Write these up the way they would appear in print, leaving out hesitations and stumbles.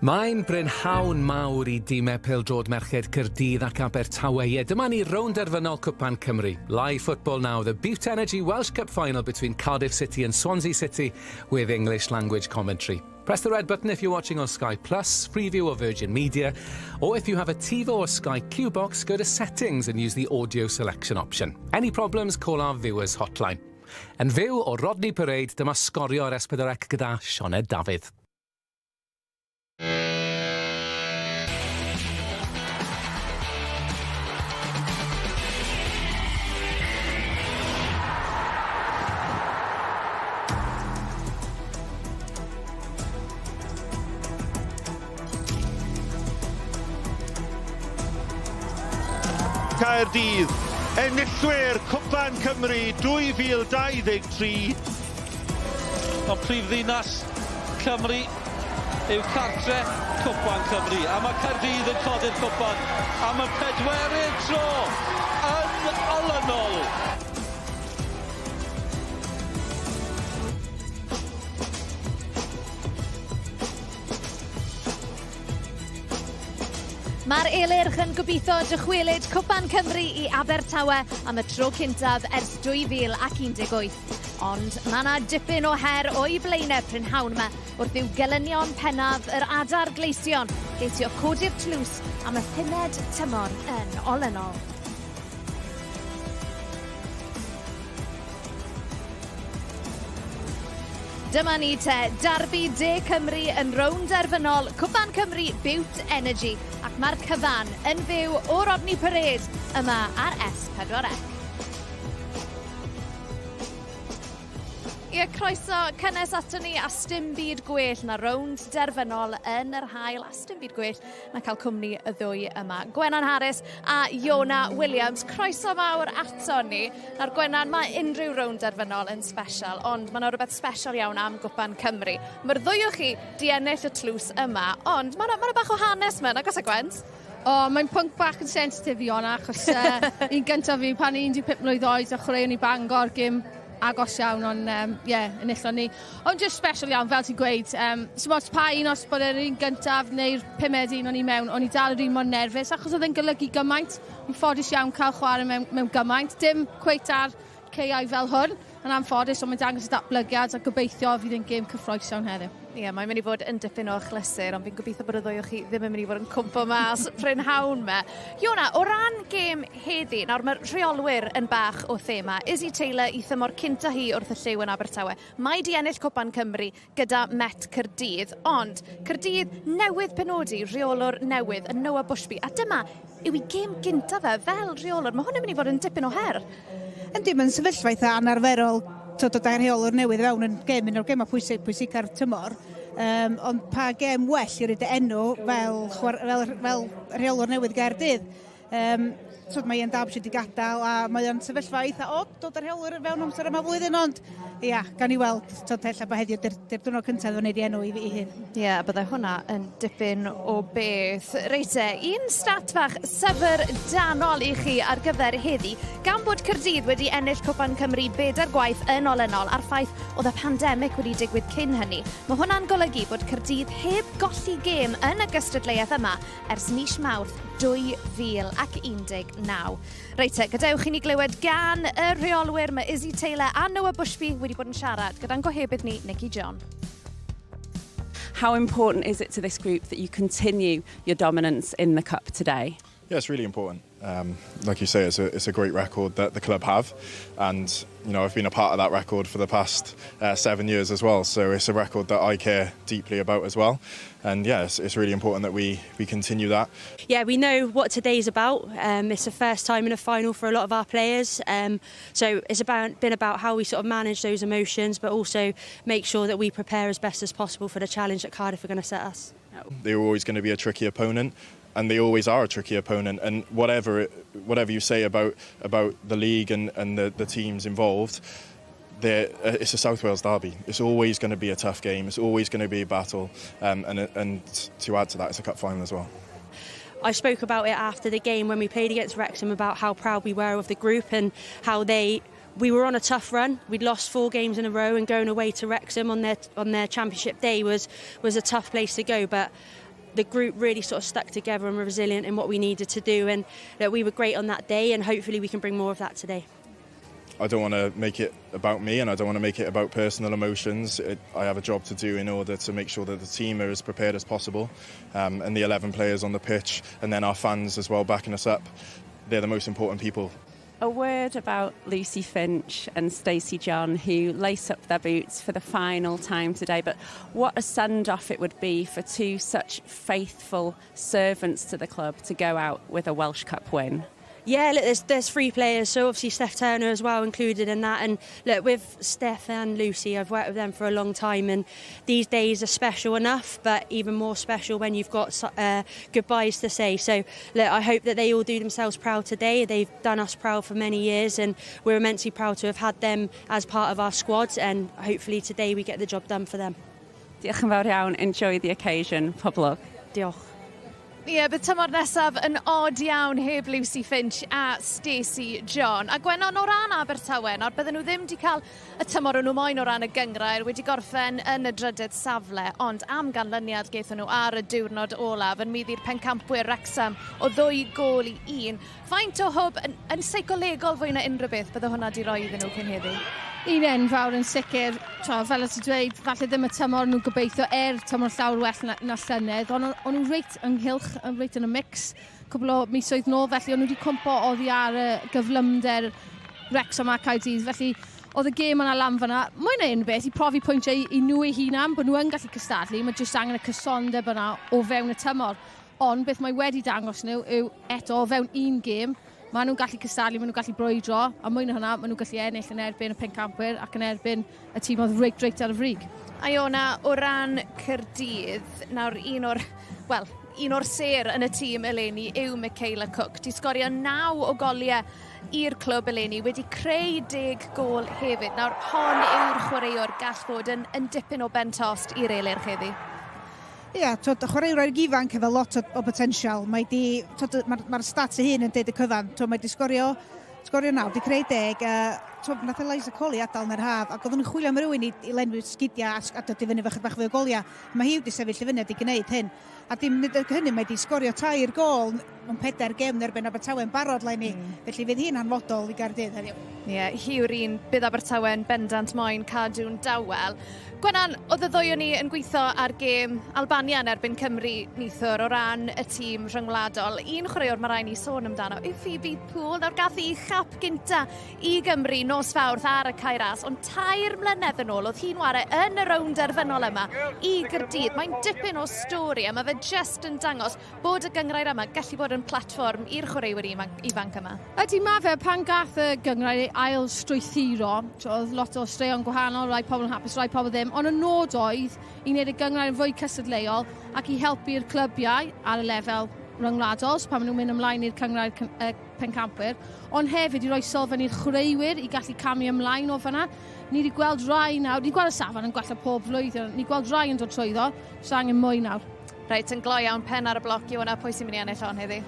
Mae'n brynhawn mawr i dimau pêl-droed Merched Caerdydd ac Abertawe. Ie, dyma ni rownd derfynol Cwpan Cymru. Live football now, the Bute Energy Welsh Cup final between Cardiff City and Swansea City with English language commentary. Press the red button if you're watching on Sky Plus, Freeview or Virgin Media, or if you have a TiVo or Sky Q box, go to Settings and use the audio selection option. Any problems, call our viewers hotline. Yn fyw o Rodney Parade, dyma sgorio ar S4C gyda Sioned Dafydd. Caerdydd, enillwyr Cwpan Cymru 2023. Ond prif ddinas Cymru yw cartre Cwpan Cymru, a mae Caerdydd yn codi'r cwpan am y pedwerydd tro yn olynol. Mae'r Elyrch yn gobeithio dychwelyd Cwpan Cymru i Abertawe am y tro cyntaf ers 2018. Ond mae 'na dipyn o her o'i blaenau prynhawn 'ma wrth i'w gelynion pennaf yr Adar Gleision geisio codi'r tlws am y pumed tymor yn olynol. Dyma ni te, Derby De Cymru yn rownd derfynol Cwpan Cymru Bute Energy, ac mae'r cyfan yn fyw o Rodney Parade yma ar S4C. Ie, croeso cynnes ato ni a sdim byd gwell na rownd derfynol yn yr haul a sdim byd gwell na cael cwmni y ddwy yma. Gwenan Harris a Iona Williams, croeso fawr ato ni. Nawr Gwenan, mae unrhyw rownd derfynol yn special, ond mae yna rhywbeth special iawn am Gwpan Cymru. Mae'r ddwy o chi di ennill y tlws yma, ond mae yna ma bach o hanes yma, nag oes e Gwent? O, mae'n pwnc bach yn sensitif i honna, achos uh, un gyntaf fi pan i'n 15 mlwydd oed a chwaraeon i Bangor, gym agos iawn, ond um, yeah, enillon ni. Ond just special iawn, fel ti'n gweud. Um, so ots pa un os bod e'r un gyntaf neu'r pumed un o'n i mewn, o'n i dal yr un mor nerfus, achos oedd e'n golygu gymaint. Yn ffodus iawn cael chwarae mewn, mewn gymaint. Dim cweit ar caeau fel hwn, yn anffodus, ond mae'n dangos y datblygiad a gobeithio fydd yn gêm cyffroes iawn heddiw. Ie, yeah, mae'n mynd i fod yn dipyn o achlysur, ond fi'n gobeithio bod y ddwy o chi ddim yn mynd i fod yn cwmpo mas prynhawn me. Iona, o ran gêm heddi, nawr mae'r rheolwyr yn bach o thema. Izzy Taylor i thymor cynta hi wrth y llyw yn Abertawe. Mae di ennill Cwpan Cymru gyda Met Caerdydd, ond Caerdydd newydd penodi rheolwr newydd yn Noah Bushby, a dyma yw ei gêm gynta fe fel rheolwr. Mae hwn yn mynd i fod yn dipyn o her. Yndi, mae'n sefyllfa eitha anarferol t'od dod â rheolwr newydd fewn yn gêm un o'r gemau pwysig pwysica'r tymor. Um, ond pa gêm well i roid enw fel, fel, fel rheolwr newydd Gaerdydd. Um, so mae Ian Dabbs wedi gadael a mae o'n sefyllfa eitha od dod â'r rheolwr fewn amser yma flwyddyn, ond ia, gan i weld, t'od, ella bod heddiw di'r di diwrnod cyntaf iddo wneud ei enw i, i hun. Ie, yeah, byddai hwnna yn dipyn o beth. Reit te, un stat fach syfrdanol i chi ar gyfer heddi. Gan bod Caerdydd wedi ennill Cwpan Cymru bedair gwaith yn olynol a'r ffaith oedd y pandemig wedi digwydd cyn hynny, mae hwnna'n golygu bod Caerdydd heb golli gêm yn y gystadleuaeth yma ers mis Mawrth 2019. Reit te, gadewch i ni glywed gan y rheolwyr. Mae Izzy Taylor a Noah Bushby wedi bod yn siarad gyda'n gohebydd ni, Nicky John. How important is it to this group that you continue your dominance in the cup today? Yeah, it's really important. Um, like you say, it's a, it's a great record that the club have, and you know I've been a part of that record for the past uh, seven years as well. So it's a record that I care deeply about as well. And yeah, it's, it's really important that we we continue that. Yeah, we know what today's about. Um, it's the first time in a final for a lot of our players, um, so it's about been about how we sort of manage those emotions, but also make sure that we prepare as best as possible for the challenge that Cardiff are going to set us. They were always going to be a tricky opponent, and they always are a tricky opponent. And whatever whatever you say about about the league and, and the, the teams involved, uh, it's a South Wales derby. It's always going to be a tough game. It's always going to be a battle. Um, and, and to add to that, it's a cup final as well. I spoke about it after the game when we played against Wrexham about how proud we were of the group and how they we were on a tough run. We'd lost four games in a row and going away to Wrexham on their on their championship day was was a tough place to go. But the group really sort of stuck together and were resilient in what we needed to do, and that we were great on that day, and hopefully we can bring more of that today. I don't want to make it about me and I don't want to make it about personal emotions. I have a job to do in order to make sure that the team are as prepared as possible, and the 11 players on the pitch and then our fans as well backing us up. They're the most important people. A word about Lucy Finch and Stacey John, who lace up their boots for the final time today. But what a send-off it would be for two such faithful servants to the club to go out with a Welsh Cup win. Yeah, look, there's three players, so obviously Steph Turner as well included in that. And look, with Steph and Lucy, I've worked with them for a long time, and these days are special enough, but even more special when you've got goodbyes to say. So look, I hope that they all do themselves proud today. They've done us proud for many years, and we're immensely proud to have had them as part of our squad, and hopefully today we get the job done for them. Diolch yn fawr iawn. Enjoy the occasion. Pob lwc. Diolch. Ie, yeah, bydd tymor nesaf yn od iawn heb Lucy Finch a Stacey John. A Gwennon, o ran Abertawe, nawr bydden nhw ddim wedi cael y tymor o'n nhw moyn o ran y gyngrair, wedi gorffen yn y drydydd safle, ond am ganlyniad gaethon nhw ar y diwrnod olaf yn maeddu'r pencampwyr Wrexham o 2 gôl i 1. Faint o hwb yn seicolegol fwy na unrhyw beth bydde hwnna di roi iddyn nhw cyn heddi? Un enfawr yn sicr, tra, fel o ti'n dweud, falle ddim y tymor nhw'n gobeithio er tymor llawer well na llynedd, ond o'n nhw reit ynghylch, yn reit yn y mix cwbl o misoedd nôl, felly o'n nhw wedi cwmpo oddi ar y gyflymder Wrexham a Caerdydd, felly oedd y gêm yna lan fyna. Mwy na unrhyw beth, i profi pwyntiau i nhw eu hunan, bod nhw yn gallu cystadlu, mae jyst angen y cysondeb yna o fewn y tymor. Ond beth mae wedi dangos nhw yw eto o fewn un gêm, maen nhw'n gallu cystadlu, maen nhw'n gallu brwydro, a mwy na hwnna, maen nhw'n gallu ennill yn erbyn y pencampwyr ac yn erbyn y tîm oedd reit ar y frig. A Iona, o ran Caerdydd, nawr un o'r, wel, un o'r sêr yn y tîm eleni yw Michaela Cook. Di sgorio 9 o goliau i'r clwb eleni, wedi creu 10 gôl hefyd. Nawr, hon yw'r chwaraewr gall fod yn dipyn o ben tost i'r Elyrch heddi. Ia, twod, chwaraewr ifanc efo lot o potensial. Mae di, twod, mae'r stats ei hun yn deud y cyfan. Twod, mae di sgorio 9, di creu 10. Twod, nath Eliza Coley adael yn yr haf, ac oedden nhw'n chwilio am rywun i lenwi sgidiau a dod i fyny fach bach fwy o goliau. Mae hi wedi sefyll i fyny a di gwneud hyn. A dim nid hynny, mae di sgorio tair gôl mewn pedair gêm yn erbyn Abertawe yn barod leni. Felly fydd hi'n hanfodol i Gaerdydd heddiw. Ie, yeah, hi yw'r un bydd Abertawe'n bendant moyn cadw'n dawel. Gwenan, oedd y ddwy o ni yn gweithio ar gêm Albania yn erbyn Cymru neithiwr o ran y tîm rhyngwladol. Un chwaraewr mae rhaid ni sôn amdano yw Phoebe Poole. Nawr gath hi chap gynta i Gymru nos Fawrth ar y Cae Ras, ond 3 mlynedd yn ôl oedd hi'n ware yn y rownd derfynol yma i Gaerdydd. Mae'n dipyn o stori a mae fe just yn dangos bod y gyngrair yma gallu bod yn platfform i'r chwaraewyr ifanc yma. Ydy, mae fe, pan gath y gyngrair ei ail strwythuro, oedd lot o straeon gwahanol, rai pobl yn hapus, rai pobl ddim, ond y nod oedd i wneud y gyngrair yn fwy cystadleuol ac i helpu'r clybiau ar y lefel ryngwladol, so pan maen nhw'n mynd ymlaen i'r cyngrair pencampwyr, ond hefyd i roi sylfaen i'r chwaraewyr i gallu camu ymlaen o fyna. Ni wedi gweld rai nawr, ni wedi gweld y safon yn gwella pob flwyddyn, ni wedi gweld rai yn dod trwyddo, so angen mwy nawr. Reit, yn gloi iawn, pen ar y bloc i hwnna, pwy sy'n mynd i ennill hon heddi?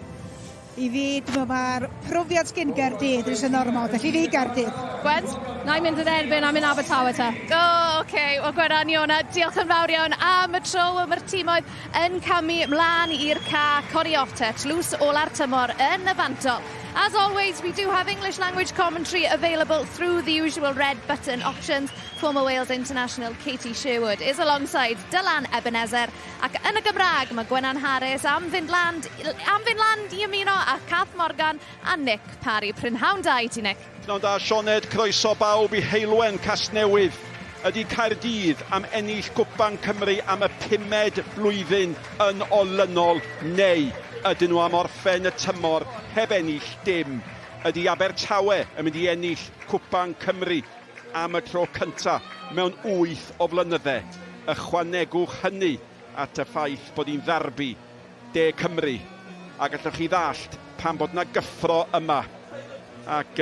I fi, dwi'n meddwl mae'r profiad sgyn Gaerdydd jyst yn ormod, felly fi Gaerdydd. Gwen? Na i mynd yn erbyn am un Abertawe te. O, oh, oce. Okay. Wel, Gwenan, Iona, diolch yn fawr iawn am y tro. Mae'r tîmoedd yn camu mlaen i'r ca. Cori off te, tlws ola'r tymor yn y fantol. As always, we do have English language commentary available through the usual red button options. Former Wales international Katie Sherwood is alongside Dylan Ebenezer. Ac yn y Gymraeg, mae Gwenan Harris am fynd lan i ymuno â Cath Morgan a Nick Parry. Prynhawn da i ti, Nick. Prynhawn da, Sioned, croeso bawb i Heulwen Casnewydd. Ydy Caerdydd am ennill Gwpan Cymru am y pumed blwyddyn yn olynol neu ydyn nhw am orffen y tymor heb ennill dim? Ydy Abertawe yn mynd i ennill Cwpan Cymru am y tro cyntaf mewn 8 o flynydde? Ychwanegwch hynny at y ffaith bod hi'n ddarbi De Cymru a gallwch chi ddallt pam bod yna gyffro yma. Ac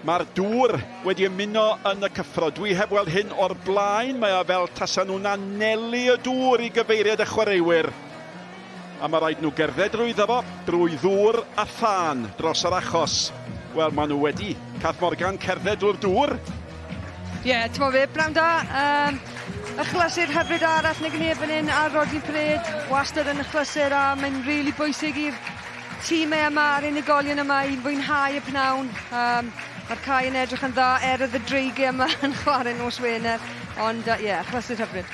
mae'r dŵr wedi ymuno yn y cyffro. Dwi heb weld hyn o'r blaen. Mae o fel tasa nhw'n anelu y dŵr i gyfeiriad y chwaraewyr. A mae rhaid nhw gerdded drwyddo fo, drwy ddŵr a thân dros yr achos. Wel, maen nhw wedi, Cath Morgan, cerdded drwy'r dŵr. Ie, yeah, ti'n be, pnawn da. Achlysur hyfryd arall nag neb fan hyn ar Rodney Parade. Wastad yn achlysur a mae'n rili really bwysig i'r tîmau yma a'r unigolion yma i fwynhau y pnawn. Um, Mae'r cae yn edrych yn dda er oedd y dreigiau yma yn chwarae nos Wener. Ond ie, uh, yeah, achlysur hyfryd.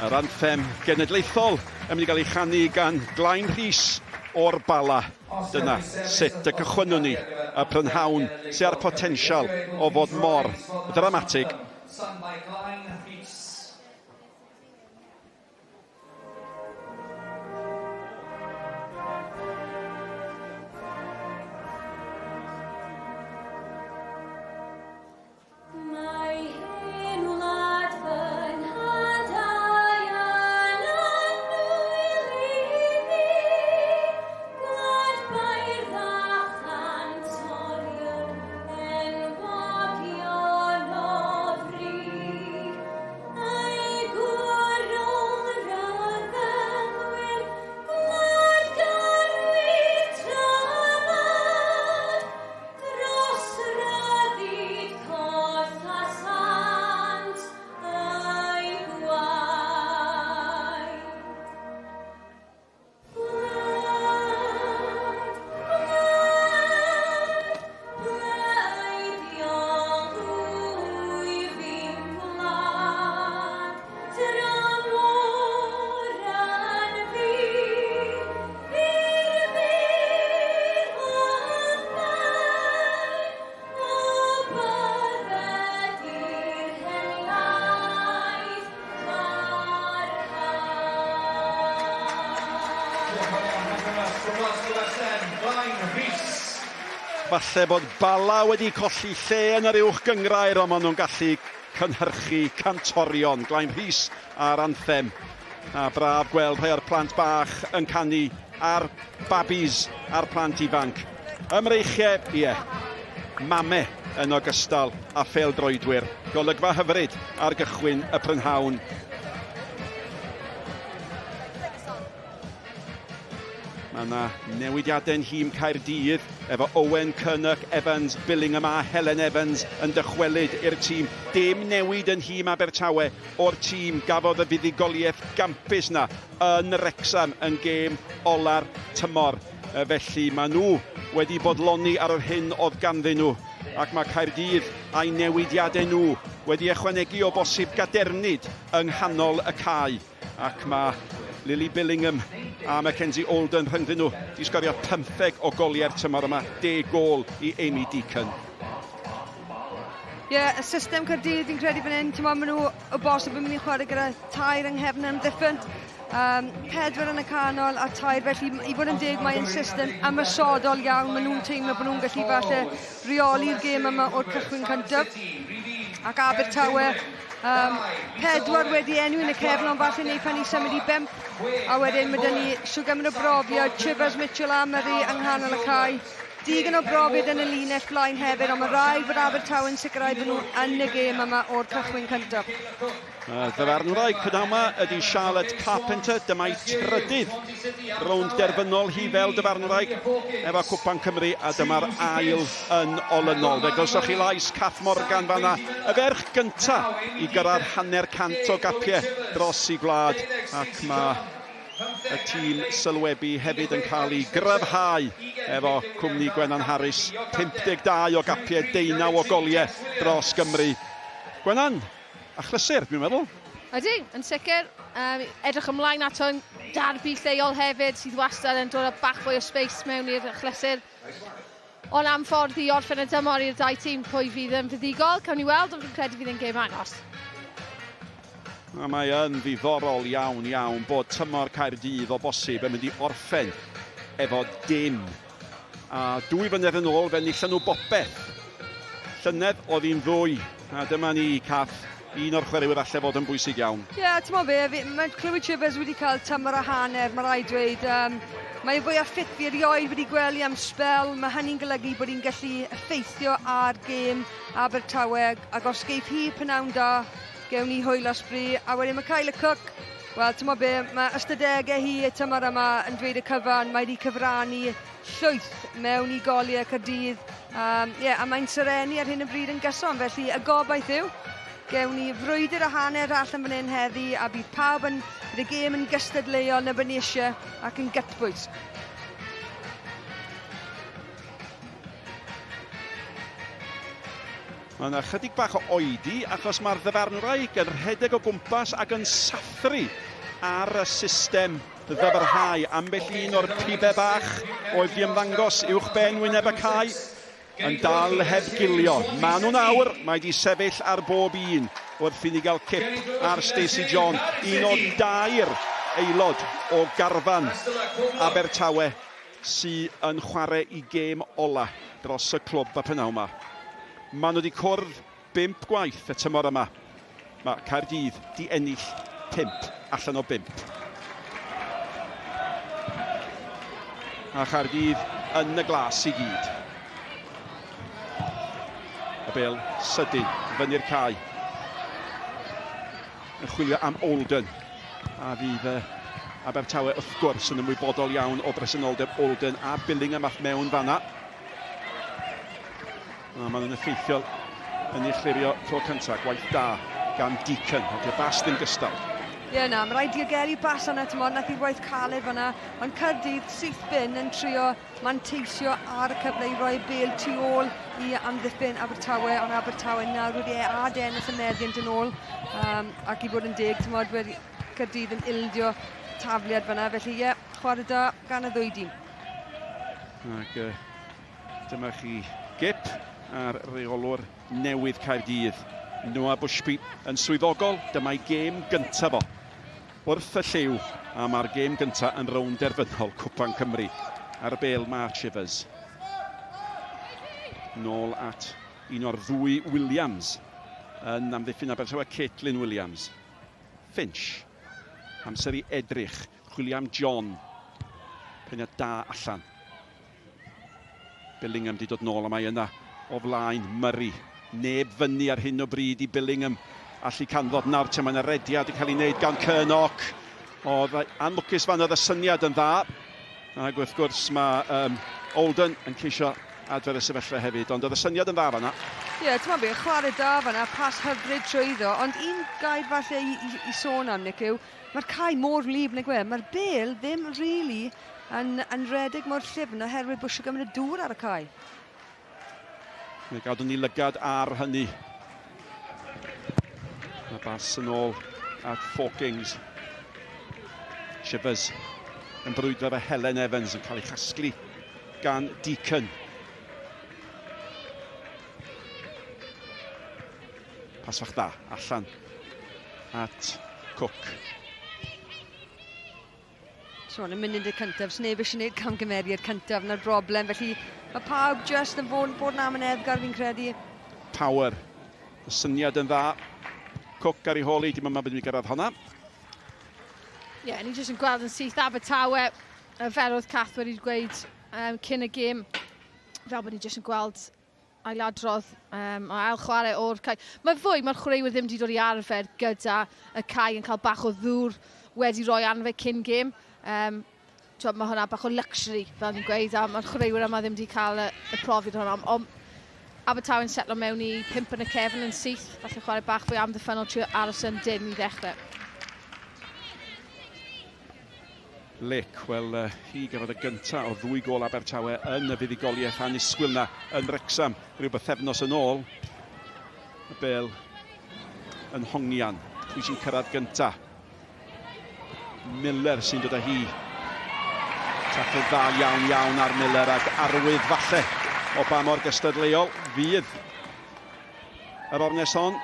Yr anthem genedlaethol yn mynd i gael ei chanu gan Glain Rhys o'r Bala. Dyna sut y cychwynnwn ni y prynhawn sydd â'r potensial o fod mor ddramatig. Sung by Glain Rhys. Mae hen wlad fy nhadau yn annwyl i fi, gwlad beirdd a chantorion enwogion o fri. Ei gwrol ryfelwyr, gwlad garwy tramad, Dros ryddid collasant eu gwaed. Gwlad, gwlad, bleidiol wyf i'n gwlad, dramor yn fyr, fyr, fyr o'th ben, o bydded i'r helaeth Falle bod Bala wedi colli lle yn yr uwch gynghrair ond maen nhw'n gallu cynhyrchu cantorion. Glain Rhys a'r anthem. A braf gweld rhai o'r plant bach yn canu a'r babis a'r plant ifanc. Ymreichiau, ie, mame yn ogystal â phêl-droedwyr. Golygfa hyfryd ar gychwyn y prynhawn. Mae yna newidiadau yn nhîm Caerdydd efo Owen Curnock, Evans, Billingham a Helen Evans yn dychwelyd i'r tîm. Dim newid yn nhîm Abertawe o'r tîm gafodd y fuddugoliaeth gampus na yn Wrecsam yn gêm ola'r tymor. Felly maen nhw wedi bodloni ar yr hyn oedd ganddyn nhw ac mae Caerdydd a'i newidiadau nhw wedi ychwanegu o bosib gadernid yng nghanol y cae. Ac mae Lily Billingham a Mackenzie Olden rhyngddyn nhw di sgorio 15 o goliau'r tymor yma, 10 gôl i Amy Deacon. Ie, yeah, y system Caerdydd fi'n credu fan hyn, ti'n maen nhw o bosib yn mynd i chwarae gyda tair yng nghefn amddiffyn, um, pedwar yn y canol a tair, felly i fod yn deg mae'n system ymosodol iawn, maen nhw'n teimlo bod nhw'n gallu falle reoli'r gêm yma o'r cychwyn cyntaf. Ac Abertawe Um, pedwar wedi enwi yn y cefn, ond falle wneud pan ni symud i bump. A wedyn mae dyn ni shwt gymaint o brofiad, Chivers, Mitchell a Murray yng nghanol y cae. Digon o brofiad yn y linell flaen hefyd, ond mae rhaid bod Abertawe'n sicrhau bod nhw yn y gêm yma o'r cychwyn cyntaf. Y ddyfarnwraig prynhawn yma ydy Charlotte Carpenter, dyma'i trydydd rownd derfynol hi fel dyfarnwraig efo Cwpan Cymru a dyma'r ail yn olynol. Fe glywsoch chi lais Kath Morgan fanna, y ferch gynta i gyrraedd hanner cant o gapiau dros i gwlad ac mae y tîm sylwebu hefyd yn cael ei gryfhau efo cwmni Gwenan Harris, 52 o gapiau, deunaw o goliau dros Gymru. Gwenan, Achlysur, dwi'n meddwl. Ydy, yn sicr. Um, edrych ymlaen at hwn. Darbi lleol hefyd, sydd wastad yn dod â bach fwy o space mewn i'r achlysur. Ond am ffordd i orffen y tymor i'r dau tîm, pwy fydd yn fuddugol, cawn ni weld, ond fi'n credu fydd yn gêm agos. A mae yn ddiddorol iawn iawn bod tymor Caerdydd o bosib yn mynd i orffen efo dim. A dwy flynedd yn ôl fe enillon nhw bopeth. Llynedd oedd hi'n ddwy. A dyma ni, Kath, un o'r chwaraewyr alle fod yn bwysig iawn. Ie, yeah, ti'n be, fi, mae Chloe Chivers wedi cael tymor a hanner, mae rhaid dweud. Um, mae fwy o ffit fi erioed wedi gwely am sbel. Mae hynny'n golygu bod hi'n gallu effeithio ar gêm Abertawe. Ac os geith hi pnawn da, gewn ni hwyl a sbri. A wedyn mae Kyla Cook, Wel, ti'n be, mae ystadegau hi y tymor yma yn dweud y cyfan, mae wedi cyfrannu llwyth mewn i goliau Caerdydd. Um, yeah, a mae'n serenu ar hyn o bryd yn gyson, felly y gobaith yw, Gewn ni frwydr a hanner allan fan hyn heddi a bydd pawb yn, bydd y gêm yn gystadleuol na bod ni eisiau ac yn gytbwys. Mae yna chydig bach o oedi achos mae'r ddyfarnwraig yn rhedeg o gwmpas ac yn sathru ar y system ddyfrhau. Ambell un o'r pibe bach oedd di ymddangos uwch ben wyneb y cae yn dal heb gilio. Maen nhw'n awr, mae di sefyll ar bob un wrth i ni gael cip ar Stacey John, un o dair aelod o garfan Abertawe sy yn chwarae i gêm ola dros y clwb y prynhawn 'ma. Maen nhw wedi cwrdd bump gwaith y tymor yma. Mae Caerdydd di ennill 5 allan o 5. A Chaerdydd yn y glas i gyd. Y bel sydyn fyny'r cae. Yn chwilio am Olden. A fydd Abertawe wrth gwrs yn ymwybodol iawn o bresenoldeb Olden a Billingham ath mewn fanna. A maen nhw'n effeithiol yn ei chlirio tro cyntaf. Gwaith da gan Deacon. Ond di'r bas ddim gystal. Ie, yeah, na, mae rhaid diogelu bas yna, ti'n modd, nath i waith caled fanna. Ond Caerdydd syth bin yn trio manteisio ar y cyfle i roi bêl tu ôl i amddiffyn Abertawe, ond Abertawe nawr wedi e adennill y meddiant yn ôl, um, ac i fod yn deg, ti'n modd, wedi Caerdydd yn ildio tafliad fyna, felly ie, yeah, chwarae da gan y ddwy dîm. Ac dyma chi gip ar reolwr newydd Caerdydd, Noah Bushby, yn swyddogol, dyma'i gêm gyntaf o. Wrth y lliw, a mae'r gêm gyntaf yn rownd derfynol Cwpan Cymru. Ar y bêl mae Chivers. Nôl at un o'r ddwy Williams yn amddiffyn Abertawe, Caitlin Williams. Finch. Amser i edrych. Chwilio am John. Peniad da allan. Billingham di dod nôl a mae yna o flaen Murray. Neb fyny ar hyn o bryd i Billingham allu canfod nawr te mae yna rediad yn cael ei wneud gan Kernock. Oedd anlwcus fan oedd y syniad yn dda. Ac wrth gwrs mae um, Olden yn ceisio adfer y sefyllfa hefyd, ond oedd y syniad yn dda fanna. Ie, yeah, ti'n meddwl, chwarae da fanna, pas hyfryd trwyddo, ond un gair falle i, i, i sôn am, Nick, yw mae'r cae mor wlyb nag yw e, mae'r bel ddim really yn, yn redeg mor llyfn oherwydd bod eisiau gymryd dŵr ar y cae. Mae gadw ni lygad ar hynny. Mae bas yn ôl at Fawkins. Shivers yn brwydro efo Helen Evans yn cael ei chasglu gan Deacon. Pas fach dda allan at Cook. So, yn y munud y cyntaf, sneb eisiau gwneud camgymeriad cyntaf na'r broblem, felly mae pawb just yn fod, bod yn amyneddgar fi'n credu. Power. Y syniad yn dda. Cook ar ei holi, dim yma byd i gyrraedd honna. Ie, yeah, ni jyst yn gweld yn syth Abertawe, fel oedd Cath wedi gweud um, cyn y gêm, fel bod ni jyst yn gweld ailadrodd um, a ail chwarae o'r cae. Mae fwy, mae'r chwaraewyr ddim wedi dod i arfer gyda y cae yn cael bach o ddŵr wedi rhoi arno fe cyn gêm. Um, twod, mae hwnna bach o luxury, fel ni'n gweud, a mae'r chwaraewyr yma ddim wedi cael y, y profiad hwnna. Ond Abertawe'n setlo mewn i pimp yn y cefn yn syth, falle chwarae bach fwy amddiffynnol trio aros yn dyn i ddechrau. Lake, wel, hi gafodd y gyntaf o ddwy gôl Abertawe yn y fuddugoliaeth annisgwyl na yn Wrecsam rhyw bythefnos yn ôl. Y bel yn hongian. Pwy sy'n cyrraedd gyntaf? Miller sy'n dod â hi. Tacl dda iawn iawn ar Miller ac arwydd falle o ba mor gystadleuol fydd yr ornest hon.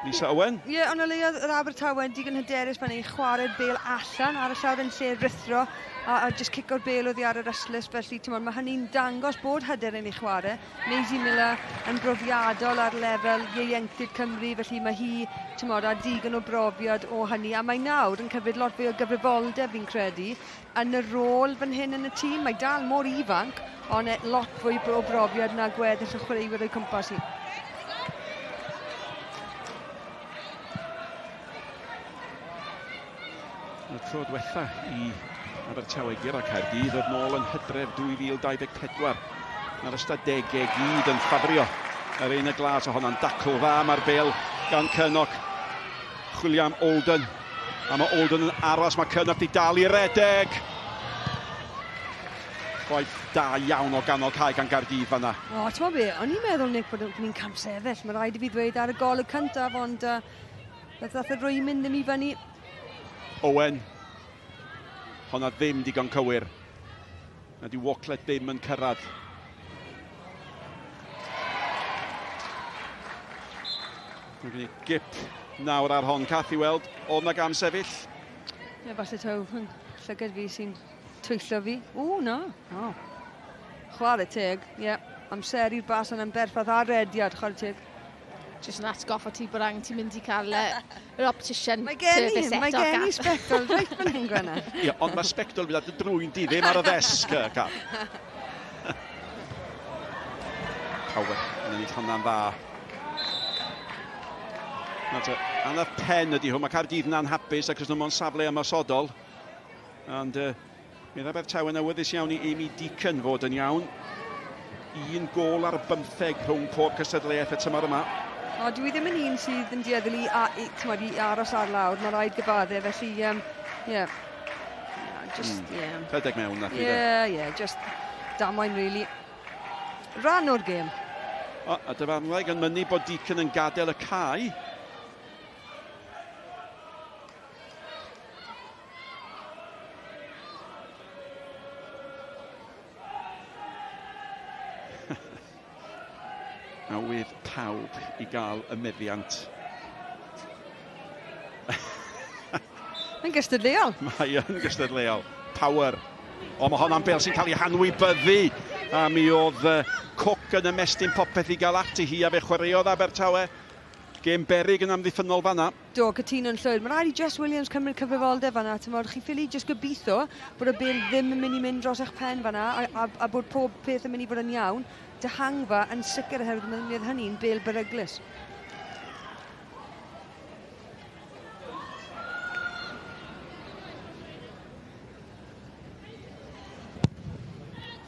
Lisa Owen. Ie, yeah, ond o leia yr Abertawe yn digon hyderus fan i chwarae'r bel allan ar y llawr yn lle rithro a, a just cico'r bel oddi ar yr ystlys. Felly, ti'n mae hynny'n dangos bod hyder yn ei chwarae. Maisie Miller yn brofiadol ar lefel ieuenctid Cymru, felly mae hi, ti'n modd, a digon o brofiad o hynny. A mae nawr yn cymryd lot fwy o gyfrifoldeb, fi'n credu, yn y rôl fan hyn yn y tîm. Mae dal mor ifanc, ond e, lot fwy o brofiad na gweddill y chwaraewyr o'i cwmpas hi. Y tro diwetha i Abertawe guro Caerdydd oedd nôl yn Hydref 2024. Mae'r ystadegau gyd yn ffafrio yr un y glas o honna'n dacl dda. Mae'r bel gan Cynnoc. Chwilio am Olden. A mae Olden yn aros, mae Cynnoc di dal i redeg. Gwaith da iawn o ganol cae gan Gaerdydd fanna. O, ti'n meddwl be, o'n i'n meddwl, Nick, bod ni'n camsefyll. Mae rhaid i fi ddweud ar y golwg cyntaf, ond beth ddath y rwymyn ddim i fyny. Owen. Honna ddim digon cywir. Na di Walklett ddim yn cyrraedd. Mae'n gwneud gip nawr ar hon. Cath i weld, oedd na gam sefyll? Ie, falle taw llygad fi sy'n twyllo fi. O, na. O. Chwarae teg, ie. Yeah. Amseru'r bas yna'n berffaith ar rediad, chwarae teg. Jyst yn atgoffa ti bod angen ti'n mynd i cael yr optician mae gen i, mae gen i sbectol reit fan hyn, Gwenna. Ie, ond mae sbectol fydd ar dy drwyn di, ddim ar y ddesg, Cath. Power yn ennill honna'n dda. Anaf pen ydy hwn, mae Caerdydd yn anhapus ac nhw mewn safle ymosodol. Ond mi oedd Abertawe'n awyddus iawn i Amy Deacon fod yn iawn. 1 gôl ar 15 rhwng pob cystadleuaeth y tymor yma. O, dwi ddim yn un sydd yn dueddol i, a, i, t'mod, i aros ar lawr, mae rhaid gyfadde, felly, yeah. Yeah, just, yeah. Rhedeg mewn, nath i. Yeah, yeah, just damwain, really. Rhan o'r gêm. O, a dyfarnwraig yn mynnu bod Deacon yn gadael y cae. Awydd pawb i gael y meddiant. Mae'n gystadleuol. Mae yn gystadleuol. Power. O, mae honna'n bêl sy'n cael ei hanwybyddu. A mi oedd Cook yn ymestyn popeth i gael ati hi, a fe chwaraeodd Abertawe. Gêm beryg yn amddiffynnol fanna. Do, cytuno'n llwyr. Mae rhaid i Jess Williams cymryd cyfrifoldeb fanna. T'mod, chi ffili jyst gobeithio bod y bêl ddim yn mynd i mynd dros eich pen fanna a bod pob peth yn mynd i fod yn iawn. Dihangfa yn sicr oherwydd mi oedd hynny'n bêl beryglus.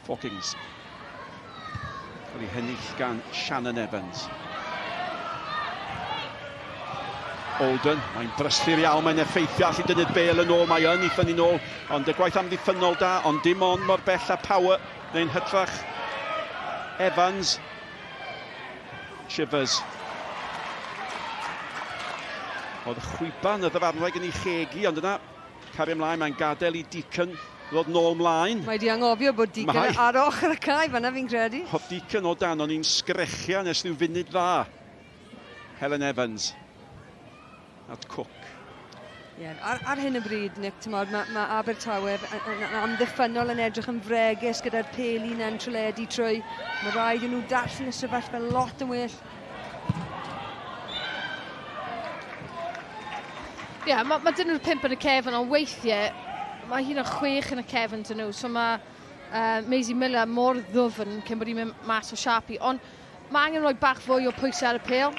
Hawkins. Cael ei hennill gan Shannon Evans. Olden, mae'n brysur iawn, mae'n effeithio, allu dynnu'r bêl yn ôl, mae yn ei thynnu nôl, ond y gwaith amddiffynnol da, ond dim ond mor bell a Power, neu'n hytrach Evans. Shivers. Oedd chwiban y ddyfarnwraig yn ei chegi, ond yna, cario ymlaen, mae'n gadael i Deacon ddod nôl mlaen. Mae di anghofio bod Deacon ar ochr y cae fanna, fi'n credu. Oedd Deacon o dan, o'n i'n sgrechian ers rhyw funud dda. Helen Evans at Cook. Ie, ar hyn o bryd, Nick, t'mod, ma Abertawe yn amddiffynnol yn edrych yn fregus gyda'r peli na'n trwledu trwy. Mae rhaid i nhw darllen y sefyllfa lot yn well. Ie, yeah, ma dyn nhw'r 5 yn y cefn, ond weithiau mae hyn o 6 yn y cefn dyn nhw, so mae Maisie Miller mor ddwfn cyn bod hi'n mynd mas o siap i, ond mae angen rhoi bach fwy o pwysau ar y pêl.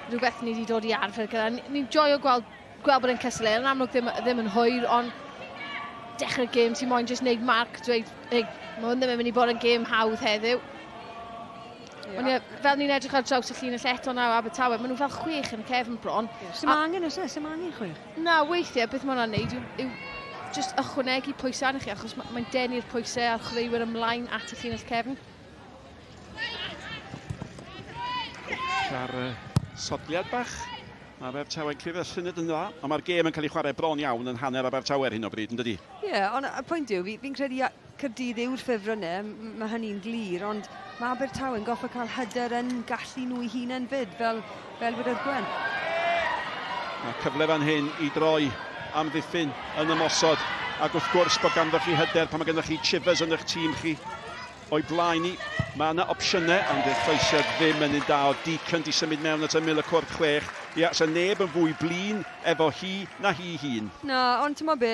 Rhywbeth ni wedi dod i arfer gyda. Ni'n joio gweld bod e'n cystadlu, yn amlwg ddim yn hwyr, ond dechrau'r gêm, ti'n moyn jyst wneud marc, dweud, ei, mae hwn ddim yn mynd i bod yn gêm hawdd heddiw. Ond ie, fel ni'n edrych ar draws y llinell eto nawr Abertawe, maen nhw fel 6 yn y cefn bron. Ie, sdim angen oes e, sdim angen 6. Na, weithiau, beth mae hwnna'n neud yw jyst ychwanegu pwysau arnoch chi, achos mae'n denu'r pwysau a'r chwaraewyr ymlaen at y llinell cefn. Ar sodliad bach, mae Abertawe'n clirio llynedd yn dda, ond mae'r gêm yn cael ei chwarae bron iawn yn hanner Abertawe ar hyn o bryd, yn dydi? Ie, ond y pwynt yw, fi'n credu Caerdydd yw'r ffefrynnau, mae hynny'n glir, ond mae Abertawe'n gorfod cael hyder yn gallu nhw eu hunain fyd, fel wedodd Gwen. Mae cyfle fan hyn i droi amddiffyn yn ymosod, ac wrth gwrs bod ganddo chi hyder pan mae gennych chi Chivers yn eich tîm chi o'i blaen i. Mae yna opsiynau, ond y croesiad ddim yn un da o Deacon di symud mewn at ymyl y cwrt 6. Ia, so neb yn fwy blin efo hi na hi hun. Na, ond ti'n be,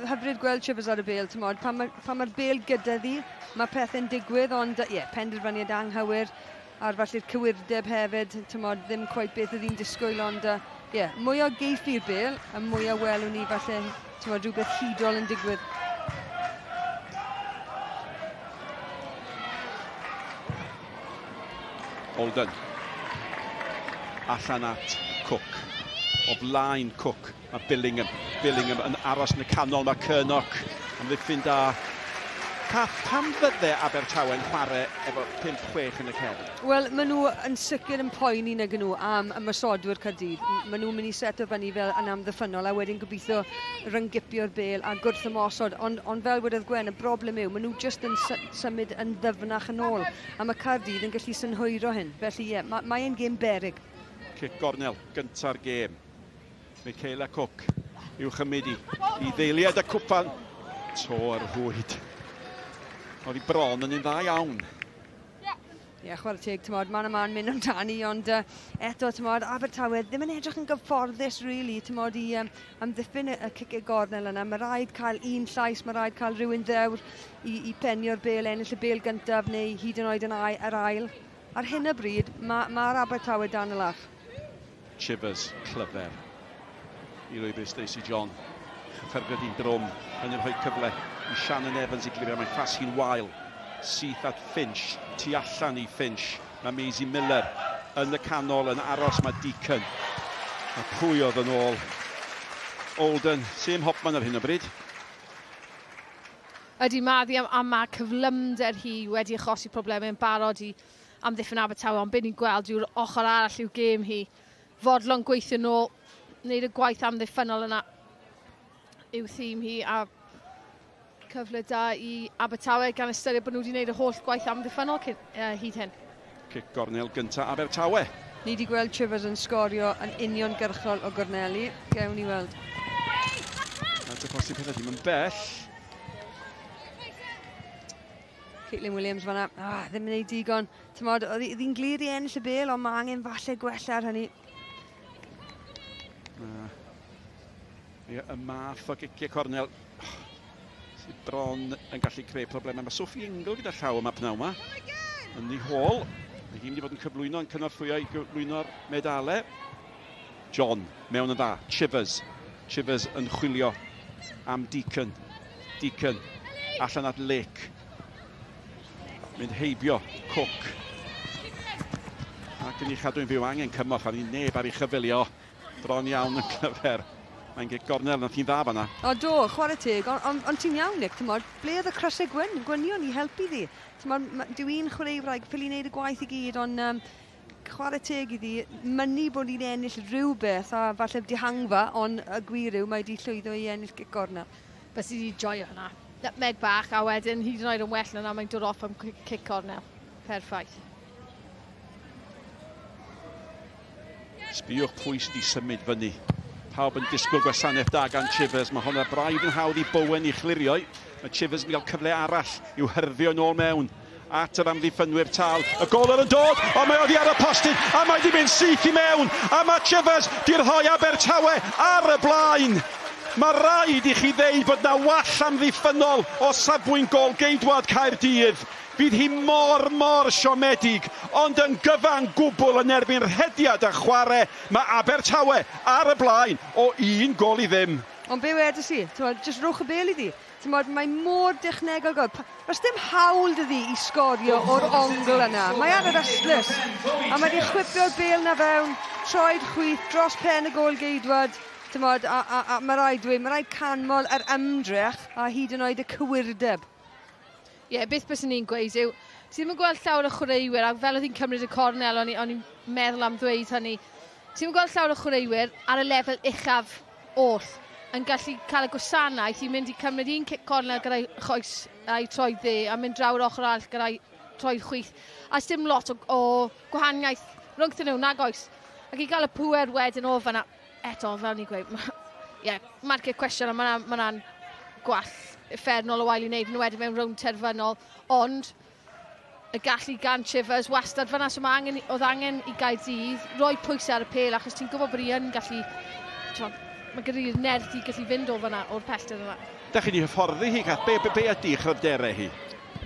hyfryd gweld Chivers ar y bêl, ti'n modd, pan mae'r bêl gyda ddi, mae pethau'n digwydd, ond ie, penderfyniad anghywir, a'r falle'r cywirdeb hefyd, ti'n modd, ddim cweit beth oedd hi'n disgwyl, ond ie, mwy o geiff i'r bêl, a mwy o welwn ni falle, ti'n modd, rhywbeth hudol yn digwydd. Olden. Allan at Cook. O flaen Cook mae Billingham. Billingham yn aros yn y canol. Mae Curnock amddiffyn da. Cath, pam fydde Abertawe'n chwarae efo 5-6 yn y cefn? Wel, maen nhw yn sicr yn poeni nag nhw am ymosodwyr Caerdydd. Maen nhw'n mynd i seto fyny fel yn amddiffynnol a wedyn gobeithio ryngipio'r bêl a gwrth ymosod. Ond, ond fel wedodd Gwen, y broblem yw, maen nhw jyst yn symud yn ddyfnach yn ôl. A mae Caerdydd yn gallu synhwyro hyn. Felly ie, yeah, mae e'n gêm beryg. Cic gornel, gynta'r gêm. Michaela Cook i'w chymryd i, i ddeiliad y cwpan. To ar rhwyd. Oedd hi bron yn un dda iawn. Ie, yeah, chwarae teg, tymod, man a man mynd amdani, ond eto, tymod, Abertawe ddim yn edrych yn gyfforddus, really, tymod, i amddiffyn y ciciau gornel yna. Mae rhaid cael un llais, mae rhaid cael rhywun ddewr i penio'r bêl, ennill y bêl gyntaf neu hyd yn oed yn yr ail. Ar hyn o bryd, mae'r ma Abertawe dan y lach. Chivers, clyfar. I lwybr Stacey John. Chyffyrddiodd hi'n drwm. Hynny'n rhoi cyfle i Shannon Evans i glirio. Mae phas hi'n wael. Syth at Finch. Tu allan i Finch. Mae Maisie Miller yn y canol yn aros. Mae Deacon. A pwy oedd yn ôl? Olden. Sim Hopman ar hyn o bryd. Ydy, mae ddi a mae cyflymder hi wedi achosi problemau yn barod i amddiffyn Abertawe, ond be ni'n gweld yw'r ochr arall i'w gêm hi. Fodlon gweithio nôl, wneud y gwaith amddiffynnol yna i'w thîm hi a cyfle da i Abertawe gan ystyried bod nhw wedi gwneud y holl gwaith amddiffynnol cyn, hyd hyn. Cic gornel gynta Abertawe. Ni wedi gweld Chivers yn sgorio yn uniongyrchol o gorneli. Gewn ni weld. At y posib pethau ddim yn bell. Caitlin Williams fan'na, ddim yn neud digon. Tymod, oedd hi'n glir i ennill y bêl, ond mae angen falle gwella ar hynny. Ie, y math o giciau cornel sydd bron yn gallu creu problemau. Mae Sophie Ingle gyda llaw yma pnawn yma. Yn ei hôl. Mae hi'n mynd i fod yn cyflwyno, yn cynorthwyo i gyflwyno'r medalau. John, mewn yn dda. Chivers. Chivers yn chwilio am Deacon. Deacon allan at Lake. Mynd heibio Cook. Ac yn ei chadw'n fyw, angen cymorth ar ei neb ar ei chyfeilio. Bron iawn yn clyfar. Mae'n gic gornel, nath hi'n dda fanna. O do, chwarae teg, ond on, on ti'n iawn, Nick, tymod, ble oedd y crysau gwyn, gwynion i helpu ddi? Tymod, dyw un chwaraewraig ffili wneud y gwaith i gyd, ond chwarae teg iddi, mynnu bod hi'n ennill rhywbeth a falle dihangfa, ond y gwir yw mae wedi llwyddo i ennill gic gornel. Bys i wedi joio hwnna. Nutmeg bach a wedyn hyd yn oed yn well na 'na, mae'n dod off am cic cornel. Perffaith. Sbïwch pwy sydd wedi symud fyny. Pawb yn disgwyl gwasanaeth da gan Chivers. Mae hwnna braidd yn hawdd i Bowen i chlirio. Mae Chivers yn cael cyfle arall i'w hyrddio yn ôl mewn at yr amddiffynwyr tal. Y goler yn dod, ond mae oddi ar y postyn, a mae wedi mynd syth i mewn, a mae Chivers di rhoi Abertawe ar y blaen. Mae rhaid i chi ddeud bod na wall amddiffynnol o safbwynt gôl geidwad Caerdydd. Fydd hi mor, mor siomedig, ond yn gyfan gwbl yn erbyn rhediad y chwarae, mae Abertawe ar y blaen o 1 gôl i ddim. Ond be wedes i? T'mod, jyst rhowch y bêl iddi. T'mod, mae mor dechnegol gol. Does dim hawl 'da i sgorio o'r ongl yna. Mae ar yr ystlys. A mae wedi chwipio'r bêl na fewn, troed chwith dros pen y gôl geidwad. T'mod, a mae rhaid dweud, mae rhaid canmol yr ymdrech a hyd yn oed y cywirdeb. Ie, yeah, beth byswn ni'n gweud yw, ti ddim yn gweld llawer o chwaraewyr, a fel oedd hi'n cymryd y cornel, o'n i'n meddwl am ddweud hynny, ti ddim yn gweld llawer o chwaraewyr ar y lefel uchaf oll yn gallu cael y gwasanaeth i mynd i cymryd un cic cornel gyda'i choes a'i troed dde a mynd draw'r ochr arall gyda'i troed chwith. A dim lot o gwahaniaeth rhwngthyn nhw, nag oes. Ac i gael y pŵer wedyn o fanna, eto, fel ni'n gweud, ie, yeah, marcio cwestiwn, a mae'n ma gwall uffernol o wael i wneud, yn enwedig mewn rownd terfynol, ond y gallu gan Chivers wastad fanna, so mae angen, oedd angen i Gaerdydd roi pwysau ar y pêl, achos ti'n gwybod bod hi yn gallu, t'mod, mae gyda hi'r nerth i gallu fynd o fanna, o'r pellter yna. Da chi wedi hyfforddi hi, Cath? Be ydy chryfderau hi?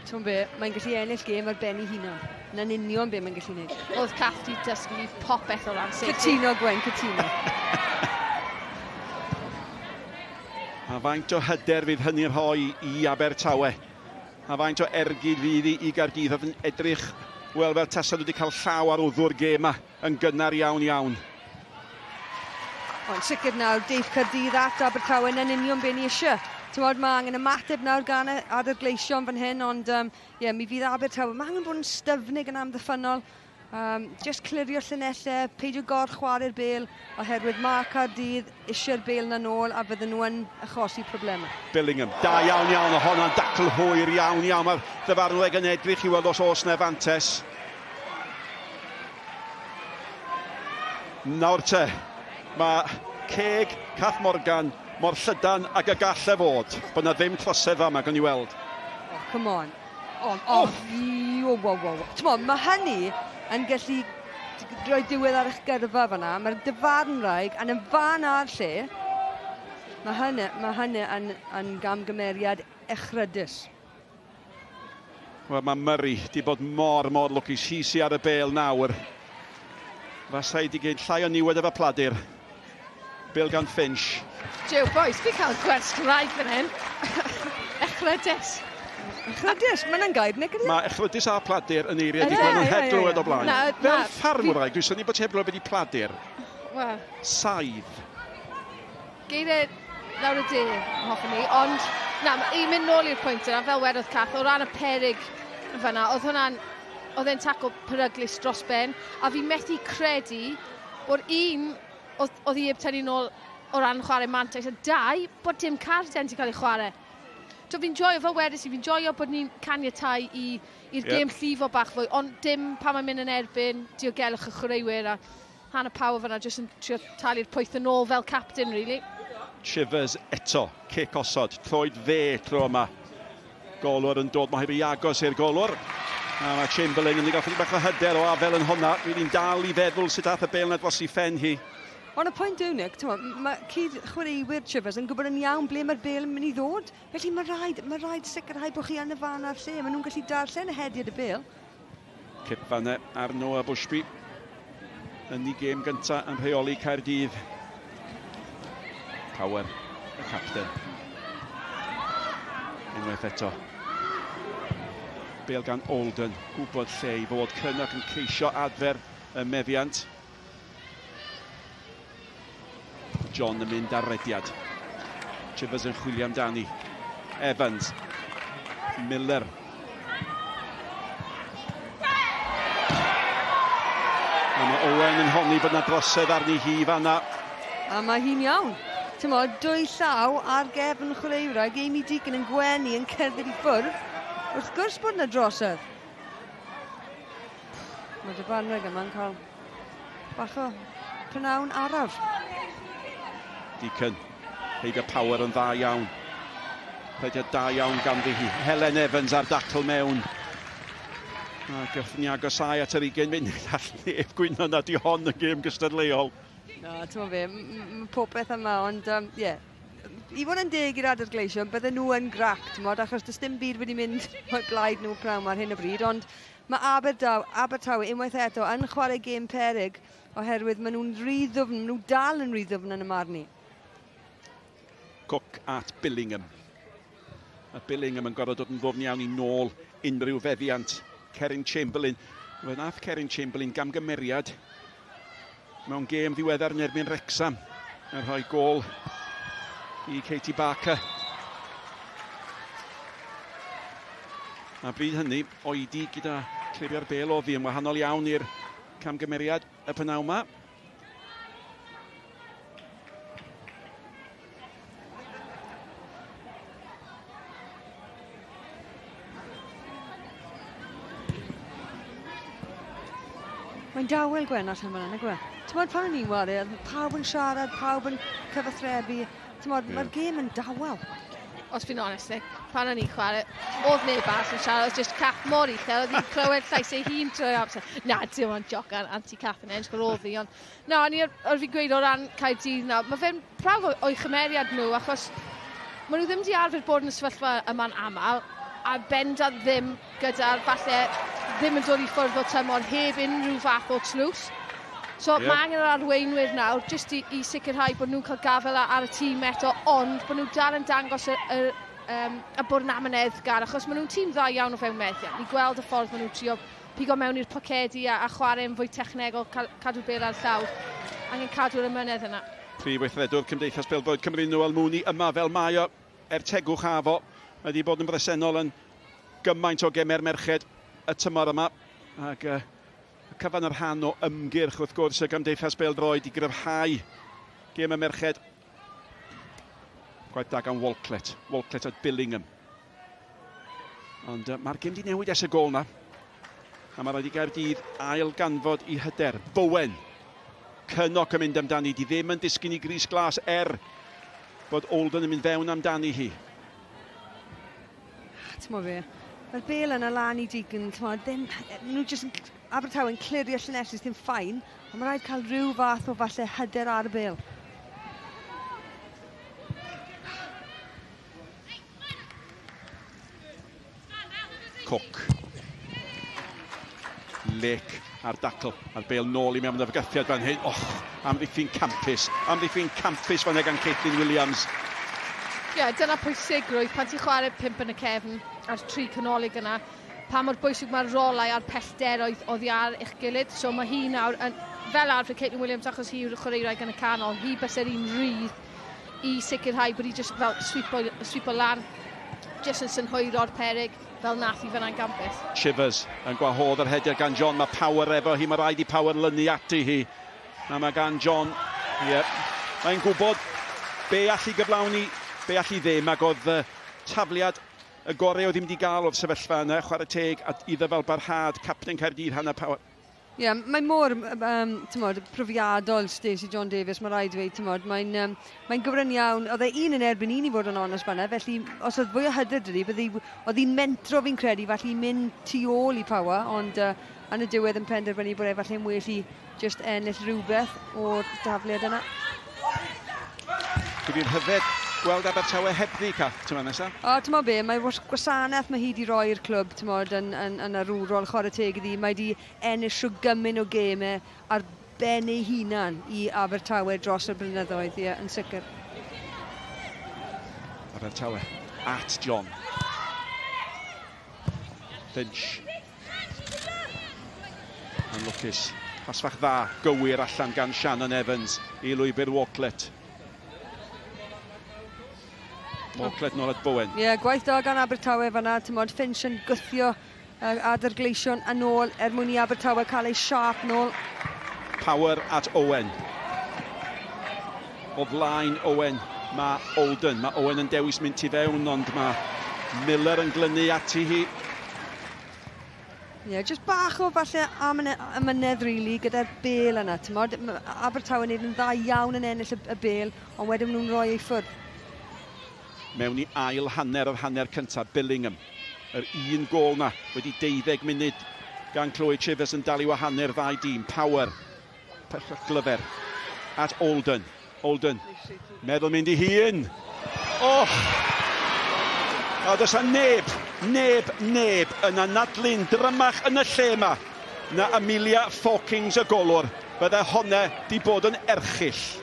Ti'n be, mae'n gallu ennill gêm ar ben ei hunan. Na'n union be mae'n gallu gwneud. Oedd Cath di dysgu fi popeth o ran safety. Cytuno, Gwen, cytuno. A faint o hyder fydd hynny'n rhoi i Abertawe? A faint o ergyd fydd i Gaerdydd oedd yn edrych Wel, fel tasa nhw wedi cael llaw ar wddw'r gêm 'ma yn gynnar iawn iawn. Ond sicr nawr, deith Caerdydd at Abertawe, yn union be ni eisiau. Tymod, mae angen ymateb nawr gan y Adar Gleision fan hyn, ond um, yeah, mi fydd Abertawe, mae angen bod yn styfnig yn amddiffynnol. Um, just clirio llinellau, peidio gor-chwarae'r bel, oherwydd mae Caerdydd eisiau'r bel na nôl a fydden nhw yn achosi problemau. Billingham, da iawn iawn o honna'n dacl hwyr iawn iawn. Mae'r ddyfarnwraig yn edrych i weld os oes na fantes. Nawr te, mae ceg Cath Morgan mor llydan ag y gall e fod. Bod na ddim trosedd fama, gawn ni weld. Oh, come on. O, o, o, o, o, o. T'mod, mae hynny yn gallu rhoi diwedd ar eich gyrfa fanna. Mae'r dyfarnwraig yn y fan a'r lle. Mae hynny, mae hynny yn, yn gamgymeriad echrydus. Wel, mae Murray di bod mor, mor lwcus. Hi sy ar y bêl nawr. Fasai di gwneud llai o niwed efo pladur. Bêl gan Finch. Jiw, boys, fi'n cael gwers Cymraeg fan hyn. Echrydus. Echrydus? Mae hwnna'n gair, nag ydy? Mae echrydus a pladur yn eiriau di gweld nhw heb glywed o blaen. Fel ffarmwraig, dwi'n synnu bod ti heb glywed beth di pladur. Wel. Saif. Geiriau lawr y de, hoffwn i, ond na, i mynd nôl i'r pwynt yna, fel wedodd Cath, o ran y perig fanna, oedd hwnna'n, oedd e'n taco peryglus dros ben, a fi methu credu bod un, oedd, oedd hi heb tynnu nôl o ran chwarae mantais, a dau, bod dim carden ti'n cael ei chwarae. So fi'n joio, fel wedes i, fi'n joio bod ni'n caniatau i, i'r yeah. gêm llifo bach fwy, ond dim pan mae'n mynd yn erbyn diogelwch y chwaraewyr a Hannah Power fanna jyst yn trio talu'r pwyth yn ôl fel captain, really. Chivers eto, cic osod, troed dde tro yma. Golwr yn dod, mae hi agos i'r golwr. A mae Chamberlain yn mynd i gael chydig bach o hyder o afel yn honna. Dwi'n dal i feddwl sut ath y bêl na dros i phen hi. Ond y pwynt yw, Nick, mae cyd chwaraewyr Chivers yn gwybod yn iawn ble mae'r bêl yn mynd i ddod. Felly mae rhaid, mae rhaid sicrhau bod chi yn y fan a'r lle. Maen nhw'n gallu darllen y hediad y bêl. Cip fanne ar Noah Bushby yn ei gêm gyntaf yn rheoli Caerdydd. Power, y capten. Unwaith eto. Bale gan Olden, gwybod lle i fod. Cynnock yn ceisio adfer y meddiant. John yn mynd ar rediad. Chivers yn chwilio amdani. Evans. Miller. A mae Owen yn honni bod yna drosedd arni hi fanna. A mae hi'n iawn. Ti'n dwy llaw ar gefn chwaraewraig, Amy Deacon yn gwenu yn cerdded i ffwrdd. Wrth gwrs bod yna drosedd. Mae dyfarnwraig yma'n cael bach o prynawn araf. Deacon, heibio Power yn dda iawn. Rhediad da iawn ganddi hi. Helen Evans ar dacl mewn. Ac wrth ni agosau at yr 20 munud, all neb gwyno nad i hon yn gêm gystadleuol. No, ti'n meddwl fe, mae popeth yma, ond ie. Um, yeah. I fod yn deg i'r Adar Gleision, bydden nhw yn grac, ti'n modd, achos does dim byd wedi mynd o'i blaid nhw prawn ar hyn o bryd, ond Mae Aberdaw, Abertawe unwaith eto yn chwarae gêm peryg oherwydd maen nhw'n rhy ddwfn, maen nhw dal yn rhy ddwfn yn y marn i. Cook at Billingham. Mae Billingham yn gorfod dod yn ddwfn iawn i nôl unrhyw feddiant. Kerin Chamberlain. Fe nath Kerin Chamberlain gamgymeriad mewn gêm ddiweddar yn erbyn Wrexham. Yn rhoi gôl i Katie Barker. A bryd hynny, oedi gyda clirio'r bêl oddi yn wahanol iawn i'r camgymeriad y pynawn yma. Mae'n dawel Gwen allan fan'na, nag yw e? T'mod pan o'n i'n ware, o'dd pawb yn siarad, pawb yn cyfathrebu. T'mod, yeah. mae'r gêm yn dawel. Os fi'n onest, Nick, pan o'n i'n chwarae, oedd neb arall yn siarad, oedd just Cath mor uchel, oedd hi'n clywed llais ei hun trwy'r amser. Na, dim ond jocan, anti-Cath yn edrych ar ôl fi, ond na, o'n i, o'r fi'n gweud o ran Caerdydd nawr, mae fe'n prawf o'i chymeriad nhw, achos maen nhw ddim wedi arfer bod yn y sefyllfa yma'n aml, a bendant ddim gyda'r falle ddim yn dod i ffwrdd o tymor heb unrhyw fath o tlws. So yeah. mae angen yr arweinwyr nawr jyst i, i sicrhau bod nhw'n cael gafael ar y tîm eto, ond bod nhw dal yn dangos y, y, um, y bod yn amyneddgar, achos maen nhw'n tîm dda iawn o fewn methiant. Ni gweld y ffordd maen nhw'n trio pigo mewn i'r pocedi a, a chwarae'n fwy technegol, cadw'r bel ar llawr. Angen cadw'r ymynedd yna. Prif Weithredwr Cymdeithas Bêl-droed Cymru Noel Mooney yma fel mae o er tegwch â fo. Mae wedi bod yn bresennol yn gymaint o gemau'r merched y tymor yma. Ac uh, y cyfan yr rhan o ymgyrch wrth gwrs y Gymdeithas Bêl-droed i gryfhau gêm y merched. Gwaith da gan Walklett. Walklett at Billingham. Ond uh, mae'r gêm di newid ers y gol na. A mae rhaid i Gaerdydd ail ganfod i hyder. Bowen. Cynoc yn mynd amdani. Di ddim yn disgyn i gris glas er bod Olden yn mynd fewn amdani hi. Ah, T'mo be, mae'r bel yna lan i Deacon, t'mo, ddim, nhw jyst yn, Abertawe yn clirio llinelli sy'n ffain, ond mae rhaid cael rhyw fath o falle hyder ar y bel. Cook. Lake ar dacl, a'r bel nôl i mewn y fygythiad fan hyn. Och, amddiffyn campus. Amddiffyn campus fan gan Caitlin Williams. Ie, yeah, dyna pwysigrwydd pan ti'n chwarae pump yn y cefn a'r tri canolig yna, pa mor bwysig mae'r rolau a'r pellteroedd oddi ar eich gilydd. So mae hi nawr, yn, fel arfer Caitlin Williams, achos hi yw'r chwaraewraig yn y canol, hi byse'r un rydd i sicrhau bod hi jyst fel swipo, swipo lan, jyst yn synhwyro'r perig fel nath i fyna'n gampus. Chivers yn gwahodd yr hediad gan John. Mae Power efo hi, mae rhaid i Power lynu ati hi. A mae gan John, ie, yeah, mae'n gwybod be all i gyflawni, be all i ddim, ac oedd uh, tafliad y gorau oedd ddim wedi gael o'r sefyllfa yna, chwarae teg at iddo fel barhad, capten Caerdydd, Hannah Power. Ie, yeah, mae mor um, tymod, profiadol Stacey John Davies, mae rhaid dweud, tymod, mae'n um, mae gyfran iawn. Oedd e un yn erbyn un i fod yn onest fanna, felly os oedd fwy o hyder dydi, bydde, oedd hi'n mentro fi'n credu, falle i mynd tu ôl i Power, ond uh, yn y diwedd yn penderfynu bod e falle'n well i just ennill rhywbeth o'r dafliad yna. Bydd hi'n rhyfedd gweld Abertawe hebddi, Cath, tymor nesaf. O, ti'n be, mae gwasanaeth mae hi wedi rhoi i'r clwb, ti'n modd, yn, yn, yn arwrol, chwarae teg iddi. Mae wedi ennill rhyw gymaint o gemau ar ben ei hunan i Abertawe dros y blynyddoedd, ie, yn sicr. Abertawe at John. Finch. Yn lwcus. Pas fach dda, gywir allan gan Shannon Evans i lwybr Walklett. Walklett nôl at Bowen. Ie, yeah, gwaith da gan Abertawe fanna. Ti'n modd, Finch yn gwthio uh, Adar Gleision yn ôl er mwyn i Abertawe cael ei siap nôl. Power at Owen. O flaen Owen mae Olden. Mae Owen yn dewis mynd tu fewn, ond mae Miller yn glynu ati hi. Ie, yeah, just bach o falle amynedd, really, gyda'r bel yna. Tymod, Abertawe yn neud yn dda iawn yn ennill y, y bel, ond wedyn nhw'n rhoi ei ffwrdd. Mewn i ail hanner o'r hanner cyntaf, Billingham. Yr un gol na wedi 12 munud gan Chloe Chivers yn dal i wahanu'r ddau dîm. Power, glyfer, at Olden. Olden, meddwl mynd i hun. Oh! A does a neb, neb, neb yn anadlu'n drymach yn y lle yma na Amelia Fawkins y golwr. Bydde honna di bod yn erchyll.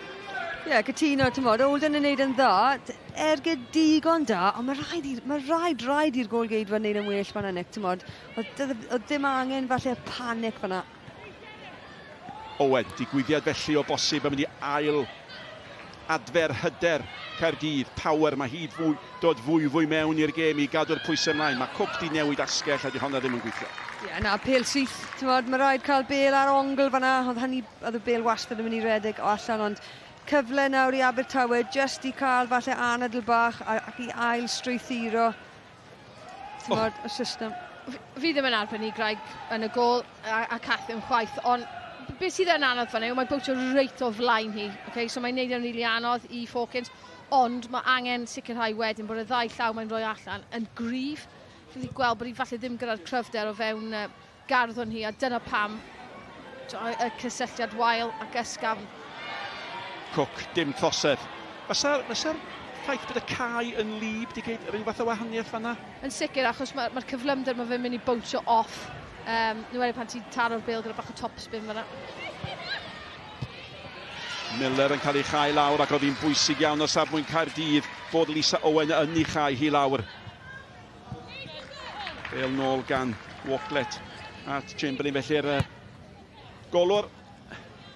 Ie, yeah, cytuno, ti'n modd, Olden yn neud yn dda, ergyd digon da, ond mae rhaid, i, mae rhaid, rhaid i'r gôl-geidwad wneud yn well fan'na, Nick, ti'n modd. Oedd ddim angen falle panic fan'na. Owen, digwyddiad felly o bosib yn mynd i ail adfer hyder Caerdydd. Power, mae hi fwy, dod fwy fwy mewn i'r gêm i gadw'r pwysau ymlaen. Mae Cook di newid asgell a di honna ddim yn gweithio. Ie, yeah, na, pel syth, ti'n modd, mae rhaid cael bel ar ongl fan'na. Oedd hynny, oedd y bel wastad yn mynd i redeg o allan, ond cyfle nawr i Abertawe jyst i cael falle anadl bach ac i ail strwythuro ti'n oh. y system. Fi ddim yn arbenigwraig yn y gol a, a Cath ddim chwaith, ond beth sydd yn anodd fan yw, mae bowtio reit o flaen hi. Okay? So mae'n neud e'n rili really anodd i Fawkins, ond mae angen sicrhau wedyn bod y ddau llaw mae'n rhoi allan yn gryf. Fi wedi gweld bod hi falle ddim gyda'r cryfder o fewn uh, garddwn hi, a dyna pam y cysylltiad wael ac ysgafn. Cook, dim trosedd. Fysa'r fysa ffaith bod y cae yn lib di gyd rhyw fath o wahaniaeth fanna? Yn sicr, achos mae'r ma, cyflymder mae fe'n mynd i bownsio off. Um, Nw wedi pan ti'n taro'r bêl gyda bach o topspin fanna. Miller yn cael ei chau lawr ac oedd hi'n bwysig iawn o safbwynt Caerdydd bod Lisa Owen yn ei chau hi lawr. Bêl nôl gan Walklett At Chamberlain felly'r uh, golwr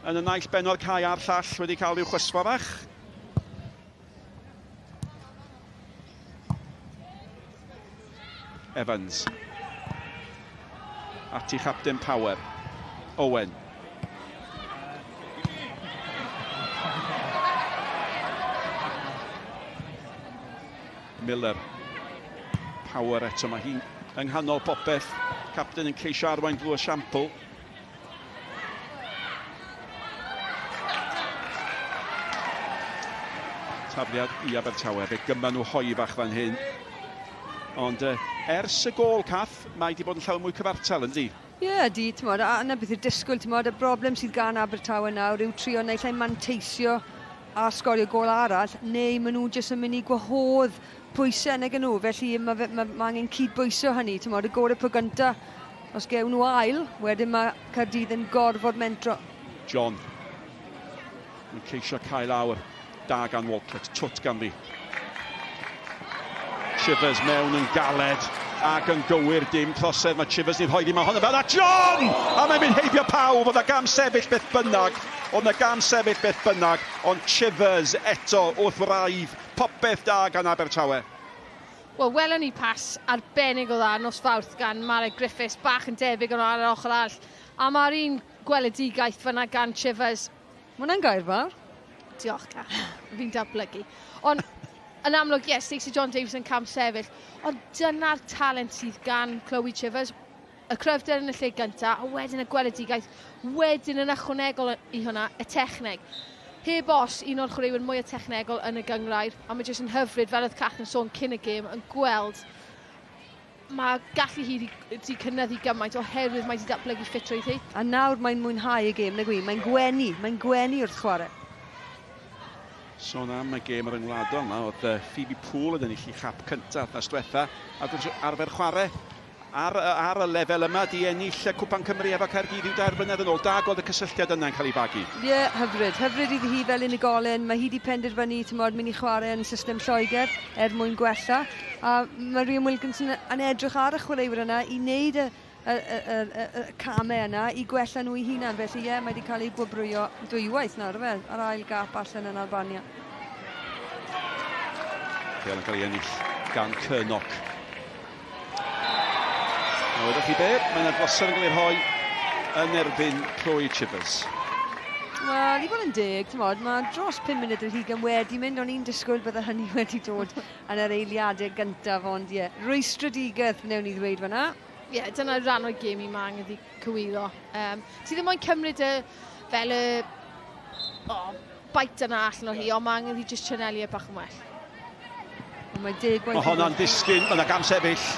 yn y naill ben o'r cae a'r llall wedi cael rhyw chwysfa fach. Evans. Ati chapten Power. Owen. Miller. Power eto, mae hi'n yng nghanol popeth. Capten yn ceisio arwain drwy esiampl. Tafliad i Abertawe, fe gyma nhw hoi fach fan hyn. Ond uh, ers y gôl, Cath, mae wedi bod yn llawer mwy cyfartal, yndi? Ie, yeah, ydy, t'mod, a 'na beth yw'r disgwyl, t'mod, y broblem sydd gan Abertawe nawr yw trio naill ai manteisio a sgorio gôl arall, neu maen nhw jyst yn mynd i gwahodd pwysau nag nhw, felly mae, fe, mae, mae angen cydbwyso hynny, t'mod, y gorau po gynta, os gewn nhw ail, wedyn mae Caerdydd yn gorfod mentro. John yn ceisio cael awr. Da gan Walcott, twt ganddi. Chivers mewn yn galed ac yn gywir, dim trosedd. Mae Chivers ni'n rhoi ddim ohono fel a John! A mae'n mynd heibio pawb, oedd na gam sefyll beth bynnag, oedd na gam sefyll beth bynnag, ond Chivers eto wrth wraidd popeth da gan Abertawe. Wel, welon ni pas arbennig o dda nos Fawrth gan Mared Griffiths, bach yn debyg ond ar yr ochr arall. A mae'r un gweledigaeth fyna gan Chivers. Mae hwnna'n gair fawr. Diolch, Cath. Fi'n datblygu. Ond yn amlwg, ie, Stacey John Davies yn cam sefyll. Ond dyna'r talent sydd gan Chloe Chivers. Y cryfder yn y lle gyntaf, a wedyn y gweledigaeth, wedyn yn ychwanegol i hwnna, y techneg. Heb os, un o'r chwaraewyr mwyaf technegol yn y gynghrair, a mae jyst yn hyfryd, fel oedd Cath yn sôn cyn y gêm, yn gweld mae gallu hi wedi cynyddu gymaint oherwydd mae wedi datblygu ffitrwydd hi. A nawr mae'n mwynhau y gêm, nag yw hi? Mae'n gwenu, mae'n gwenu wrth chwarae. Sôn am y gêm ryngwladol yma, oedd Phoebe Poole yn ennill ei chap cyntaf wythnos diwetha, ac wrth arfer chwarae ar, ar y lefel yma, di ennill y Cwpan Cymru efo Caerdydd i'w dair blynedd yn ôl. Da gweld y cysylltiad yna'n cael ei fagu. Ie, yeah, hyfryd. Hyfryd iddi hi fel unigolyn. Mae hi wedi penderfynu, tymod, mynd i chwarae yn system Lloegr er mwyn gwella. A mae Rhian Wilkinson yn edrych ar y chwaraewyr yna i wneud y, y, y, y, y, y camau yna i gwella nhw eu hunan. Felly ie, yeah, mae wedi cael ei gwobrwyo dwywaith nawr, fe, ar ail gap allan yn Albania. Pêl yn cael ei ennill gan Curnock. A wyddoch chi be? Mae yna drosedd yn cael ei rhoi yn erbyn Chloe Chivers. Wel, i fod yn deg, t'mod, mae dros 5 munud yr hugain wedi mynd, o'n i'n disgwyl bydde hynny wedi dod yn yr eiliadau gyntaf, ond ie, yeah, rwystredigaeth wnewn ni ddweud fan'na. Ie, yeah, dyna rhan o'r gêm i mae angen iddi cywiro. Um, ti ddim moyn cymryd y, fel y oh, bite yna allan o hi, ond mae angen iddi just chanelu e bach yn well. Ond mae deg gwaith... Mae honna'n disgyn, mae yna gam sefyll.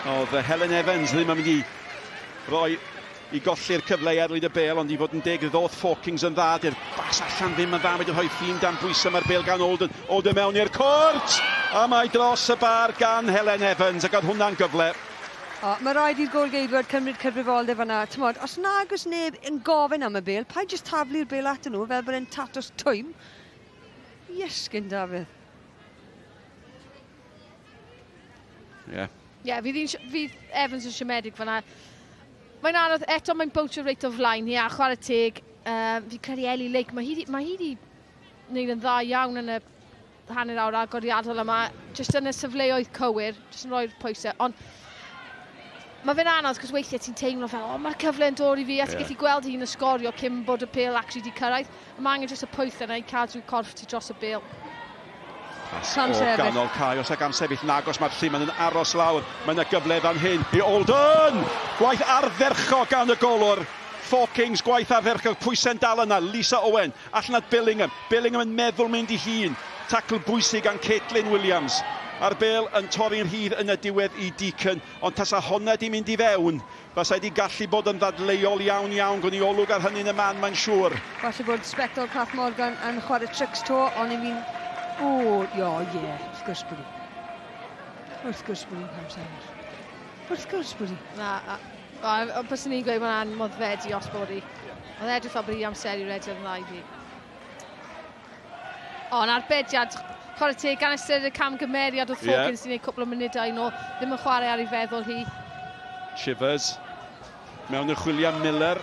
Oedd Helen Evans ddim yn mynd i roi i golli'r cyfle i erlid y bêl, ond i fod yn deg, ddoth Fawkins yn dda, dy'r bas allan ddim yn dda, wedi rhoi thîm dan bwysau, mae'r bêl gan Olden, Olden mewn i'r cwrt, a mae dros y bar gan Helen Evans, ac oedd hwnna'n gyfle. O, mae rhaid i'r gôl-geidwad cymryd cyfrifoldeb fan'na. T'mod, os nag oes neb yn gofyn am y bêl, paid jyst taflu'r bêl atyn nhw fel bod e'n tatws twym. Iesgyn, Dafydd. Ie. Yeah. Ie, yeah, fydd, fydd Evans yn siomedig fan'na. Mae'n anodd, eto mae'n bownsio reit o flaen hi a chwarae teg. Um, fi credu Ellie Lake, mae hi, mae hi wedi wneud yn dda iawn yn y hanner awr agoriadol yma, jyst yn y safleoedd cywir, jyst yn rhoi'r pwysau, ond mae fe'n anodd, cos weithiau ti'n teimlo fel, o, oh, mae'r cyfle yn dod i fi, a ti'n yeah. gallu gweld hi'n ysgorio cyn bod y pêl actually di cyrraedd. Mae angen jyst y pwyll yna i cadw corff ti dros y bêl. Pas o ganol cae, os ag am sefyll nagos, mae'r lluman yn aros lawr. Mae yna gyfle fan hyn i Olden! Gwaith ardderchog gan y golwr. Four Kings, gwaith ardderchog, pwysau'n dal yna, Lisa Owen, Allan at Billingham. Billingham yn meddwl mynd i hun. Tacl bwysig gan Caitlin Williams. A'r bêl yn torri'n rhydd yn y diwedd i Deacon. Ond tasa honna di mynd i fewn, fasai di gallu bod yn ddadleuol iawn iawn. Gwn i olwg ar hynny yn y man, mae'n siŵr. Falle bod sbectol Cath Morgan yn chwarae tricks to, ond i fi'n... O, ie, ie, wrth gwrs bod hi. Wrth gwrs bod hi'n camsefyll. Wrth gwrs bod hi. Na, a, a, byswn i'n gweud bod hwnna'n moddfedi os bod hi. Oedd edrych fel bod hi amser i rediad yn dda i fi. O, yn arbediad, chwarae teg, gan ystyried y camgymeriad oedd Hawkins yeah. sy'n gwneud cwpl o munudau nôl, ddim yn chwarae ar ei feddwl hi. Shivers. Mewn y chwiliau Miller.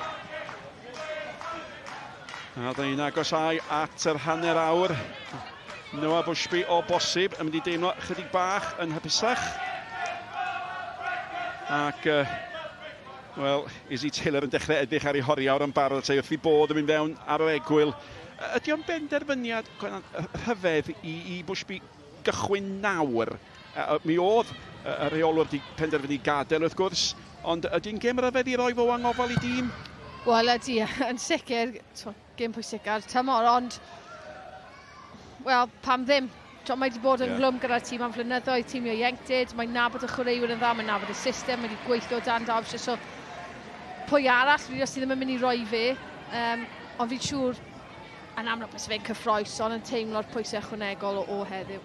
A da ni'n agosau at yr hanner awr. Noah Bushby o bosib yn mynd i deimlo chydig bach yn hapusach. Ac, wel, Izzy Taylor yn dechrau edrych ar ei horiawr yn barod te wrth i bod yn mynd fewn ar yr egwyl. Ydy o'n benderfyniad rhyfedd i, i Bushby gychwyn nawr? Mi oedd y rheolwr wedi penderfynu gadael wrth gwrs, ond ydy'n gêm ryfedd i roi fo angofal i dîm? Wel ydy, yn sicr, gêm pwysica'r tymor, ond wel, pam ddim? Mae wedi bod yn glwm gyda'r tîm am flynyddoedd, tîm ieuenctid, mae'n nabod y chwaraewyr yn dda, mae'n nabod y system, mae wedi gweithio dan Derbyshire, so pwy arall, rili, os ti ddim yn mynd i roi fe, ond fi'n siŵr, yn amlwg, byse fe'n cyffroes, ond yn teimlo'r pwysau ychwanegol o, o heddiw.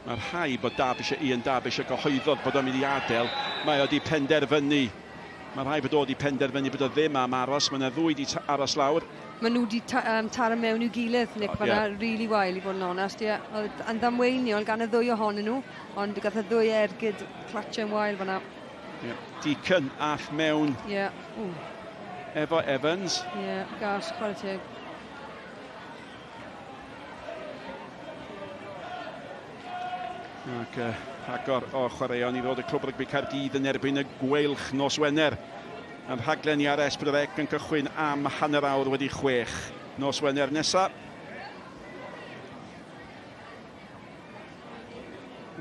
Mae rhai bod Derbyshire, Ian Derbyshire gyhoeddodd bod o'n mynd i adael. Mae o wedi penderfynu. Mae rhai bod o wedi penderfynu bod o ddim am aros. Mae yna ddwy wedi aros lawr. Maen nhw wedi ta taro mewn i'w gilydd, Nick, oh, yeah. really wael i fod yn onest. Yeah. Oedd yn ddamweiniol gan y ddwy ohonyn nhw, ond gath y ddwy ergyd clatio'n wael fan'na. Yeah. Deacon ath mewn yeah. efo Evans. Ie, yeah, gas, chwarae teg. Ac rhagor o chwaraeon i ddod y Clwb Rygbi Caerdydd yn erbyn y Gweilch nos Wener. Yn rhaglen i ar S4C yn cychwyn am 6:30 nos Wener nesaf.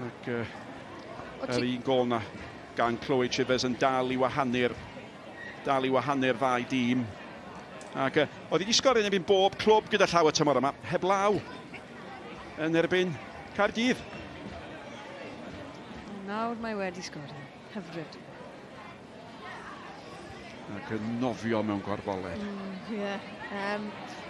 Ac yr un gol na gan Chloe Chivers yn dal i wahanu'r dal i wahanu'r ddau dîm. Ac oedd wedi sgorio yn erbyn bob clwb gyda llaw y tymor yma, heblaw yn erbyn Caerdydd. Nawr mae wedi sgorio. Hyfryd. Ac yn nofio mewn gorfoledd. Yeah.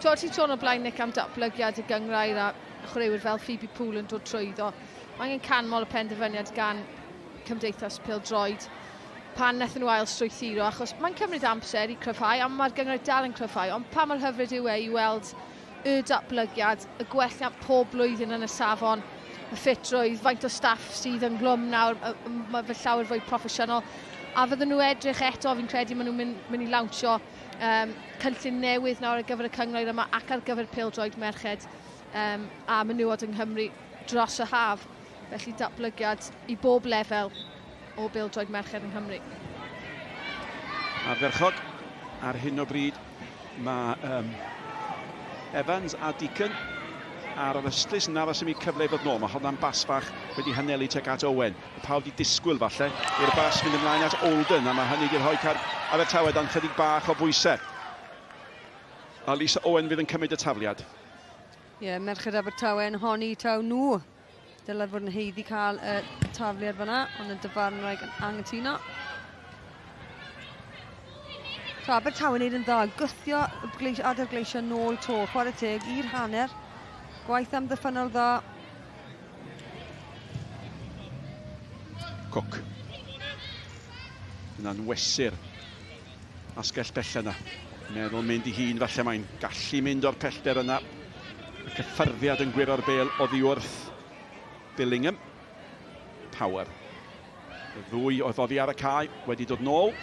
Ti'n sôn o blaen, Nick, am datblygiad y gynghrair a chwaraewyr fel Phoebe Poole yn dod trwyddo. Mae angen canmol y penderfyniad gan Cymdeithas Pêl-droed pan wnaethon nhw ail strwythuro, achos mae'n cymryd amser i cryfhau, a mae'r gynghrair dal yn cryfhau, ond pa mor hyfryd yw e i weld y datblygiad, y gwelliant pob blwyddyn yn y safon, y ffitrwydd, faint o staff sydd ynghlwm nawr, mae fe llawer fwy proffesiynol, a fydden nhw edrych eto, fi'n credu maen nhw'n mynd, mynd i lawnsio cynllun newydd nawr ar gyfer y cynghrair yma ac ar gyfer pêl-droed merched a menywod yng Nghymru dros y haf. Felly datblygiad i bob lefel o bêl-droed merched yng Nghymru. Ardderchog ar hyn o bryd mae Evans a Deacon ar yr ystlys yn aros am eu cyfle i ddod nôl. Mae honna'n bas fach wedi hanelu tuag at Owen. Pawb wedi disgwyl falle i'r bas mynd ymlaen at Olden, a mae hynny wedi rhoi Abertawe dan chydig bach o bwysau. A Lisa Owen fydd yn cymryd y tafliad. Ie, yeah, merched Abertawe yn honni taw nhw dylai fod yn haeddu cael y tafliad fan'na, ond y dyfarnwraig yn anghytuno. So Abertawe yn neud yn dda, gwthio adael Gleision nôl to, chwarae teg i'r hanner. Gwaith amddiffynnol dda. Cook. Yna'n wesur. Asgell bella yna. Meddwl mynd i hun, falle mae'n gallu mynd o'r pellter yna. Y cyffyrddiad yn gwiro'r bêl oddi wrth Billingham. Power. Y ddwy oedd oddi ar y cae wedi dod nôl.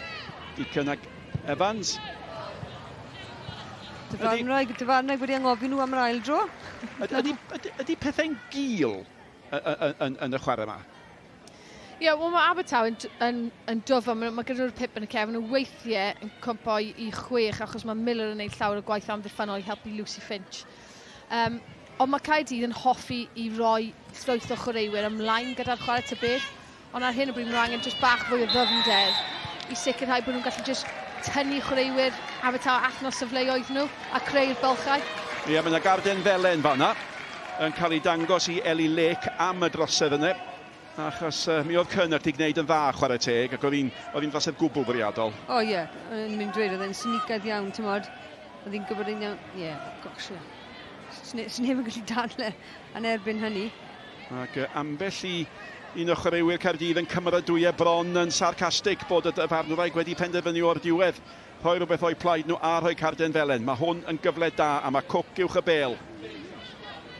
Deacon ac Evans. Dyfarnwraig wedi anghofio nhw am yr ail dro. Ydy, ydy, ydy pethau'n gul yn y chwarae yma? Ie, yeah, wel mae Abertawe yn dwfn, mae gyda nhw'r pip yn y cefn, nhw weithiau yn cwmpo i 6 achos mae Miller yn gwneud llawer o gwaith amddiffynnol i helpu Lucy Finch. Ond mae Caerdydd yn hoffi i roi llwyth o chwaraewyr ymlaen gyda'r chwarae ta beth, ond ar hyn o bryd maen nhw angen jyst bach fwy o ddyfnder i sicrhau bod nhw'n gallu jyst tynnu chwaraewyr Abertawe allan o safleoedd nhw a creu'r bylchau. Ie, yeah, mae yna garden felen fanna yn cael ei dangos i Ellie Lake am y drosedd yna. Achos mi oedd Cynnar wedi gwneud yn dda chwarae teg, ac oedd hi'n drosedd gwbl fwriadol. O ie, yeah, yn mynd dweud, oedd e'n snicaidd iawn, ti'n modd. Oedd hi'n gwybod yn iawn, ie, yeah, gosh, ie. Sneb yn gallu dadle yn erbyn hynny. Ac ambell i un o chwaraewyr Caerdydd yn cymeradwyo bron yn sarcastig bod y dyfarnwraig wedi penderfynu o'r diwedd rhoi rhywbeth o'i plaid nhw a rhoi carden felen. Mae hwn yn gyfle da a mae Cook uwch y bêl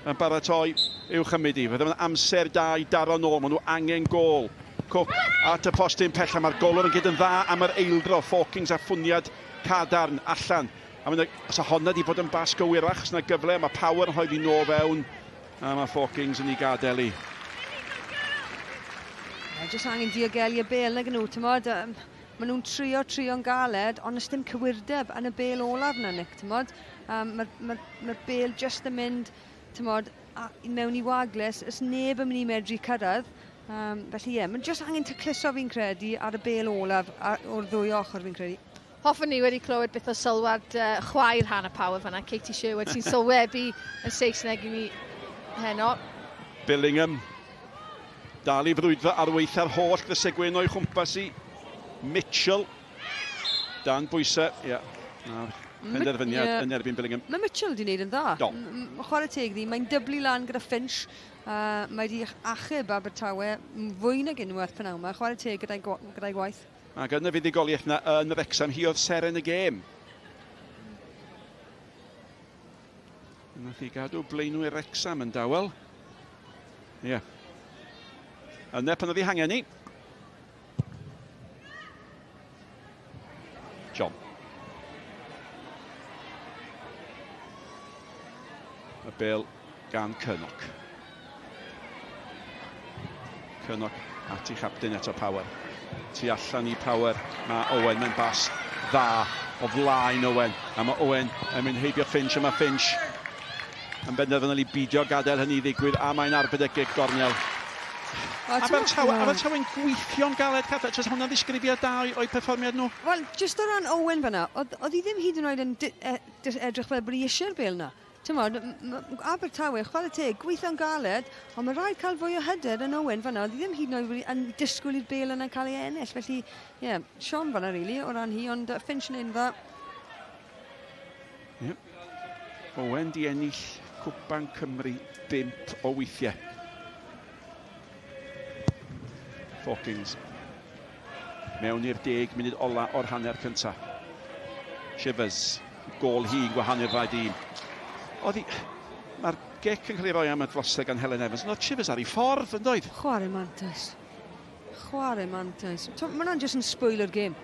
yn baratoi i'w chymryd i. Fydde fe'n amser da i daro nôl. Maen nhw angen gôl. Cook at y postyn pella. Mae'r golwr yn gyd yn dda am yr eildro. Fawkins a ffwniad cadarn allan. A mynd, os a honna di bod yn bas gywirach, os yna gyfle, mae Power yn rhoi fi nôl fewn. A mae Fawkins yn ei gadael i. Mae jyst angen diogelu y bel nag nhw, tymod. Maen nhw'n trio, trio'n galed, ond ys dim cywirdeb yn y bel olaf na, Nick, tymod. Um, Mae'r ma, ma bel jyst yn mynd, tymod, a, mewn i wagles, ys neb yn mynd i medru cyrraedd. Um, felly ie, yeah, mae'n jyst angen tacluso fi'n credu ar y bel olaf ar, o'r ddwy ochr fi'n credu. Hoffwn ni wedi clywed beth o sylwad uh, chwaer Hannah Power fanna, Katie Sherwood, sy'n sylwebu yn Saesneg i ni heno. Billingham dal i frwydro ar weitha'r holl ddysau gwyn o'i chwmpas i. Mitchell dan bwysau, ie. Yeah. Penderfyniad yeah. yn erbyn Billingham. Mae Mitchell wedi gwneud yn dda. Do. Chwarae teg ddi, mae'n dyblu lan gyda Finch. Mae wedi achub Abertawe fwy nag unwaith pnawn yma. Chwarae teg gyda'i gyda gwaith. Ac yn y fuddugoliaeth yna yn Wrecsam, hi oedd seren y gêm. Nath hi gadw blaenwyr Wrecsam yn dawel. Ie. Yeah. Yna pan oedd hi hangen ni. John. Y bel gan Cyrnoc. Cyrnoc at ei chapten eto Power. Tu allan i Power mae Owen mewn bas dda o flaen Owen. A mae Owen yn mynd heibio Finch a mae Finch yn benderfynol i beidio gadael hynny i ddigwydd a mae'n arbed y gic gornel. Abertawe, Abertawe'n gweithio'n galed, Cath, jyst hwnna'n ddisgrifiad da o'i, o'i perfformiad nhw? Wel, jyst o ran Owen fanna, oedd, oedd hi ddim hyd yn oed yn e, edrych fel bod hi eisiau'r bel na. Ti'n Abertawe, chwarae teg, gweithio'n galed, ond mae rhaid cael fwy o hyder yn Owen fanna. Oedd hi ddim hyd yn oed yn disgwyl i'r bel yna cael ei ennill. Felly, ie, yeah, siom fanna, really, o ran hi, ond Finch yn un dda. Yep. Owen di ennill Cwpan Cymru bimp o weithiau. Hawkins mewn i'r deg munud ola o'r hanner cynta. Shivers, gol hi yn gwahanu'r ddau dîm. Oedd hi... Mae'r gic yn cael ei roi am y drosedd gan Helen Evans, ond oedd Shivers ar ei ffordd, yn doedd? Chwarae mantais. Chwarae mantais. Mae hwnna'n jyst yn spoiler game.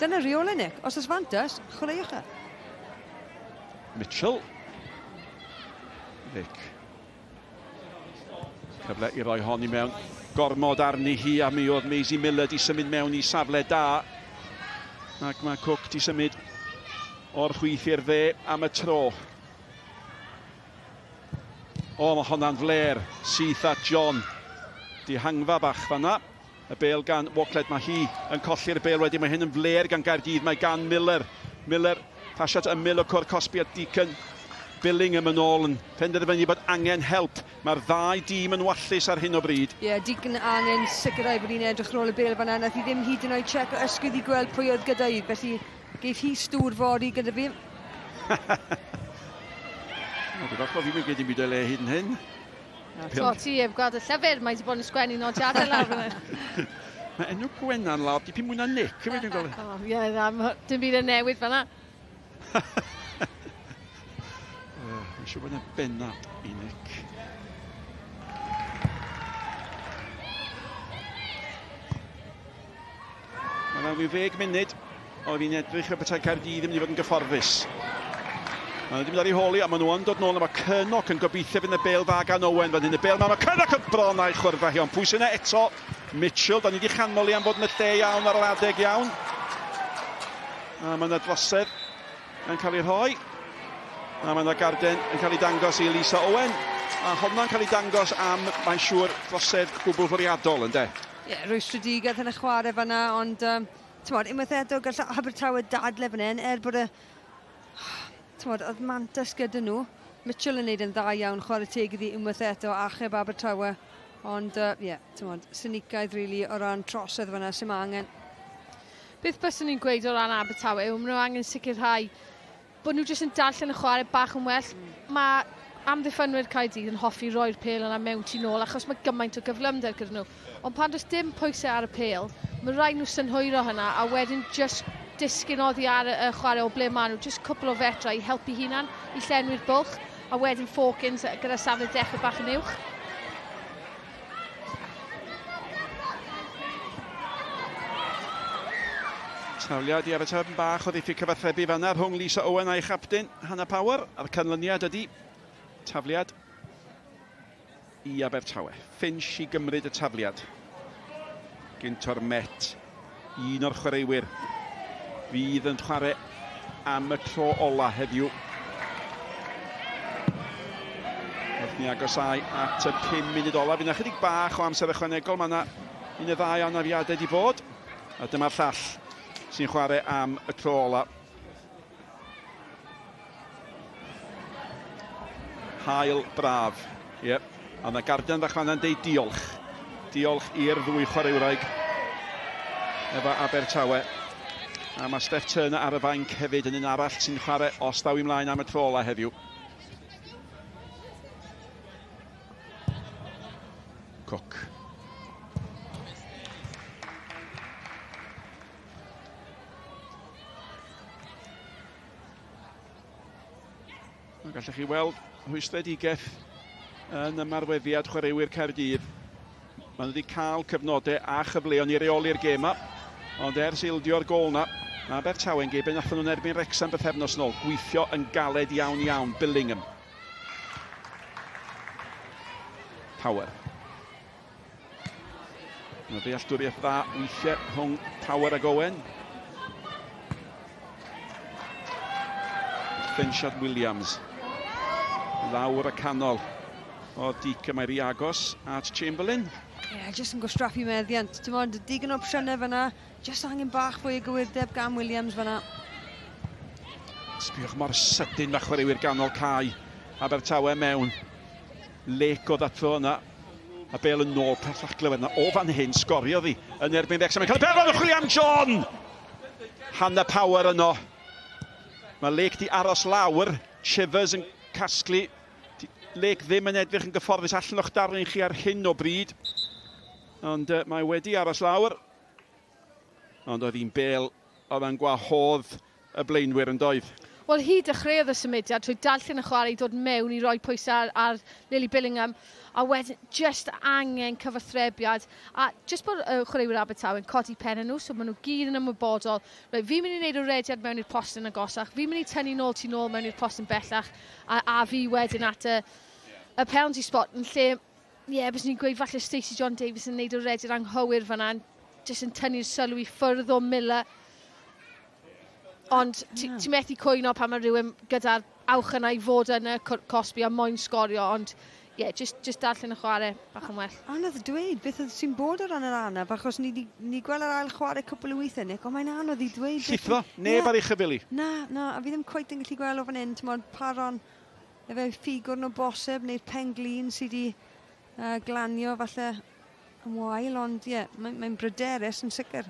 Dyna rheolau, Nick. Os oes fantas, chwaraewch e. Mitchell. Nick. Cyfle i roi hon i mewn. Gormod arni hi a mi oedd Maisie Miller di symud mewn i safle da. Ac mae Cook di symud o'r chwith i'r dde am y tro. O, mae honna'n fler. Syth at John. Dihangfa bach fanna. Y bel gan Walkled, mae hi yn colli'r bel wedyn, mae hyn yn fler gan Gaerdydd, mae gan Miller. Miller, pasiad ymyl y cwr cosbi at Deacon. Billingham yn ôl yn penderfynu bod angen help. Mae'r ddau dîm yn wallus ar hyn o bryd. Ie, yeah, Deacon angen sicrhau bod hi'n edrych rôl y bel fan'na. Nath hi ddim hyd yn oed check o ysgwydd i gweld pwy oedd gyda hi, felly geith hi stŵr fori gyda fi. Dwi'n falch bod fi'n mynd dim byd o'i le hyd yn hyn. So ti heb gweld y llyfr, mae wedi bod yn sgwennu nodiadau lawr fyna. Mae enw Gwenan lawr dipyn mwy na Nick, hefyd dwi'n gweld. O, ie, na, dim byd yn newid fan'na. Mae'n siŵr bod yna bennad i Nick. Mae fewn rhyw ddeg munud oedd hi'n edrych fel petai Caerdydd yn mynd i fod yn gyfforddus. Maen nhw wedi mynd ar ei holi a maen nhw yn dod nôl a mae Curnock yn gobeithio fynd y bel dda gan Owen fan hyn. Y bel ma, mae Curnock yn bron a'i chwrdd â hi ond pwy sy'n eto? Mitchell, da ni wedi chanmol i am fod yn y lle iawn ar yr adeg iawn. A mae yna drosedd yn cael ei rhoi. A mae yna garden yn cael ei dangos i Elisa Owen. A honna'n cael ei dangos am, mae'n siŵr, drosedd gwbl fwriadol, ynddo? Ie, yeah, rwystredigaeth yn y chwarae fanna, ond um, tymod, unwaith eto gall Abertawe dadle fan hyn, er bod y... Tymod, oedd mantas gyda nhw. Mitchell yn neud yn dda iawn, chwarae teg iddi unwaith eto, achub Abertawe. Ond, ie, uh, yeah, tymod, synicaidd, really, o ran trosedd fanna, sy'n angen. Beth byswn i'n gweud o ran Abertawe yw maen nhw angen sicrhau bod nhw jyst yn darllen y chwarae bach yn well. Mae amddiffynwyr Caerdydd yn hoffi roi'r pêl yna mewn tu nôl achos mae gymaint o gyflymder gyda nhw. Ond pan does dim pwysau ar y pêl, mae rhaid nhw synhwyro hynna a wedyn just disgyn oddi ar y chwarae o ble maen nhw, just cwpl o fetrau i helpu hunan i llenwi'r bwlch a wedyn Fawkins gyda safle dechrau bach yn uwch. Tafliad i Abertawe yn bach o ddiffyg cyfathrebu fanna rhwng Lisa Owen a'i chapten Hannah Power. A'r canlyniad ydy tafliad i Abertawe. Finch i gymryd y tafliad. Gynt o'r Met, un o'r chwaraewyr fydd yn chwarae am y tro ola heddiw. Wrth ni agosau at y 5 munud ola, fydd yna chydig bach o amser ychwanegol. Mae yna un neu ddau anafiadau wedi bod. A dyma'r llall sy'n chwarae am y tro ola. Hael braf. Ie. Yep. A yna garden fach fanna'n deud diolch. Diolch i'r ddwy chwaraewraig efo Abertawe. A mae Steph Turner ar y fainc hefyd yn un arall sy'n chwarae os daw i mlaen am y tro ola heddiw. Cook. Gallech chi weld rhwystredigaeth yn ymarweddiad chwaraewyr Caerdydd. Maen nhw wedi cael cyfnodau a chyfleon i reoli'r gêm yma, ond ers ildio'r gôl na, mae Abertawe'n gei be nathon nhw'n erbyn Wrexham bythefnos nôl, gweithio yn galed iawn iawn, Billingham. Power. Mae ddealltwriaeth dda weithiau rhwng Power ag Owen. Fensiad Williams. Lawr y canol o Dic y mae rhy agos at Chamberlain. Ie, yeah, jyst yn gwastraffu meddiant. Ti'n modd, digon o opsiynau fyna. Jyst angen bach fwy o gywirdeb gan Williams fyna. Sbiwch mor sydyn mae chwaraewyr ganol cae Abertawe mewn. Lake oedd ato yna. A Bale yn nôl pellach glywed yna. O fan hyn, sgoriodd hi yn erbyn Wrexham. Mae'n cael y bel yn chwilio am John! Hannah Power yno. Mae Lake di aros lawr. Chivers yn casglu. Lake ddim yn edrych yn gyfforddus allan o'ch darlun chi ar hyn o bryd. Ond uh, mae wedi aros lawr. Ond oedd hi'n bel oedd yn gwahodd y blaenwyr yn doedd? Wel, hi dechreuodd y symudiad trwy darllen y chwarae i dod mewn i roi pwysau ar, ar Lily Billingham, a wedyn just angen cyfathrebiad, a just bod uh, chwaraewyr Abertawe yn codi pen nhw, so maen nhw gyd yn ymwybodol. Reit, fi'n mynd i wneud y rediad mewn i'r post yn agosach, fi'n mynd i tynnu nôl tu nôl mewn i'r post yn bellach, a, a fi wedyn at y, y penalty spot yn lle Ie, yeah, bys ni'n gweud falle Stacey John Davies yn neud y rediad anghywir fan'na, jyst yn tynnu'r sylw i ffwrdd o Miller. Ond ti, ti methu cwyno pan mae rhywun gyda'r awch yna i fod yn y cosbi a moyn sgorio, ond ie, yeah, just, just darllen y chwarae bach yn well. Anodd dweud beth oedd sy'n bod o ran yr anaf, achos ni wedi ni gweld yr ail chwarae cwpl o weithiau, Nick, ond mae'n anodd i dweud. Llithro, neb yeah. ar ei chyfili. Na, na, a fi ddim cweit yn gallu gweld o fan hyn, ti'n modd, paron Efe ffigwrn o bosib, neu'r pen-glin sydd wedi uh, glanio falle yn wael, ond ie, yeah, mae'n mae bryderus yn sicr.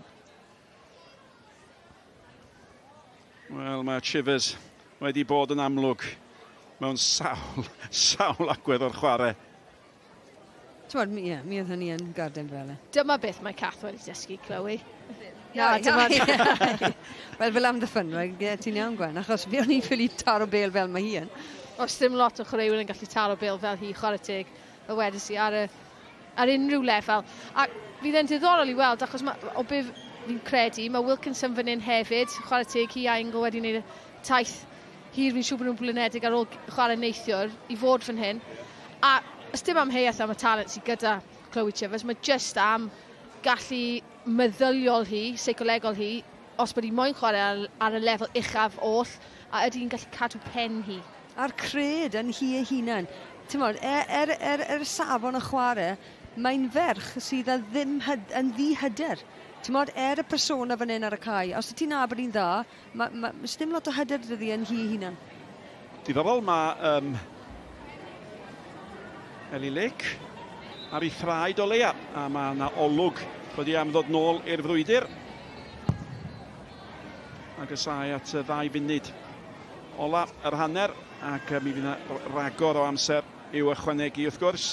Wel, mae Chivers wedi bod yn amlwg mewn sawl, sawl agwedd o'r chwarae. T'mod, mi, ie, mi oedd hynny yn garden fel e. Dyma beth mae Cath wedi dysgu, Chloe. Na, dyma... Wel, fel amddiffynwraig, ie, ti'n iawn, Gwen, achos fi o'n i'n ffili taro bêl fel mae hi yn. Os dim lot o chwaraewyr yn gallu taro bêl fel hi, chwarae teg, fel wedes i, ar, y, ar unrhyw lefel. A fydd e'n diddorol i weld, achos ma, o be fi'n credu, mae Wilkinson fan hyn hefyd, chwarae teg, hi a Ingle wedi gwneud y taith hir, fi'n siŵr bod nhw'n blinedig ar ôl chwarae neithiwr i fod fan hyn. A ys dim amheuaeth am y talent sydd gyda Chloe Chivers, mae jyst am gallu meddyliol hi, seicolegol hi, os bod hi moyn chwarae ar, ar y lefel uchaf oll, a ydy hi'n gallu cadw pen hi. A'r cred yn hi ei hunan. Timod, er, er, er, er y safon o chwarae, mae'n ferch sydd â ddim hyd, yn ddi-hyder. Timod, er y persona fan hyn ar y cae, os ti'n nabod hi'n dda, Mae, ma, dim lot o hyder dydi yn hi hunan. Diddorol, mae um, Ellie Lake ar ei thraed o leia, a mae yna olwg bod hi am ddod nôl i'r frwydr. Agosau at y ddau funud ola yr hanner, ac mi fydd yna ragor o amser i'w ychwanegu wrth gwrs.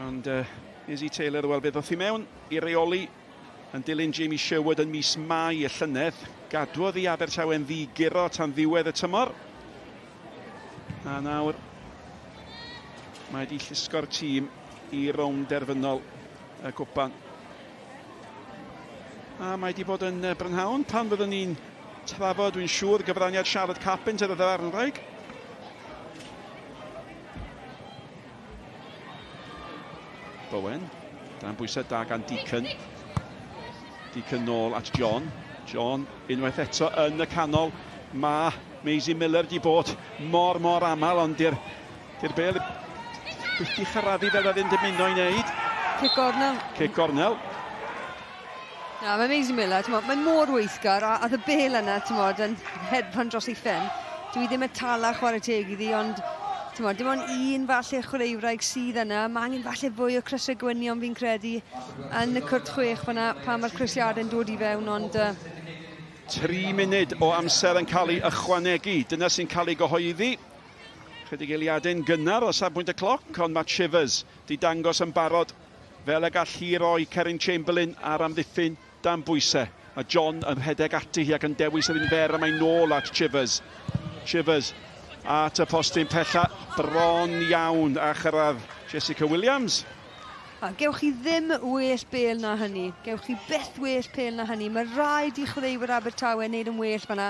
Ond uh, Izzy Taylor, wel, fe ddoth i mewn i reoli Yn dilyn Jamie Sherwood yn mis Mai y llynedd, gadwodd i Abertawe'n ddi-guro tan ddiwedd y tymor. A nawr mae wedi llusgo'r tîm i rownd derfynol y cwpan. A mae wedi bod yn brynhawn pan fyddwn ni'n trafod, dwi'n siŵr, gyfraniad Charlotte Carpenter y ddarnwraig. Bowen, dan bwysau da gan Deacon. Deacon nôl at John. John unwaith eto yn y canol. Mae Maisie Miller wedi bod mor, mor aml, ond di'r di bel byth di charafu fel oedd yn dymuno i wneud. Cic gornel. Cic gornel. Na, mae Maisie Miller, t'mod, mae mor weithgar, a, a y bel yna, t'mod, yn hedfan dros ei phen. Dwi ddim y tala chwarae teg iddi, ond t'mod, dim ond un falle chwaraewraig sydd yna. Mae angen falle fwy o crysau gwynion fi'n credu yn y cwrt chwech fyna pan mae'r crysiadau'n dod i fewn, ond... 3 munud o amser yn cael ei ychwanegu. Dyna sy'n cael ei gyhoeddi. Chydig eiliadau'n gynnar o safbwynt y cloc, ond mae Chivers di dangos yn barod fel y gall hi roi Kerin Chamberlain ar amddiffyn dan bwysau. Mae John yn rhedeg ati hi ac yn dewis yr un fer a mae'n nôl at Chivers. Chivers at y postyn pella, bron iawn a chyrraedd Jessica Williams. A gewch chi ddim well bêl na hynny. Gewch chi byth well pêl na hynny. Mae rhaid i chwaraewyr Abertawe wneud yn well fanna.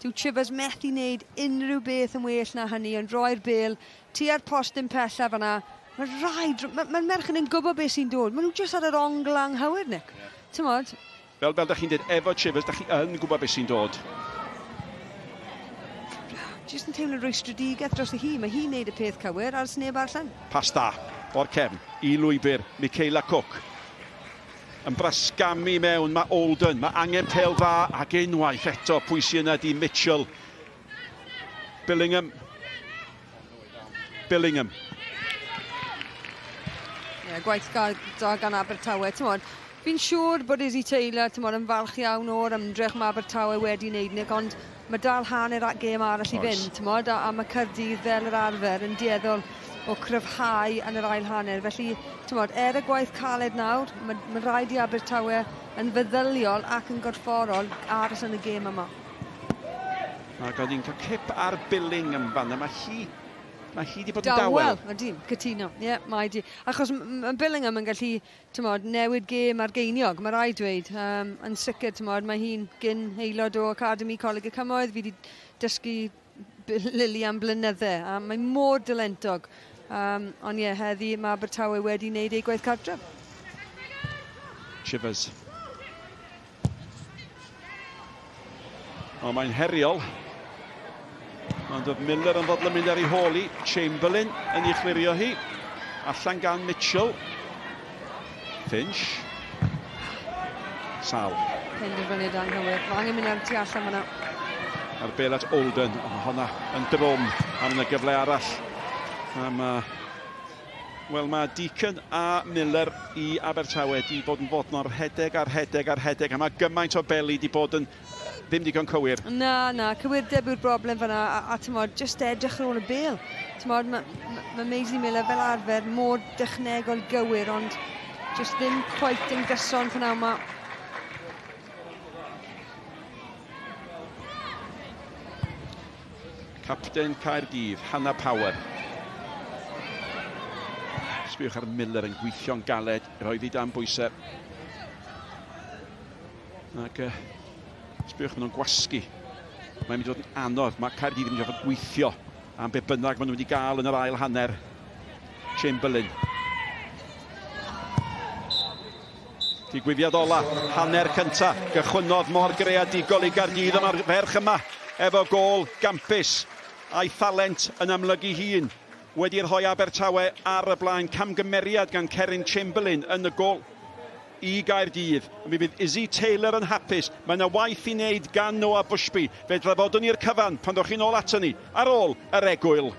Dyw Chivers methu wneud unrhyw beth yn well na hynny, yn rhoi'r bêl tua'r postyn pella fanna. Mae rhaid, mae'r ma merched yn gwybod beth sy'n dod. Maen nhw jyst ar yr ongl anghywir, Nick. Yeah. T'mod? Fel da chi'n dweud, efo Chivers, da chi yn gwybod beth sy'n dod. Jyst yn teimlo rwystredigaeth dros hi. Mae hi'n neud y peth cywir ar sneb allan. Pas da o'r cefn i lwybr Michaela Cook. Yn brasgamu mewn, mae Olden, mae angen pêl dda ac unwaith eto pwy sy'n yna di Mitchell. Billingham. Billingham. Yeah, gwaith da gan Abertawe. T'mod, fi'n siŵr bod Izzy Taylor t'mod, yn falch iawn o'r ymdrech mae Abertawe wedi wneud, Nick, ond mae dal hanner at gêm arall i fynd, t'mod, a mae Caerdydd fel yr arfer yn dueddol o cryfhau yn yr ail hanner. Felly, t'mod, er y gwaith caled nawr, mae, mae rhaid i Abertawe yn feddyliol ac yn gorfforol aros yn y gêm yma. Ac oedd hi'n cael cip ar Billingham fanna. Mae hi wedi bod yn dawel. Dawel, ydy, cytuno. Ie, yeah, mae di. Achos mae Billingham yn gallu, t'mod, newid gêm ar geiniog, mae rhaid dweud. Yn sicr, t'mod, mae hi'n gyn aelod o Academy Coleg y Cymoedd. Fi wedi dysgu Lily am blynydde, a mae mor dalentog. Ond ie, heddi mae Abertawe wedi wneud ei gwaith cartref. Chivers. O, mae'n heriol. Ond oedd Miller yn fodlon mynd ar ei hôl hi. Chamberlain yn ei chlirio hi. Allan gan Mitchell. Finch. Sal. Penderfyniad anghywir. Mae angen mynd ar tu allan fan'na. A'r bêl at Olden. O, mae honna yn drwm. A mae yna gyfle arall. A mae... Wel, mae Deacon a Miller i Abertawe wedi bod yn fodlon rhedeg a rhedeg a rhedeg. A mae gymaint o beli wedi bod yn ddim digon cywir. Na, na, cywirdeb yw'r broblem fan'na, a t'mod, jyst edrych ar ôl y bêl. T'mod, ma Maisie Miller fel arfer mor dechnegol gywir, ond jyst ddim quite yn gyson p'nawn 'ma. Capten Caerdydd, Hannah Power. Sbiwch ar Miller yn gweithio'n galed, roedd hi dan bwysau. Ac sbiwch, maen nhw'n gwasgu. Mae'n mynd i fod yn anodd. Mae Caerdydd yn mynd i fod yn gweithio am be bynnag maen nhw wedi gael yn yr ail hanner. Chamberlain. Digwyddiad ola, hanner cynta, gychwynnodd mor greadigol i Gaerdydd, ond mae'r ferch yma efo gôl gampus a'i thalent yn amlygu hun wedi rhoi Abertawe ar y blaen. Camgymeriad gan Kerin Chamberlain yn y gôl i Gaerdydd. Mi fydd Izzy Taylor yn hapus. Mae yna waith i wneud gan Noah Bushby. Fe drafodwn ni'r cyfan pan ddowch chi'n ôl ato ni ar ôl yr egwyl.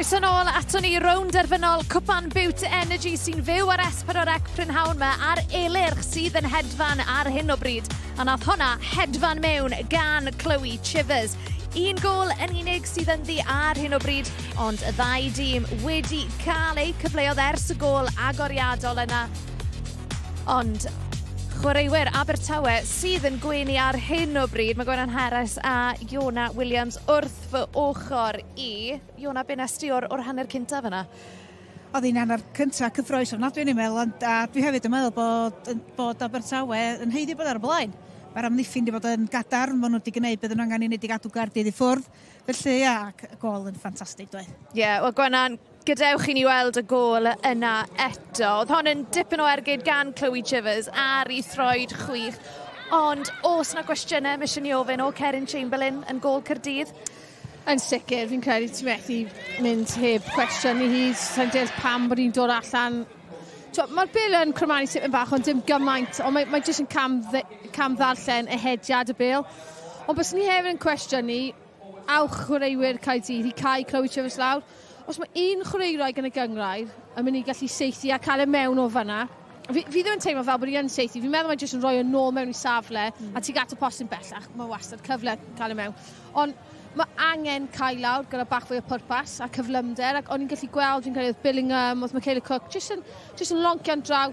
Croeso nôl aton ni rownd derfynol Cwpan Bute Energy sy'n fyw ar S4C prynhawn 'ma a'r Elyrch sydd yn hedfan ar hyn o bryd. A nath honna hedfan mewn gan Chloe Chivers. Un gôl yn unig sydd ynddi ar hyn o bryd, ond y ddau dîm wedi cael eu cyfleoedd ers y gôl agoriadol yna. Ond chwaraewyr Abertawe sydd yn gwenu ar hyn o bryd. Mae Gwenan Harris a Iona Williams wrth fy ochr i. Iona, be nes ti o'r, or hanner cyntaf yna? Oedd hi'n hanner cyntaf cyffroes ofnadwy o'n i'n meddwl, ond a dwi hefyd yn meddwl bod, bod Abertawe yn haeddu bod ar y blaen. Mae'r amddiffyn wedi bod yn gadarn, maen nhw wedi gwneud beth nhw angen i wneud i gadw Gaerdydd i ffwrdd. Felly, ia, y gol yn ffantastig, dweud. Ie, yeah, wel Gwenan, gadewch i ni weld y gol yna eto. Oedd hon yn dipyn o ergyd gan Chloe Chivers ar ei throed chwith. Ond os na gwestiynau, mae eisiau ni ofyn o Cerin Chamberlain yn gol Caerdydd? Yn sicr, fi'n credu ti methu mynd heb cwestiwn i hi. Sa'n deall pam bod hi'n dod allan. Mae'r bel yn crymanu tipyn bach, ond dim gymaint. Ond mae, mae jyst yn cam, cam ddarllen ehediad y bel. Ond bys ni hefyd yn cwestiynu awch chwaraewyr Caerdydd i cael Chloe Chivers lawr. Os mae un chwaraewraig yn y gynghrair yn mynd i gallu saethu a cael e mewn o fanna, fi, fi ddim yn teimlo fel bod hi yn saethu. Fi'n meddwl mae jyst yn rhoi o nôl mewn i safle a ti at y postyn bellach, mae wastad cyfle cael e mewn. Ond mae angen cael lawr gyda bach fwy o pwrpas a cyflymder ac o'n i'n gallu gweld, fi'n credu oedd Billingham, oedd Michaela Cook, jyst yn, jyst yn loncian draw.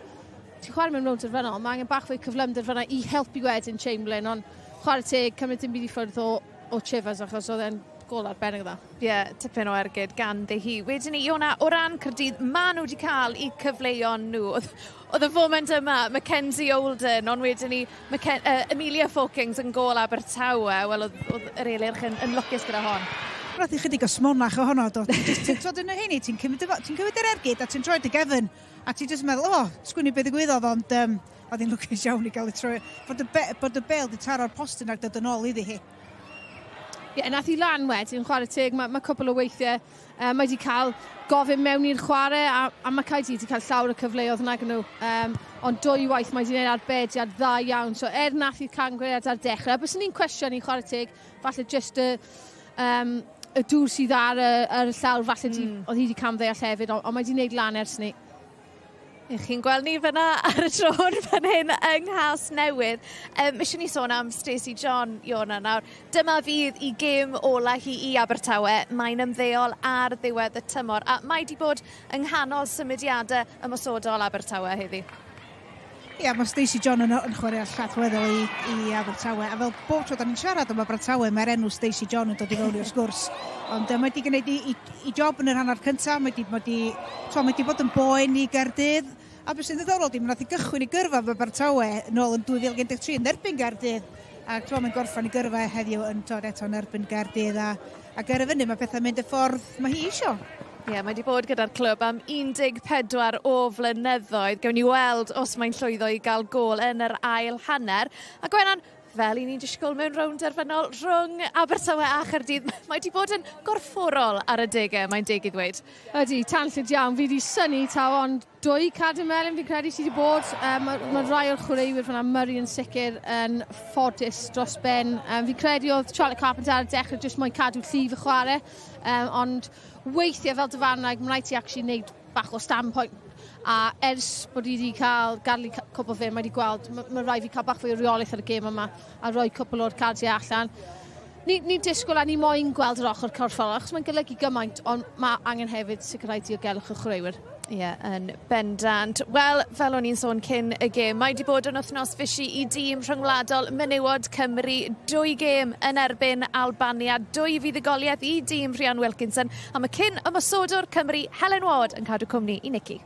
Ti'n chwarae mewn rownd terfynol, mae angen bach fwy o cyflymder fyna i helpu wedyn Chamberlain, ond chwarae teg, cymryd dim byd i ffwrdd o, o Chivers achos oedd e'n gol arbennig dda. Ie, yeah, tipyn o ergyd ganddi hi. Wedyn ni, Iona, o ran Caerdydd, maen nhw wedi cael eu cyfleon nhw. Oedd, oedd y foment yma, Mackenzie Olden, ond wedyn ni, Macen Amelia Fawkins yn gôl Abertawe, wel oedd, oedd yr Elyrch yn, yn lwcus gyda hon. Roedd hi chydig o smonach ohono, do. Ti'n dod yn y heini, ti'n cymryd, ti cymryd yr ergyd a ti'n troi dy gefn, a ti'n just meddwl, o, oh, sgwini beth ddigwyddodd, ond um, oedd hi'n lwcus iawn i gael ei troi, bod y, be, bod y bel di taro'r postyn ac dod yn ôl iddi hi. Ie, yeah, nath hi lan wedyn, chwarae teg, mae, mae cwpl o weithiau mae wedi cael gofyn mewn i'r chwarae a, a mae Caerdydd wedi cael llawer o cyfleoedd nag nhw. Um, ond dwy waith mae wedi gwneud arbediad dda iawn. So er nath i'r cangread ar dechrau, bys ni'n cwestiwn i chwarae teg, falle just y, um, y dŵr sydd ar y, ar y llawr, falle mm. oedd hi wedi camddeall hefyd, ond, ond mae wedi gwneud lan ers ni. Ych chi'n gweld ni fyna ar y tron fan hyn yng Nghas Newydd. Um, eisiau ni sôn am Stacey John, Iona, nawr. Dyma fydd i gêm ola hi i Abertawe. Mae'n ymddeol ar ddiwedd y tymor. A mae di bod yng nghanol symudiadau ymosodol Abertawe heddi. Ia, mae Stacey John yn, yn chwarae allweddol i, i Abertawe. A fel bob tro da ni'n siarad am Abertawe, mae'r enw Stacey John yn dod i fewn i'r sgwrs. Ond mae wedi gwneud i, i, i job yn yr hanner cyntaf, mae wedi, mae wedi, to, mae wedi bod yn boen i Gaerdydd. A beth sy'n ddiddorol, di, mae nath i gychwyn i gyrfa efo Abertawe nôl yn 2013 yn erbyn Gaerdydd. A to, mae'n gorffan i gyrfa heddiw yn dod eto yn erbyn Gaerdydd. A, ac ar y fyny mae pethau'n mynd y ffordd mae hi isio. Ie, yeah, mae wedi bod gyda'r clwb am 14 o flynyddoedd. Gewn ni weld os mae'n llwyddo i gael gôl yn yr ail hanner. A Gwenan, fel i ni'n disgwyl mewn rownd derfynol rhwng Abertawe a Chaerdydd, mae wedi bod yn gorfforol ar y degau, mae'n deg i ddweud. Ydy, tanllyd iawn. Fi wedi synnu taw ond dwy cardyn melyn fi'n credu sydd wedi bod. Um, mae, mae rai o'r chwaraewyr fyna, Murray yn sicr, yn ffodus dros ben. Um, fi'n credu oedd Charlotte Carpenter ar y dechrau jyst moyn cadw llif y chwarae. Um, ond weithiau fel dyfarnwraig, mae'n rhaid ti actually wneud bach o standpoint. A ers bod i wedi cael gadw cwpl fe, mae wedi gweld, mae, mae rhaid fi cael bach fwy o reolaeth ar y gêm yma a rhoi cwpl o'r cardiau allan. Ni'n ni disgwyl a ni moyn gweld yr ochr corfforol, achos mae'n golygu gymaint, ond mae angen hefyd sicrhau diogelwch y chwaraewyr. Ie, yeah, yn bendant. Wel, fel o'n i'n sôn cyn y gêm, mae wedi bod yn wythnos fysi i dîm rhyngwladol Menywod Cymru. Dwy gêm yn erbyn Albania, dwy fuddugoliaeth i dîm Rhian Wilkinson, a mae cyn ymosodwr Cymru, Helen Ward, yn cadw cwmni i Nicky.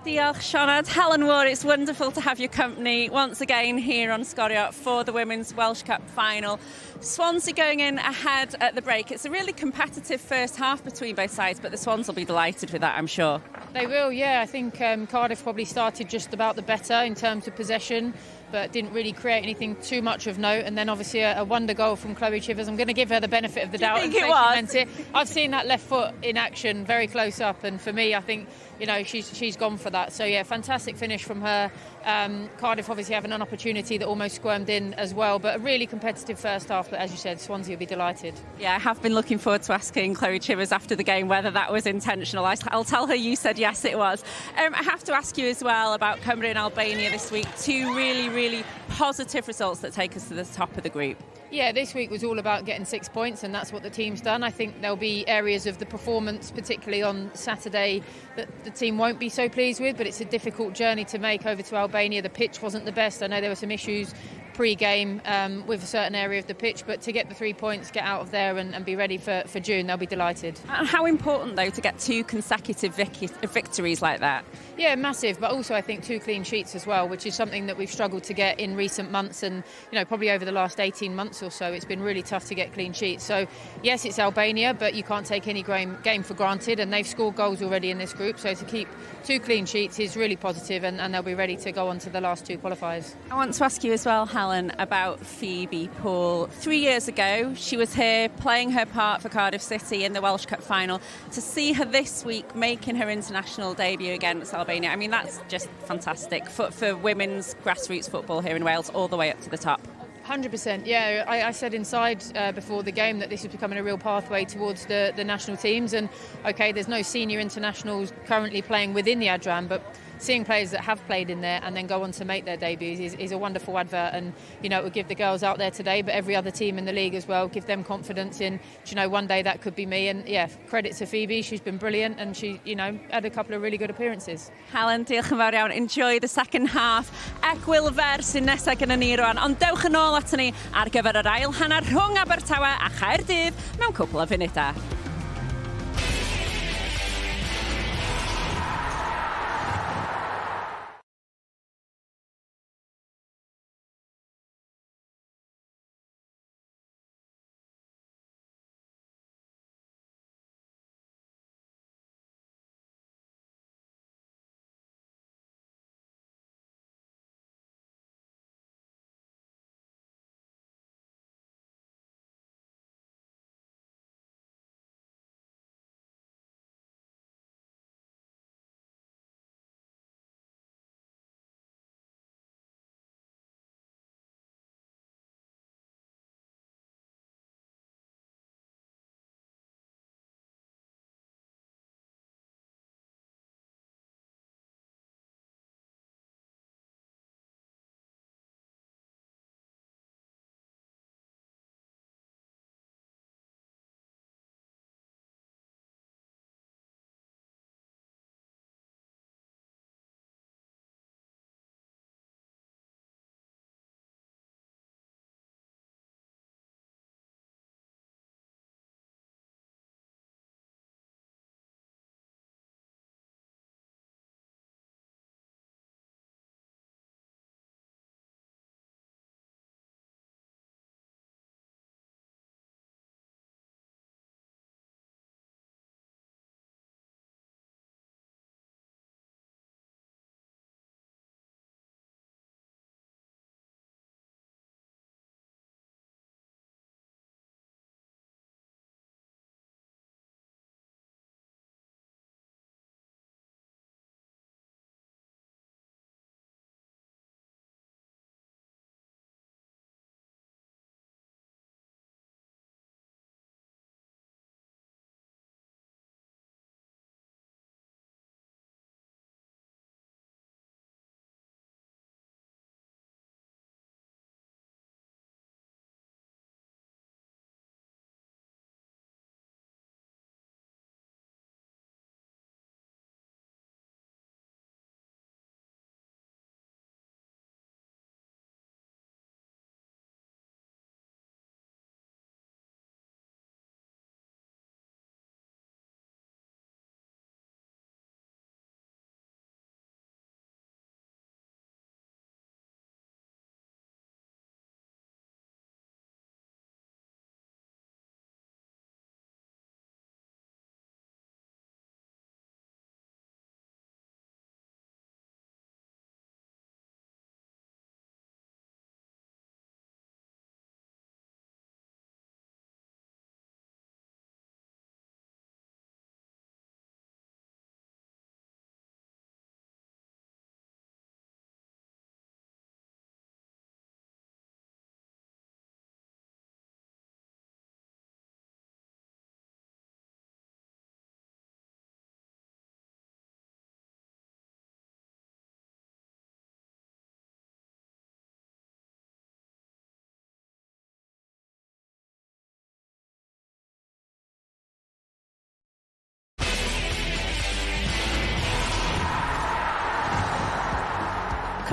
Diolch, Sioned. Helen Ward, it's wonderful to have your company once again here on Sgorio for the Women's Welsh Cup final. Swansea going in ahead at the break. It's a really competitive first half between both sides, but the Swans will be delighted with that, I'm sure. They will, yeah. I think Cardiff probably started just about the better in terms of possession, but didn't really create anything too much of note. And then obviously a wonder goal from Chloe Chivers. I'm going to give her the benefit of the Do you doubt. think and it say she was? meant it. I've seen that left foot in action very close up, and for me, I think she's gone for that. So yeah, fantastic finish from her. Cardiff obviously having an opportunity that almost squirmed in as well, but a really competitive first half. But as you said, Swansea will be delighted. Yeah, I have been looking forward to asking Chloe Chivers after the game whether that was intentional. I will tell her you said yes, it was. I have to ask you as well about Cymru and Albania this week. Two really, really positive results that take us to the top of the group. Yeah, this week was all about getting 6 points, and that's what the team's done. I think there'll be areas of the performance, particularly on Saturday, that the team won't be so pleased with, but it's a difficult journey to make over to Albania. The pitch wasn't the best. I know there were some issues pre-game with a certain area of the pitch, but to get the 3 points, get out of there and be ready for June, they'll be delighted. And how important, though, to get two consecutive victories like that? Yeah, massive, but also I think two clean sheets as well, which is something that we've struggled to get in recent months and, probably over the last 18 months or so, it's been really tough to get clean sheets. So, yes, it's Albania, but you can't take any game for granted, and they've scored goals already in this group, so to keep two clean sheets is really positive, and they'll be ready to go on to the last two qualifiers. I want to ask you as well, Helen, about Phoebe Poole. 3 years ago, she was here playing her part for Cardiff City in the Welsh Cup final. To see her this week making her international debut against Albania, I mean, that's just fantastic for women's grassroots football here in Wales, all the way up to the top. 100%, yeah. I said inside before the game that this is becoming a real pathway towards the national teams. And okay, there's no senior internationals currently playing within the Adran, but seeing players that have played in there and then go on to make their debuts is a wonderful advert. And it would give the girls out there today, but every other team in the league as well, give them confidence in, one day that could be me. And yeah, credit to Phoebe, she's been brilliant and she had a couple of really good appearances. Helen, diolch yn fawr iawn. Enjoy the second half. Egwyl fer sy'n nesaf gyda ni rwan, ond dewch yn ôl ato ni ar gyfer yr ail hanner rhwng Abertawe a Chaerdydd mewn cwpl o funudau.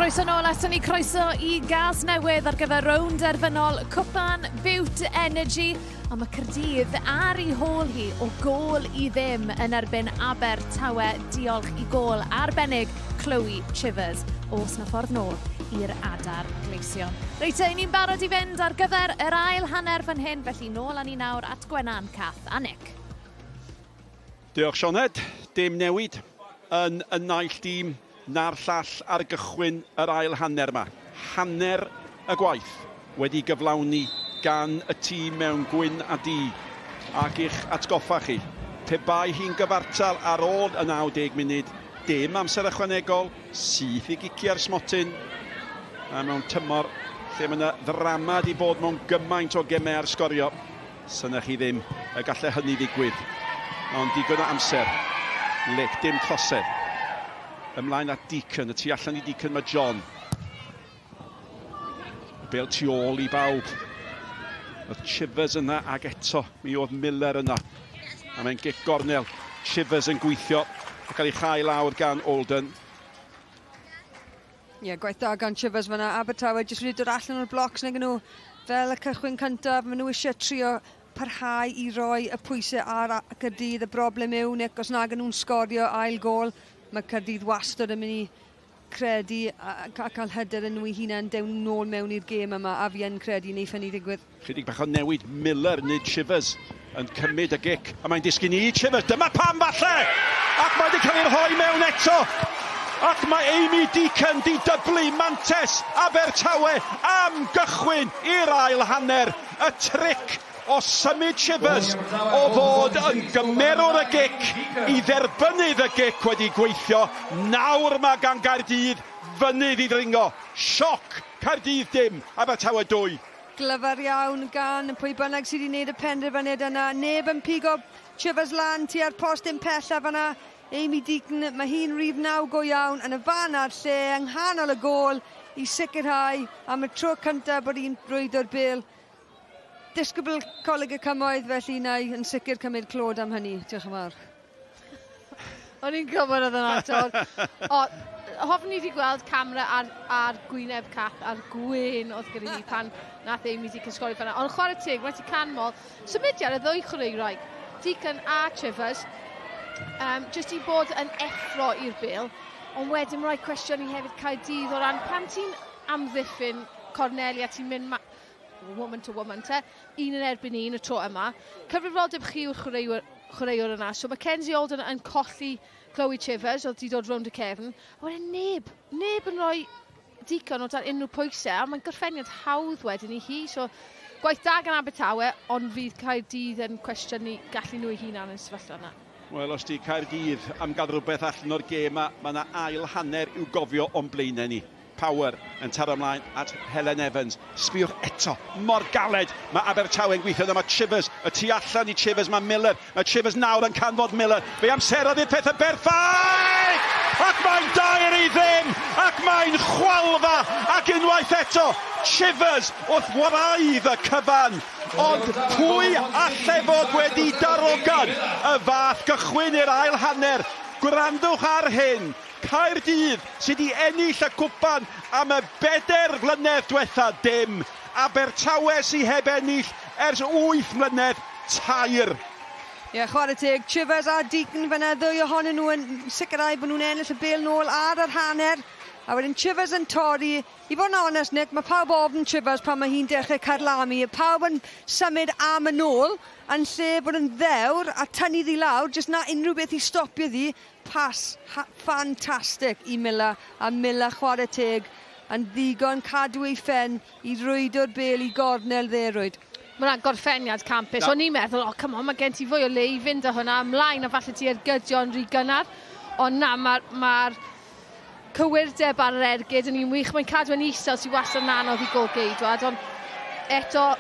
Croeso nôl aton ni, croeso i Gasnewydd ar gyfer rownd derfynol Cwpan Bute Energy. Ond mae Caerdydd ar ei hôl hi o gôl i ddim yn erbyn Abertawe. Diolch i gôl arbennig Chloe Chivers. Oes 'na ffordd nôl i'r Adar Gleision. Reit, te, ni'n barod i fynd ar gyfer yr ail hanner fan hyn, felly nôl â ni nawr at Gwenan, Cath a Nick. Diolch Sioned. Dim newid yn y naill dîm na'r llall ar gychwyn yr ail hanner yma. Hanner y gwaith wedi gyflawni gan y tîm mewn gwyn a du. Ac i'ch atgoffa chi, pe bai hi'n gyfartal ar ôl y 90 munud, dim amser ychwanegol, syth i giciau'r smotyn. A mewn tymor lle mae yna ddrama 'di bod mewn gymaint o gemau ar sgorio, Synnech chi ddim y gallai hynny ddigwydd. Ond digon o amser. Lic, dim trosedd. Ymlaen at Deacon, y tu allan i Deacon mae John. Y bêl tu ôl i bawb. Oedd Chivers yna ac eto mi oedd Miller yna. A mae'n gic gornel. Chivers yn gweithio a cael ei chau lawr gan Olden. Ie, yeah, gwaith da gan Chivers fan'na. Abertawe jyst wedi dod allan o'r blocs nag nhw fel y cychwyn cyntaf. Maen nhw eisiau trio parhau i roi y pwysau ar Caerdydd. Y broblem yw, Nick, os nag nhw'n sgorio ail gôl, mae Caerdydd wastad yn mynd i credu a, a cael hyder yn nhw eu hunain dewn nôl mewn i'r gêm yma, a fi yn credu wneith hynny ddigwydd. Chydig bach o newid, Miller nid Chivers yn cymryd y gic, a mae'n disgyn i Chivers. Dyma pam falle! Ac mae wedi cael ei rhoi mewn eto! Ac mae Amy Deacon di dyblu mantes Abertawe am gychwyn i'r ail hanner. Y tric o symud Chivers o fod yn gymerwr y gic i dderbynnydd y gic wedi gweithio. Nawr mae gan Gaerdydd fynydd i ddringo. Sioc! Caerdydd dim, Abertawe 2. Glyfar iawn gan pwy bynnag sydd wedi gwneud y penderfyniad yna. Neb yn pigo Chivers lan tua'r postyn pella fan'na. Amy Deacon, mae hi'n rhif 9 go iawn yn y fan a'r lle yng nghanol y gôl i sicrhau am y tro cyntaf bod hi'n rwydo'r bêl. Disgybl Coleg y Cymoedd, felly na i yn sicr cymryd clod am hynny. Diolch yn fawr. O'n i'n gwybod oedd yna ator. O, hoffwn i wedi gweld camera ar gwyneb Cath a'r gwên oedd gyda hi pan nath Amy Deacon sgorio fan'na. Ond chwarae teg, rhaid ti canmol symudiad y ddwy chwaraewraig, Deacon a Chivers, jyst i bod yn effro i'r bêl. Ond wedyn rhoi cwestiwn i hefyd Caerdydd o ran pan ti'n amddiffyn corneli a ti'n mynd woman to woman te, un yn erbyn un y tro yma. Cyfrifoldeb chi yw'r chwaraewyr, chwaraewr yna. So mae Kenzie Alden yn colli Chloe Chivers, oedd wedi dod rownd y cefn. A wedyn neb, neb yn rhoi Deacon o dan unrhyw pwysau, a mae'n gorffeniad hawdd wedyn i hi. So gwaith da gan Abertawe, ond fydd Caerdydd yn cwestiynu gallu nhw eu hunan yn sefyllfa yna. Wel, os di Caerdydd am gael rhywbeth allan o'r gêm 'ma, mae yna ail hanner i'w gofio o'n blaenau ni. Power yn taro ymlaen at Helen Evans. Sbïwch eto, mor galed mae Abertawe'n gweithio yna. Mae Chivers y tu allan i Chivers, mae Miller. Mae Chivers nawr yn canfod Miller. Fe amserodd i'r peth yn berffaith! Ac mae'n 2-0! Ac mae'n chwalfa! Ac unwaith eto, Chivers wrth wraidd y cyfan. Ond pwy alle fod wedi darogan y fath gychwyn i'r ail hanner? Gwrandwch ar hyn! Caerdydd sydd 'di ennill y cwpan am y bedair flynedd dwetha, dim. Abertawe sy heb ennill ers 8 mlynedd, tair. Ie, chwarae teg, Chivers a Deacon fan'na, ddwy ohonyn nhw yn sicrhau bod nhw'n ennill y bêl nôl ar yr hanner. A wedyn Chivers yn torri. I fod yn onest, Nick, mae pawb ofn Chivers pan mae hi'n dechrau carlamu. Pawb yn symud am yn ôl, yn lle bod yn ddewr a tynnu ddi lawr, jyst na unrhyw beth i stopio ddi. Pas ffantastig i Miller, a Miller, chwarae teg, yn ddigon cadw ei phen i rwydo'r bêl i gornel dde rwyd. Mae hwnna'n gorffeniad campus. O'n i'n meddwl, oh, come on, mae gen ti fwy o le i fynd â hwnna ymlaen, a falle ti ergydio'n rhy gynnar. Ond na, mae'r ma cywirdeb ar yr ergyd yn un wych. Mae'n cadw yn isel sy'n wastad yn anodd i gôl-geidwad, ond eto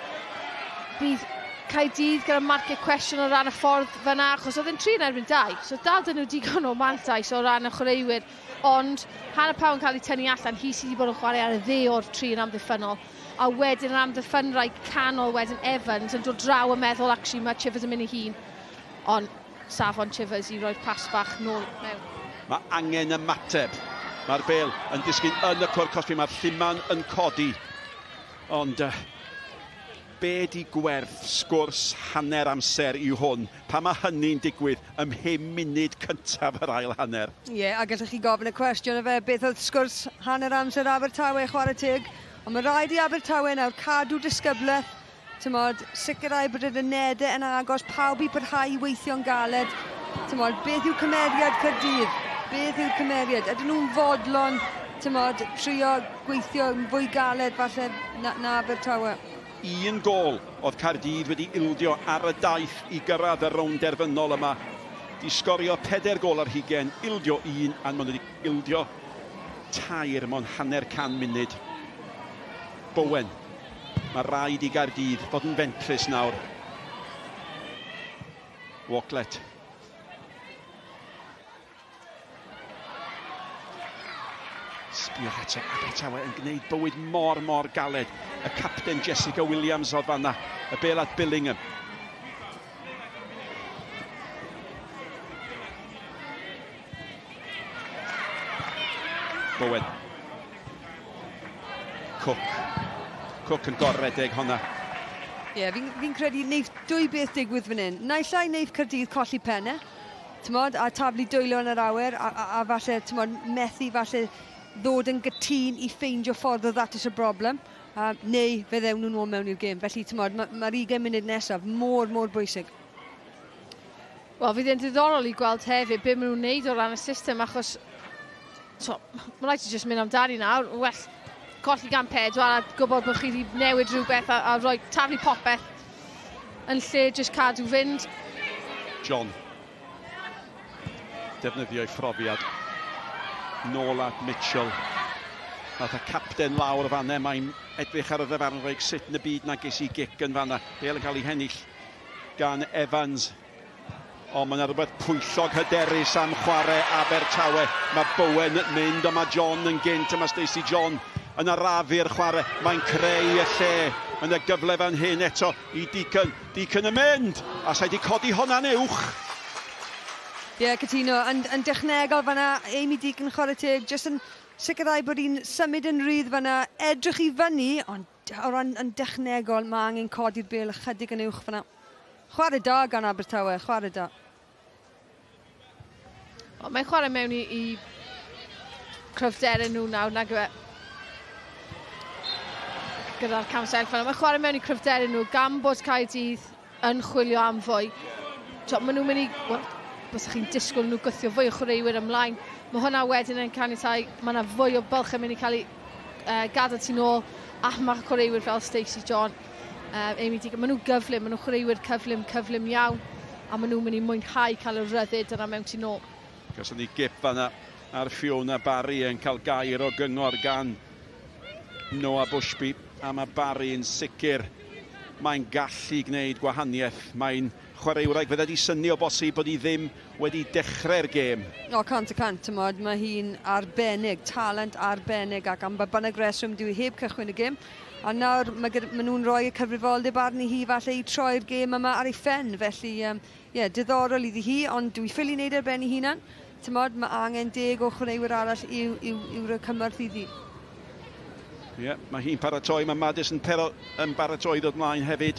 bydd Caerdydd gyda marciau cwestiwn o ran y ffordd fyna, achos oedd e'n 3 yn erbyn 2, so dal dyn nhw digon o mantais o ran y chwaraewyr, ond Hannah Powell yn cael ei tynnu allan, hi sydd wedi bod yn chwarae ar y dde o'r tri yn amddiffynnol, a wedyn yr amddiffynwraig canol wedyn Evans yn dod draw a meddwl actually mae Chivers yn mynd i hun, ond safon Chivers i roi'r pas bach nôl mewn. Mae angen ymateb. Mae'r bel yn disgyn yn y cwr cosbi. Mae'r lluman yn codi. Ond uh, be di gwerth sgwrs hanner amser i hwn? Pa mae hynny'n digwydd ym mhum munud cyntaf yr ail hanner? Ie, yeah, a gallwch chi gofyn y cwestiwn y fe, beth oedd sgwrs hanner amser Abertawe, chwarae teg. Ond mae rhaid i Abertawe nawr cadw disgyblaeth, tymod, sicrhau bod yr unedau yn agos, pawb i parhau i weithio'n galed. Tymod, beth yw cymeriad Caerdydd? Beth yw'r cymeriad? Ydyn nhw'n fodlon, tymod, trio gweithio yn fwy galed falle na, na Abertawe? Un gôl oedd Caerdydd wedi ildio ar y daith i gyrraedd y rownd derfynol yma. Di sgorio pedair gôl ar hugain, ildio un, a maen nhw wedi ildio tair mewn hanner can munud. Bowen. Mae rhaid i Gaerdydd fod yn fentrus nawr. Walklet. Sbïwch eto, Abertawe yn gwneud bywyd mor, mor galed. Y capten Jessica Williams oedd fanna. Y bel at Billingham. Bowen. Cook. Cook yn gorredeg honna. Ie, yeah, fi'n fi credu wneud dwy beth digwydd fan hyn. Naill ai wneud Caerdydd colli penne, tymod, a taflu dwylo yn yr awyr, a, a, a falle, tymod, methu falle ddod yn gytûn i ffeindio ffordd o ddatrys y broblem, uh, neu fe ddewn nhw'n ôl mewn i'r gêm. Felly, tymod, mae'r ma, ma 20 munud nesaf mor, mor bwysig. Wel, fydd e'n diddorol i gweld hefyd be maen nhw'n neud o ran y system, achos so, mae'n rhaid i jyst mynd amdani nawr. Well, colli gan pedwar a gwybod bod chi wedi newid rhywbeth a, a rhoi taflu popeth yn lle jyst cadw fynd. John. Defnyddio ei phrofiad. Nôl at Mitchell. Nath y capten lawr fanne, mae'n edrych ar y ddyfarnwraig sut yn y byd na ges i gic yn fanna. Bale yn cael ei hennill gan Evans. Ond mae yna rhywbeth pwyllog hyderus am chwarae Abertawe. Mae Bowen yn mynd, ond mae John yn gynt, a mae Stacey John yn arafu'r chwarae. Mae'n creu y lle. Mae yna gyfle fan hyn eto i Deacon. Deacon yn mynd! A sa'i di codi honna'n uwch. Ie, yeah, cytuno. Yn, yn dechnegol fanna, Amy Deacon chwarae teg, jyst yn sicrhau bod hi'n symud yn rhydd fanna, edrych i fyny, ond O ran yn dechnegol, mae angen codi'r bêl ychydig yn uwch fyna. Chwarae da gan Abertawe, chwarae da. Wel, mae'n chwarae mewn i, i cryfderau nhw nawr, nag yw e? Gyda'r cam self yna. Mae'n chwarae mewn i cryfderau nhw gan bod Caerdydd yn chwilio am fwy. Tio, maen nhw'n mynd i... Wel, bysach chi'n disgwyl nhw gythio fwy o chwaraewyr ymlaen. Mae hwnna wedyn yn caniatáu, mae yna fwy o bylchau mynd i cael ei uh, gadael tu nôl, a mae chwaraewyr fel Stacey John, uh, Amy Deacon, maen nhw'n gyflym, maen nhw'n chwaraewyr cyflym, cyflym iawn, a maen nhw'n mynd i mwynhau cael y rhyddid yna mewn tu nôl. Gawson ni gip fanna ar Fiona Barry yn cael gair o gyngor gan Noah Bushby, a mae Barry yn sicr, mae'n gallu gwneud gwahaniaeth. Mae'n chwaraewraig fydde di synnu o bosib bod hi ddim wedi dechrau'r gêm. O, 100 y cant, tymod, mae hi'n arbennig, talent arbennig, ac am ba bynnag reswm dyw hi heb cychwyn y gêm. A nawr mae, gyda, maen nhw'n rhoi y cyfrifoldeb arni hi falle i troi'r gêm yma ar ei phen, felly um, yeah, diddorol iddi hi, ond dwi ffili wneud ar ben ei hunan. Tymod, mae angen deg o chwaraewyr arall i'w, i'w, i'w rhoi cymorth iddi. Ie, yeah, mae hi'n paratoi, mae Madison Pero yn paratoi ddod mlaen hefyd.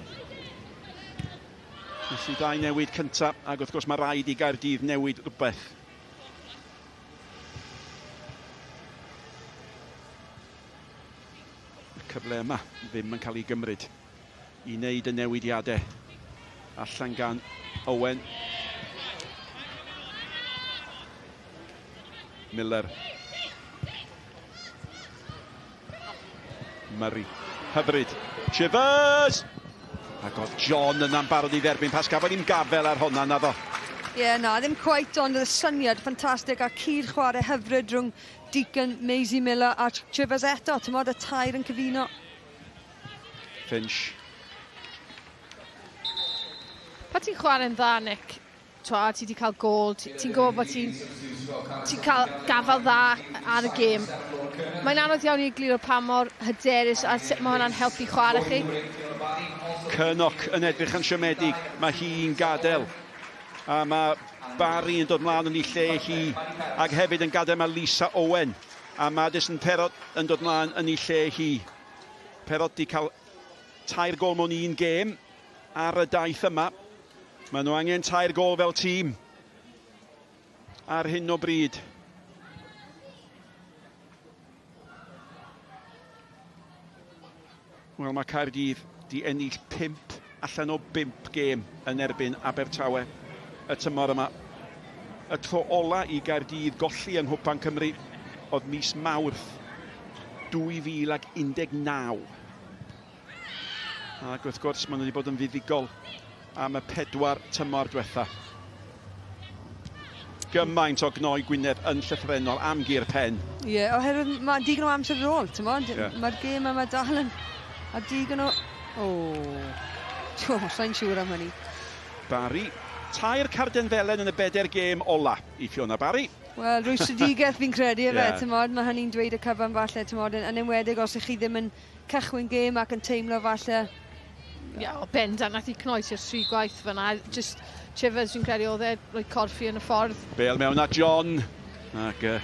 Felly dau newid cyntaf, ac wrth gwrs mae rhaid i Gaerdydd newid rhywbeth. Y cyfle yma ddim yn cael ei gymryd i wneud y newidiadau allan gan Owen. Miller. Murray. Hyfryd. Chivers! Ac oedd John yna'n barod i dderbyn pas. Gafodd hi'n gafel ar honna, naddo. Ie, yeah, na, ddim cweit, ond oedd y syniad ffantastig a cyd chwarae hyfryd rhwng Deacon, Maisie Miller a Chivers eto. Tymod, y tair yn cyfuno. Finch. Pa ti'n chwarae'n dda, Nick, twa, ti wedi cael gol, ti'n ti gwybod bod ti'n ti cael gafael dda ar y gêm. Mae'n anodd iawn i egluro pa mor hyderus a sut mae hwnna'n helpu chwarae chi. Cernoch yn edrych yn siomedig, mae hi'n gadael. A mae Barry yn dod mlaen yn ei lle hi, ac hefyd yn gadael mae Lisa Owen. A Madison Perrott yn dod mlaen yn ei lle hi. Perrott di cael tair gol mewn un gêm ar y daith yma. Maen nhw angen tair gol fel tîm ar hyn o bryd. Wel, mae Caerdydd di ennill 5 allan o 5 gêm yn erbyn Abertawe y tymor yma. Y tro ola i Gaerdydd golli yng Nghwpan Cymru oedd mis Mawrth 2019. Ac wrth gwrs, maen nhw wedi bod yn fuddugol am y pedwar tymor diwetha. Gymaint o gnoi Gwynedd yn llythrennol am gur pen. Ie, yeah, oherwydd mae digon o amser ar ôl, ti'n modd? Yeah. Mae'r gêm yma dal yn... A digon o... O... Oh. Oh, sa'n siŵr am hynny. Barry, tair carden felen yn y bedair gêm ola i Fiona Barry. Wel, rwystredigaeth fi'n credu, efe, yeah. ti'n modd, mae hynny'n dweud y cyfan falle, ti'n modd, yn, yn enwedig os ych chi ddim yn cychwyn gêm ac yn teimlo falle... Ie, yeah, o bendant, nath i cnoi tua'r tri gwaith fyna. Just Chivers, fi'n credu, oedd e rhoi corffi yn y ffordd. Bale mewn at John, ac uh,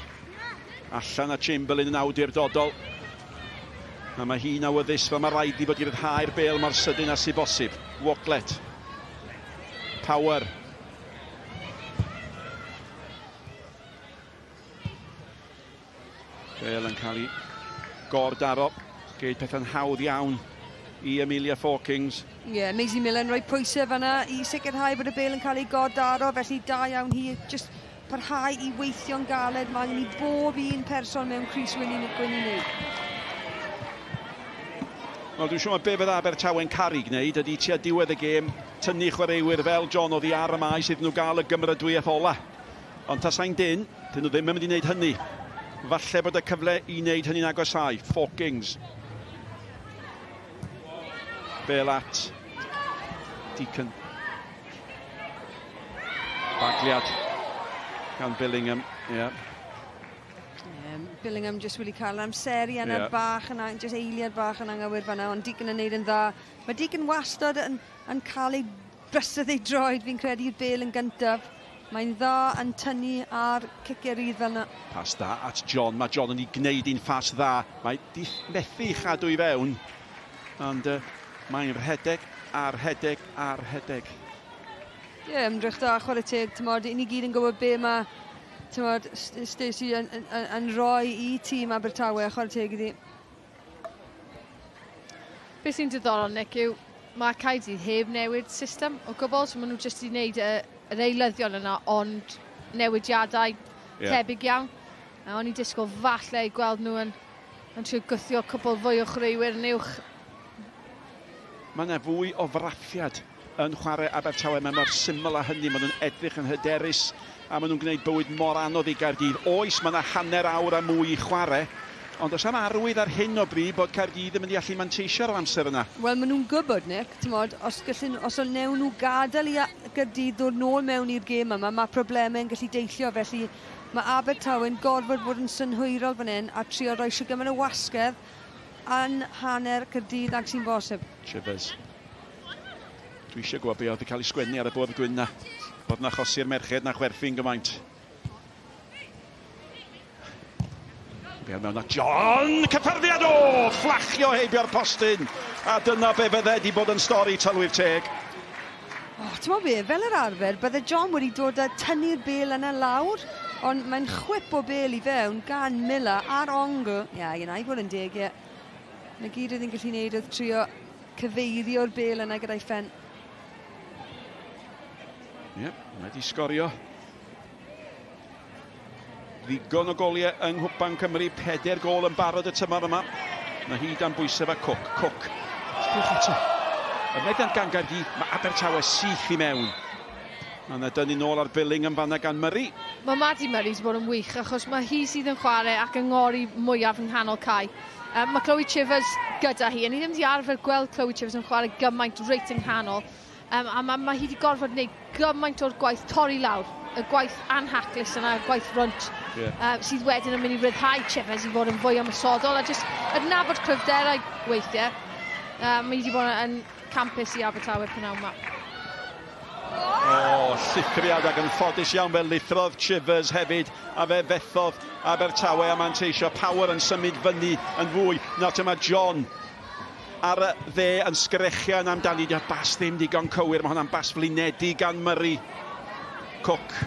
allan a Chamberlain yn awdurdodol. A mae hi'n awyddus fel mae rhaid i fod i ryddhau'r bel mor sydyn â sy'n bosib. Walklet. Power. Bale yn cael ei gordaro. Geid pethau'n hawdd iawn i Amelia Forkings. Ie, yeah, Maisie Miller yn rhoi pwysau fanna i sicrhau bod y bel yn cael ei gordaro, felly da iawn hi, just parhau i weithio'n galed. Mae angen i bob un person mewn crys wyn i wneud. Wel, dwi'n siŵr mae be fydda Abertawe'n caru gwneud ydy tua diwedd y gêm tynnu chwaraewyr fel John oddi ar y maes iddyn nhw gael y gymeradwyaeth ola. Ond tasai'n dyn, dyn nhw ddim yn mynd i wneud hynny. Falle bod y cyfle i wneud hynny'n agosáu. Forkings. Bel at Deacon. Bagliad gan Billingham. Yeah. Um, Billingham jyst wedi cael amseru yna yeah. bach yna, jyst eiliad bach yn anghywir fanna, ond Deacon yn neud yn dda. Mae Deacon wastad yn, yn cael ei Brysodd ei droed, fi'n credu, i'r bêl yn gyntaf. Mae'n dda yn tynnu ar ciciau rydd fel 'na. Pas da at John. Mae John yn ei gwneud hi'n phas dda. Mae 'di methu chadw i fewn. Ond uh, mae'n rhedeg a rhedeg a rhedeg. Ie, yeah, ymdrech da, chwarae teg, tymod, i ni gyd yn gwybod be mae tymod, Stacey yn, yn, yn, yn rhoi i tîm Abertawe, chwarae teg iddi. Be sy'n diddorol, Nick, yw mae Caerdydd heb newid system o gwbl, so maen nhw jyst wedi gwneud y, yr eilyddion yna, ond newidiadau yeah. tebyg iawn. A o'n i'n disgwyl falle i gweld nhw yn, yn trio gwthio cwbl fwy o chwaraewyr yn uwch. Mae yna fwy o frathiad yn chwarae Abertawe. Mae mor syml â hynny. Maen nhw'n edrych yn hyderus a maen nhw'n gwneud bywyd mor anodd i Gaerdydd. Oes, mae yna hanner awr a mwy i chwarae, ond does am arwydd ar hyn o bryd bod Caerdydd yn mynd i allu manteisio ar yr amser yna. Wel, maen nhw'n gwybod, Nick, timod, os, gallen, os wnewn nhw gadael i Gaerdydd ddod nôl mewn i'r gêm yma, mae problemau yn gallu deillio, felly mae Abertawe'n gorfod bod yn synhwyrol fan hyn a trio rhoi shwt gymaint o wasgedd yn hanner Caerdydd ag sy'n bosib. Chivers. Dwi eisiau gwybod be oedd wedi cael ei sgwennu ar y bwrdd gwyn na. Bod yn achosi'r merched na chwerthin gymaint. Bel mewn at John! Cyffyrddiad o! Fflachio heibio'r postyn! A dyna be fydde wedi bod yn stori tylwyth teg. Oh, ti'n be, fel yr arfer, bydde John wedi dod a tynnu'r bel yna lawr, ond mae'n chwip o bel i fewn gan Miller ar ongl. Ie, yeah, i fod yn deg, ie. Na gyd oedd hi'n gallu gwneud oedd trio cyfeirio'r bel yna gyda'i phen. Ie, yeah, mae wedi sgorio. Ddigon o goliau yng Nghwpan Cymru, peder gol yn barod y tymor yma. Mae hi dan bwysau fe Cook. Cook. Sgwch eto. Y meddiant gan Gaerdydd, mae Abertawe syth i mewn. Mae yna dynnu nôl ar Billing yn fanna gan Murray. Mae Maddie Murray wedi bod yn wych achos mae hi sydd yn chwarae ac yng ngori mwyaf yng nghanol cae. Um, mae Chloe Chivers gyda hi, a ni ddim wedi arfer gweld Chloe Chivers yn chwarae gymaint reit yng nghanol. Um, a mae, mae hi wedi gorfod gwneud gymaint o'r gwaith torri lawr, y gwaith anhaclus yna, y gwaith rwnt, yeah. sydd wedyn yn mynd i ryddhau Chivers i fod yn fwy ymosodol a jyst adnabod cryfderau weithiau. Mae hi wedi bod yn campus i Abertawe prynawn yma. O, llithriad ac yn ffodus iawn fe lithrodd Chivers hefyd a fe fethodd Abertawe a manteisio. Power yn symud fyny yn fwy. Nawr te mae John ar y dde yn sgrechian amdani. Dio'r bas ddim digon cywir. Mae hwnna'n bas flinedig gan Murray. Cook.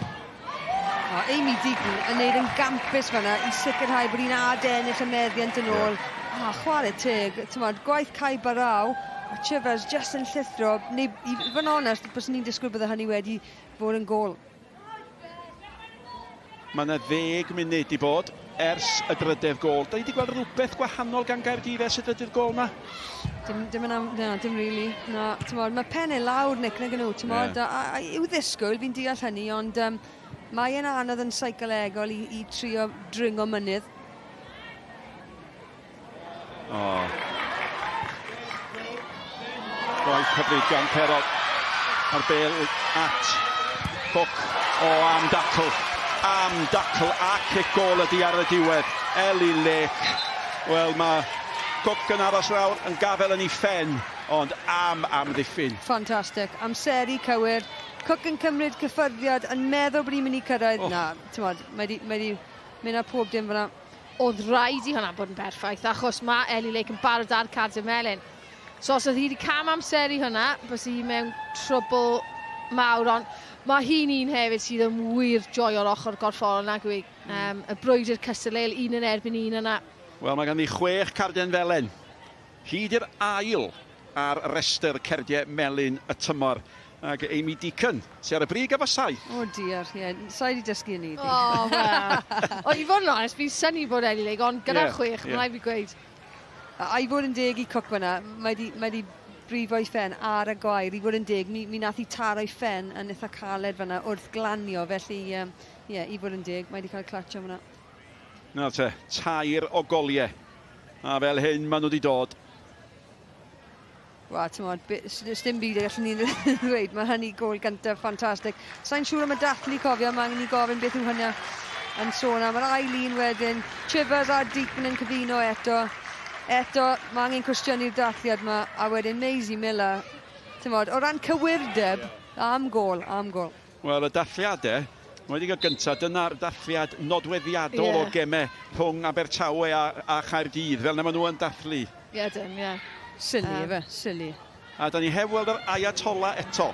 O, Amy Deaton yn neud yn gampus fanna i sicrhau bod hi'n adennill y meddiant yn ôl. Yeah. Ah, chwarae teg, t'mod, gwaith Kai Barau, a Chivers jyst yn llithro, neu i fod yn onest, byswn i'n disgwyl bydde hynny wedi bod yn gôl. Mae yna ddeg munud i bod ers y drydedd gôl. Da ni wedi gweld rhywbeth gwahanol gan Gaerdydd ers y drydydd gôl yma? Dim, dim yn am, na, dim really. Na, t'mod, mae pennau lawr, Nick, nag nhw, t'mod, yeah. a, a, i'w ddisgwyl, fi'n deall hynny, ond um, mae e'n anodd yn seicolegol i, i trio dringo mynydd. O. Gwaith hyfryd gan Perot. A'r bel at Cook. O, am dacl. Am dacl a cic gôl ydi ar y diwedd. Ellie Lake. Wel, mae Cook yn aros lawr, yn gafel yn ei phen, ond am amddiffyn. Ffantastig. Amseru cywir. Cook yn cymryd cyffyrddiad, yn meddwl bod hi'n mynd i cyrraedd. Oh. Na, ti'n mae di, mae di mynd â pob dim fyna. Oedd rhaid i hwnna bod yn berffaith, achos mae Ellie Lake yn barod ar cardiau melyn. So os oedd hi wedi cam amseru hwnna, bys hi mewn trwbl mawr, ond mae hi'n un hefyd sydd yn wir joio'r ochr gorfforol nag yw hi. Um, y brwydr cystadleuol un yn erbyn un yna. Wel, mae ganddi chwech carden felen. Hi 'di'r ail ar restr cerdiau melyn y tymor. Ac Amy Deacon, sy ar y brig efo saith. O diar, ie. Yeah. Sa i wedi dysgu hynny iddi. O, wel. O, i fod yn onest, fi'n synnu bod Ellie Lake, ond gyda'r yeah, chwech, yeah. mae'n rhaid fi gweud. A, a i fod yn deg i Cook fyna, mae di, mae di brifo'i phen ar y gwair. I fod yn deg, mi, mi nath i taro'i phen yn eitha caled fyna wrth glanio, felly, um, ie, yeah, i fod yn deg, mae di cael clatsio fyna. Nawr te, tair o goliau. A fel hyn maen nhw wedi dod. Wel, ti'n modd, dim byd y gallwn ni ddweud. Mae hynny gol gyntaf ffantastig. Sa'n siŵr am y dathlu cofio, mae angen i gofyn beth yw hynna yn sôn am. Yr ail un wedyn, Chivers a Deacon yn cyfuno eto. Eto, mae angen cwestiynu'r dathliad yma, a wedyn Maisie Miller. Ti'n modd, o ran cywirdeb, am gol, am gol. Wel, y dathliadau, mae wedi cael gyntaf, dyna'r dathliad nodweddiadol yeah. o gemau rhwng Abertawe a, a Chaerdydd, fel na maen nhw yn dathlu. Ie, yeah, dyn, ie. Yeah. Silly, um, efe, silly. A da ni heb weld yr Ayatollah eto.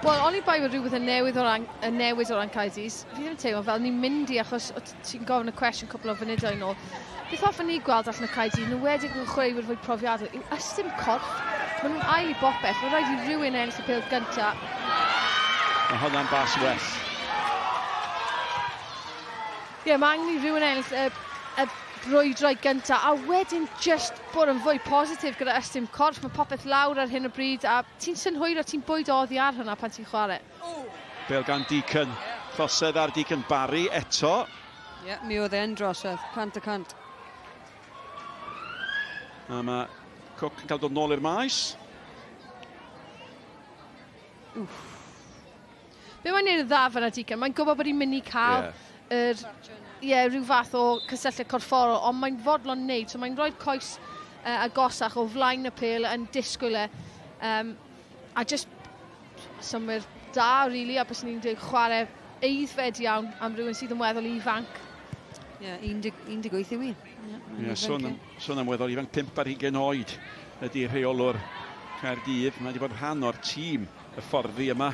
Wel, oni bai bod rhywbeth yn newydd o ran, yn newid o ran Caerdydd, fi ddim yn teimlo fel ni'n mynd i, achos ti'n gofyn y cwestiwn cwpl o funudau nôl. Beth hoffwn ni gweld allan o Caerdydd, yn enwedig yn chwaraewyr fwy profiadol, yw ystum corff. Maen nhw'n ail i bopeth, mae'n rhaid i rhywun ennill y pêl gynta. Mae hwnna'n bas well. Ie, yeah, mae angen i rhywun ennill y, y brwydrau gynta, a wedyn just bod yn fwy positif gyda ystum corff. Mae popeth lawr ar hyn o bryd, a ti'n synhwyro, ti'n bwydo oddi ar hwnna pan ti'n chwarae. Bêl gan Deacon. Trosedd ar Deacon Barry eto. Ie, yeah, mi oedd e'n drosedd, 100%. A mae Cook yn cael dod nôl i'r maes. Wff. Be mae'n neud yn dda fyna Deacon, mae'n gwybod bod hi'n mynd i cael yeah. yr, yeah, rhyw fath o cysylltiad corfforol, ond mae'n fodlon neud, so mae'n rhoi'r coes uh, agosach o flaen y pêl yn disgwyl e. Um, a just synnwyr da, really, a byswn i'n dweud chwarae aeddfed iawn am rhywun sydd yn weddol ifanc. Ie, yeah, 18 yw hi. Ie, yeah, sôn, am, sôn am weddol ifanc, 5 ar 20 oed ydy rheolwr Caerdydd. Mae wedi bod rhan o'r tîm y fforddi yma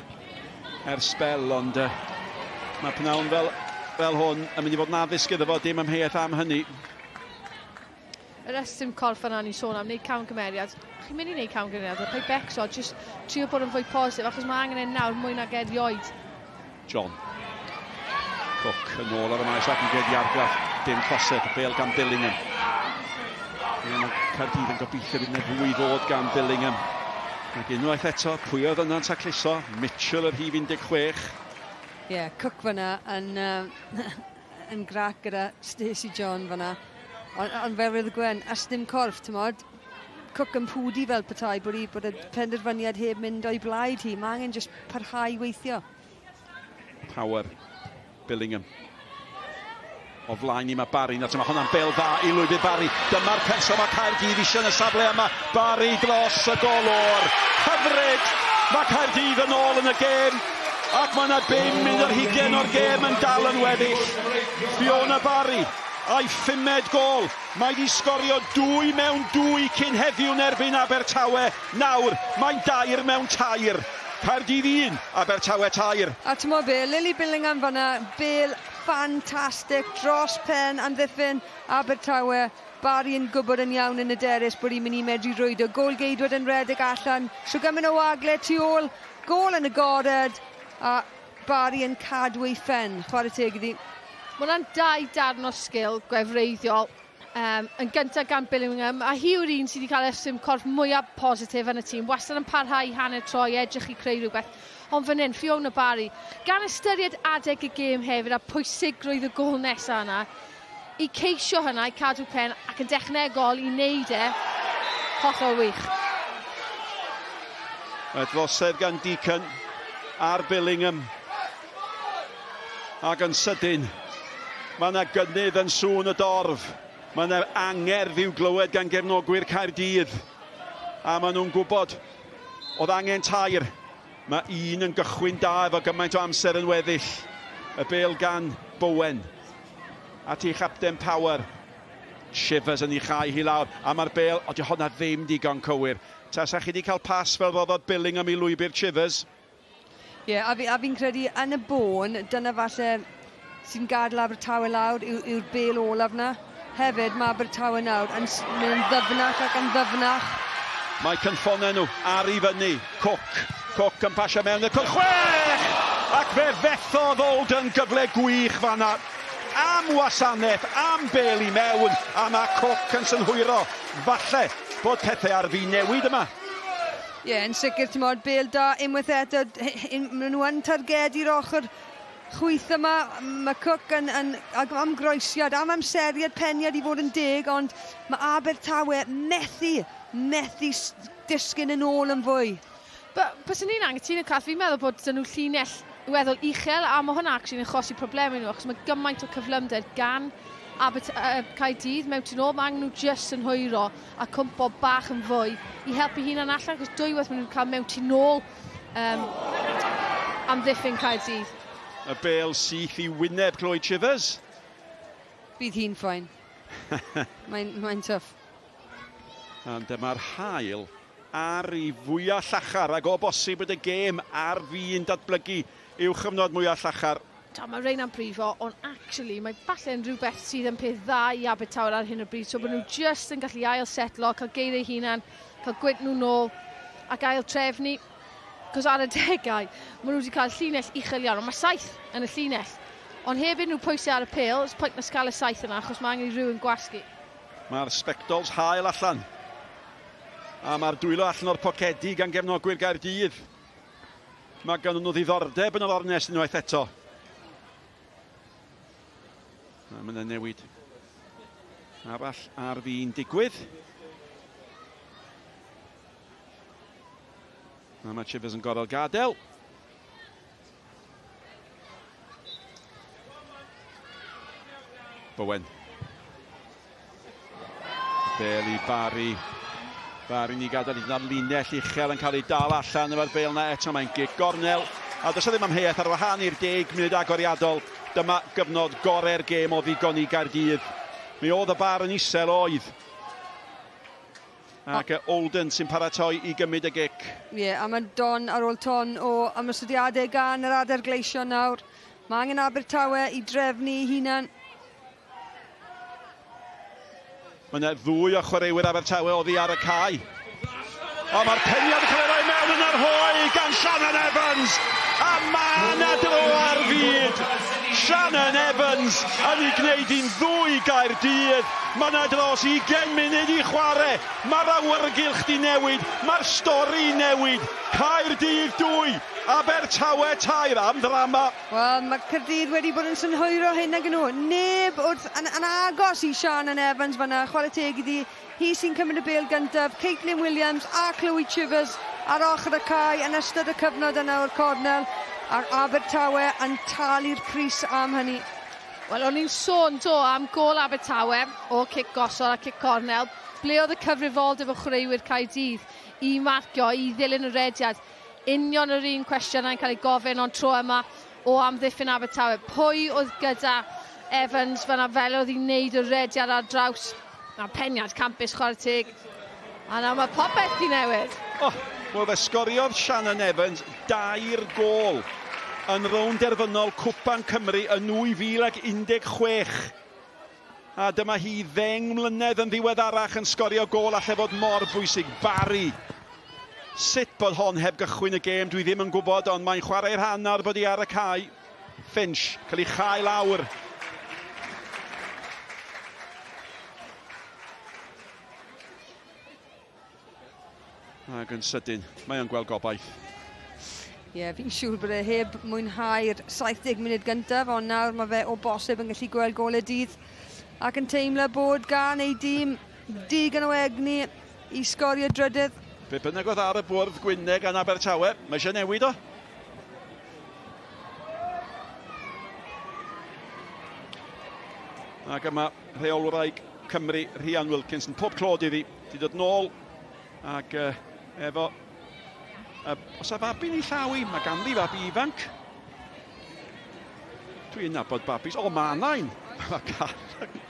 ers sbel, ond uh, mae pnawn fel, fel hwn yn mynd i fod yn addysg iddo fo, dim amheuaeth am hynny. Yr ystym corff yna ni'n sôn am, wneud camgymeriad. Chi'n mynd i wneud camgymeriad, paid becso, jyst trio bod yn fwy positif, achos mae angen e nawr mwy nag erioed. John. Cook yn ôl ar y maes ac yn gwneud i argraff. Dim trosedd, bêl gan Billingham. Mae Caerdydd yn gobeithio bydd yna fwy ddod gan Billingham. Ac unwaith eto, pwy oedd yna'n tacluso? Mitchell yr rhif 16. Ie, yeah, Cook fyna yn, uh, yn grac gyda Stacey John fyna. Ond on fel roedd Gwen, ystum corff, ti'n modd, Cook yn pwdi fel petai bod, i, bod y penderfyniad heb mynd o'i blaid hi. Mae angen jyst parhau weithio. Power, Billingham. O flaen i mae Barry, nawr mae hwnna'n bel dda i lwybr Barry. Dyma'r person mae Caerdydd eisiau yn y safle yma. Barry dros y golwr. Hyfryd! Mae Caerdydd yn ôl yn y gêm ac mae yna bum munud ar hugain o'r gêm yn dal yn weddill. Fiona Barry a'i phumed gôl. Mae 'di sgorio dwy mewn dwy cyn heddiw yn erbyn Abertawe. Nawr mae'n dair mewn tair. Caerdydd 1, Abertawe 3. A t'mo' be', Lily Billingham fan'na, bêl ffantastig dros pen amddiffyn Abertawe. Barry yn gwybod yn iawn yn hyderus bod hi'n mynd i medru rwydo. Gôl-geidwad yn rhedeg allan, shw gymaint o wagle tu ôl, gôl yn agored, a Barry yn cadw ei phen. Chwarae teg iddi. Mae hwnna'n dau darn o sgil gwefreiddiol. Um, yn gyntaf gan Billingham, a hi yw'r un sydd wedi cael ystum corff mwyaf positif yn y tîm. Wastad yn parhau hanner troi, edrych i creu rhywbeth. Ond fan hyn, Fiona Barry, gan ystyried adeg y gêm hefyd a pwysigrwydd y gôl nesaf yna, i ceisio hynna, i cadw pen ac yn dechnegol i wneud e, hollol wych. Y drosedd gan Deacon ar Billingham. Ac yn sydyn, mae yna gynnydd yn sŵn y dorf. Mae yna angerdd i'w glywed gan gefnogwyr Caerdydd. A maen nhw'n gwybod oedd angen tair. Mae un yn gychwyn da efo gymaint o amser yn weddill. Y bêl gan Bowen. At ei chapten Power. Shivers yn ei chau hi lawr. A mae'r bêl, o di honna ddim digon cywir. Tasa chi wedi cael pas fel roddodd Billingham i lwybr Chivers. Ie, yeah, a fi'n fi credu yn y bôn, dyna falle sy'n gadael Abertawe lawr yw'r yw bêl olaf na. Hefyd, mae Abertawe nawr yn mynd yn ddyfnach ac yn ddyfnach. Mae cynffonau nhw ar i fyny. Cook. Cook yn pasio mewn y cwrt chwech! Ac fe fethodd Olden gyfle gwych fanna. Am wasanaeth, am bêl i mewn, a mae Cook yn synhwyro falle bod pethau ar fin newid yma. Ie, yeah, yn sicr, ti'n modd, bêl da unwaith eto, maen nhw yn targedu'r ochr chwith yma. Mae Cook yn, yn, am groesiad, am amseriad peniad i fod yn deg, ond mae Abertawe methu, methu disgyn yn ôl yn fwy. Byswn i'n anghytuno, Cath. Fi'n meddwl bod 'da nhw llinell weddol uchel a mae hwnna actually yn achosi problemau i nhw achos mae gymaint o cyflymder gan Abert Caerdydd mewn tu nôl. Mae angen nhw jyst yn hwyro a cwmpo bach yn fwy i helpu hunan allan achos dwywaith maen nhw'n cael mewn tu nôl um, amddiffyn Caerdydd. Y bêl syth i wyneb Chloe Chivers. Bydd hi'n fine. Mae'n mae tough. Ond dyma'r haul ar ei fwya llachar ac o bosib bod y gêm ar fin datblygu i'w chyfnod mwya llachar. Ta, mae Reina'n brifo, ond actually mae falle yn rhywbeth sydd yn peth dda i Abertawe ar hyn o bryd, so bod nhw just yn gallu ail setlo, cael geiriau hunan, cael gwynt nhw nôl ac ail trefnu. Cos ar y degau, maen nhw wedi cael llinell uchel iawn, ond mae saith yn y llinell. Ond heb unrhyw pwysau ar y pêl, it's pointless cael y saith yna, achos mae angen i rhywun gwasgu. Mae'r sbectols hael allan. A mae'r dwylo allan o'r pocedi gan gefnogwyr Gaerdydd. Mae gan nhw ddiddordeb yn yr ornest unwaith eto. A mae yna newid arall ar fin digwydd. A mae Chivers yn gorfod gadael. Bowen. Bel i Barry. Barry ni gadael i ar linell uchel yn cael ei dal allan efo'r bel na eto. Mae'n gic gornel. A does ddim amheuaeth ar wahân i'r deg munud agoriadol. Dyma gyfnod gorau'r gêm o ddigon i Gaerdydd. Mi oedd y bar yn isel oedd. Ac Olden sy'n paratoi i gymryd y gic. Ie, yeah, a mae don ar ôl ton o ymosodiadau gan yr Adar Gleision nawr. Mae angen Abertawe i drefnu ei hunan. Mae yna ddwy o chwaraewyr Abertawe oddi ar y cae. O, mae'r peniad yn cael ei roi mewn yn yr hoe gan Shannon Evans. A mae yna dro ar fyd. Shannon Evans yn ei gwneud hi'n ddwy Gaerdydd. Mae yna dros 20 munud i chwarae. Mae'r awyrgylch di newid. Mae'r stori newid. Caerdydd 2, Abertawe 3 am ddrama. Wel, mae Caerdydd wedi bod yn synhwyro hyn ag nhw. Neb wrth yn, yn agos i Shannon Evans fanna. Chwarae teg iddi. Hi sy'n cymryd y bêl gyntaf, Caitlin Williams a Chloe Chivers ar ochr y cae yn ystod y cyfnod yna o'r cornel, ac Abertawe yn talu'r pris am hynny. Wel, o'n i'n sôn, do, am gôl Abertawe o cic gosod a cic cornel. Ble oedd y cyfrifoldeb o chwaraewyr Caerdydd i marcio, i ddilyn y rediad? Union yr un cwestiynau'n cael ei gofyn ond tro yma o amddiffyn Abertawe. Pwy oedd gyda Evans fyna fel oedd hi'n neud y rediad ar draws? Na peniad campus chwarae teg. A nawr mae popeth di newid. Oh, wel fe sgoriodd Shannon Evans dair gôl yn rownd derfynol Cwpan Cymru yn 2016. A dyma hi ddeng mlynedd yn ddiweddarach yn sgorio gôl alle fod mor bwysig. Barry. Sut bod hon heb gychwyn y gêm dwi ddim yn gwybod, ond mae'n chwarae rhan nawr bod hi ar y cae. Finch, cael ei chau lawr. Ac yn sydyn, mae o'n gweld gobaith. Ie, yeah, fi'n siŵr bod e heb mwynhau'r 70 munud gyntaf, ond nawr mae fe o bosib yn gallu gweld gol y dydd ac yn teimlo bod gan ei dîm digon o egni i sgorio drydydd. Be bynnag oedd ar y bwrdd gwynne gan Abertawe, mae eisiau newid o. Ac yma rheolwraig Cymru, Rhian Wilkinson, pob clod iddi, wedi dod nôl ac uh, efo uh, os a fabi'n ei llaw i, mae ganddi fabi ifanc. Dwi'n nabod babis. O, mae nain! Mae Carl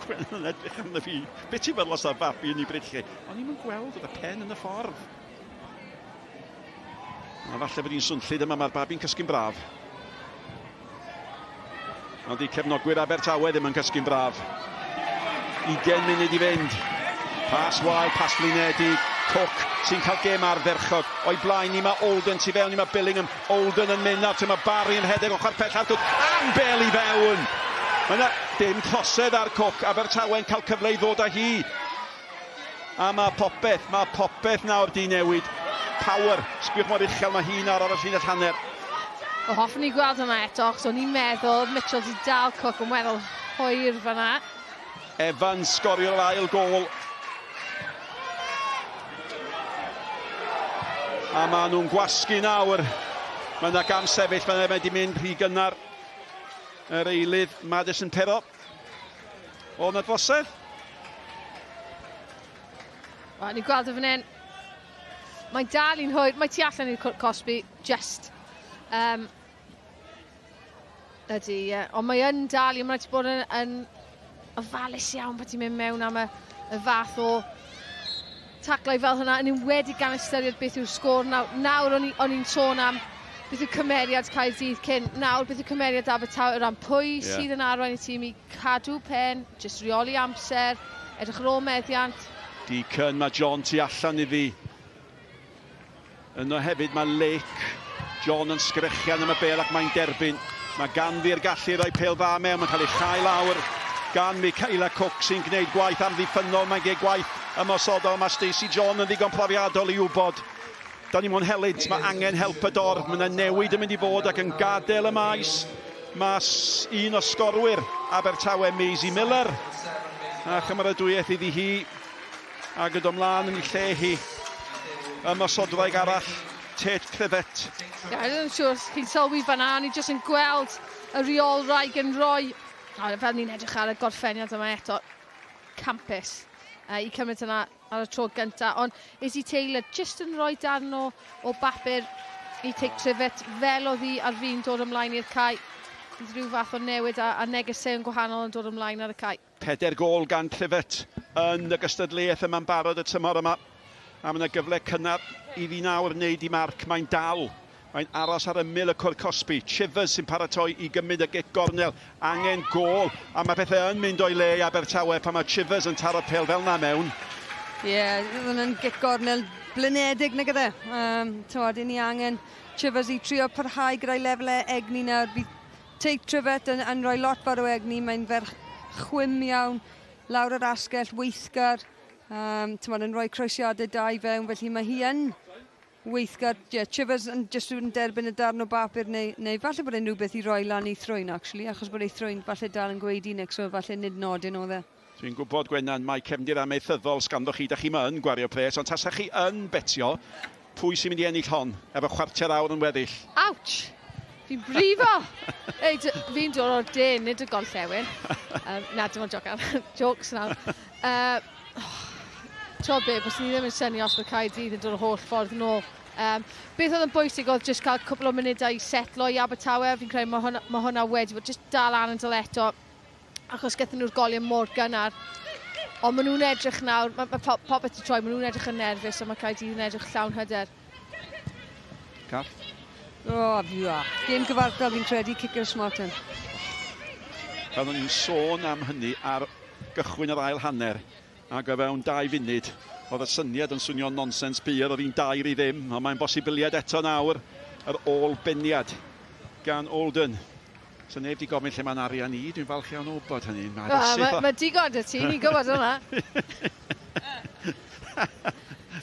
Gwen yn edrych arno fi. Be ti'n feddwl os a fabi yn ei breichiau? O'n i'm yn gweld, oedd y pen yn y ffordd. A falle bod hi'n swnllyd yma, mae'r babi'n cysgu'n braf. Ond di cefnogwyr Abertawe ddim yn cysgu'n braf. 20 munud i fynd. Pas wael, pas flinedig. Cook sy'n cael gêm ardderchog. O'i blaen ni mae Olden, tu fewn i mae Billingham. Olden yn mynd nawr, mae Barry yn rhedeg ochr pell ar Cook. Am bel i fewn! Mae yna dim trosedd ar Cook. Abertawe'n cael cyfle i ddod â hi. A mae popeth, mae popeth nawr di newid. Power, sbiwch mor uchel mae hi nawr ar y llinell hanner. Wel, hoffwn i gweld hwnna eto, achos o'n i'n meddwl Mitchell di dal Cook yn weddol hwyr fanna. Evans sgorio'r ail gôl. A maen nhw'n gwasgu nawr. Mae yna gam sefyll, mae yna wedi mynd rhy gynnar. Yr eilydd Madison Pero. O, na drosedd. Wel, ni'n gweld o fan hyn. Mae'n dal i'n hwyr. Mae tu allan i'r cwrt cosbi, just. Um, ydy, ie. Yeah. Ond mae yn dal i, mae'n rhaid ti bod yn, yn ofalus iawn pan ti'n mynd mewn am y, y fath o taclau fel hynna, yn enwedig gan ystyried beth yw'r sgôr nawr. Nawr o'n i'n sôn am beth yw cymeriad Caerdydd cyn, nawr beth yw cymeriad Abertawe o ran pwy yeah. sydd yn arwain y tîm i cadw pen, jyst reoli amser, edrych ar ôl meddiant. Deacon, mae John tu allan iddi. Yno hefyd mae Lake. John yn sgrechian am y bêl ac mae'n derbyn. Mae ganddi'r gallu i roi pêl dda mewn, mae'n cael ei chau lawr gan Michaela Cook sy'n gwneud gwaith amddiffynnol, mae'n gwneud gwaith ymosodol. Mae Stacey John yn ddigon profiadol i wybod. Da ni mewn helynt, mae angen help y dorf, mae yna newid yn mynd i fod ac yn gadael y maes. Mae un o sgorwyr Abertawe, Maisie Miller, a chymeradwyaeth iddi hi Ac yn dod mlaen yn ei lle hi, ymosodwraig arall, Tate Trivett. Ie, yeah, yn siŵr os chi'n sylwi fan'na, ni jyst yn gweld y rheolwraig yn rhoi, o, fel ni'n edrych ar y gorffeniad yma eto, campus uh, i cymryd hynna ar y tro gyntaf. Ond Izzy Taylor jyst yn rhoi darn o, o bapur i Tate Trivett fel oedd hi ar fin dod ymlaen i'r cae. Bydd rhyw fath o newid a, a negeseuon gwahanol yn dod ymlaen ar y cae. Pedair gôl gan Clivet yn y gystadleuaeth yma'n barod y tymor yma. A mae yna gyfle cynnar iddi nawr wneud i marc. Mae'n dal. Mae'n aros ar ymyl y cwrt cosbi. Chivers sy'n paratoi i gymryd y gic gornel. Angen gôl. A mae pethau yn mynd o'i le i Abertawe pan mae Chivers yn taro pêl fel 'na mewn. Ie, yeah, oedd hwnna'n gic gornel blinedig nag oedd e? Um, Tywod, i ni angen Chivers i trio parhau gyda'i lefelau egni nawr. Bydd Tate Trivett yn, yn rhoi lot fawr o egni, mae'n ferch chwim iawn, lawr yr asgell, weithgar, um, tymod, yn rhoi croesiadau da i fewn, felly mae hi yn weithgar. Yeah, Chivers yn jyst yn derbyn y darn o bapur, neu, neu falle bod e'n rhywbeth i roi lan ei thrwyn, actually, achos bod ei thrwyn falle dal yn gwaedu, Nick, so falle nid nodyn oedd e. Dwi'n gwybod, Gwenan, mae cefndir amaethyddol sganddo chi, da chi'm yn gwario pres, ond tasach chi yn betio, pwy sy'n mynd i ennill hon, efo chwarter awr yn weddill? Ouch! Fi'n brifo! Ei, fi'n dod o'r de, nid y gorllewin. Um, na, dim ond jocan. Jokes nawr. Uh, oh, Ti'n be, bys ni ddim yn synnu os mae Caerdydd yn dod y holl ffordd nôl. Beth oedd yn bwysig oedd jyst cael cwpl o munudau i setlo i Abertawe. Fi'n credu mae hwnna wedi bod jyst dal lan yn eto, achos gaethon nhw'r goliau mor gynnar. Ond maen nhw'n edrych nawr, mae popeth wedi troi, maen nhw'n edrych yn nerfus, a mae Caerdydd yn edrych llawn hyder. Cath? O, oh, ia. Gêm gyfartal fi'n credu, cic i'r smotyn. Pan o'n i'n sôn am hynny ar gychwyn yr ail hanner, ac o fewn 2 funud, oedd y syniad yn swnio nonsens pur, oedd hi'n 2-0, ond mae'n bosibiliad eto nawr, yr ôl-beniad gan Olden. So neb di gofyn lle mae'n arian i, dwi'n falch iawn o wybod hynny. Mae ma digon 'da ti, ni'n gwybod hwnna.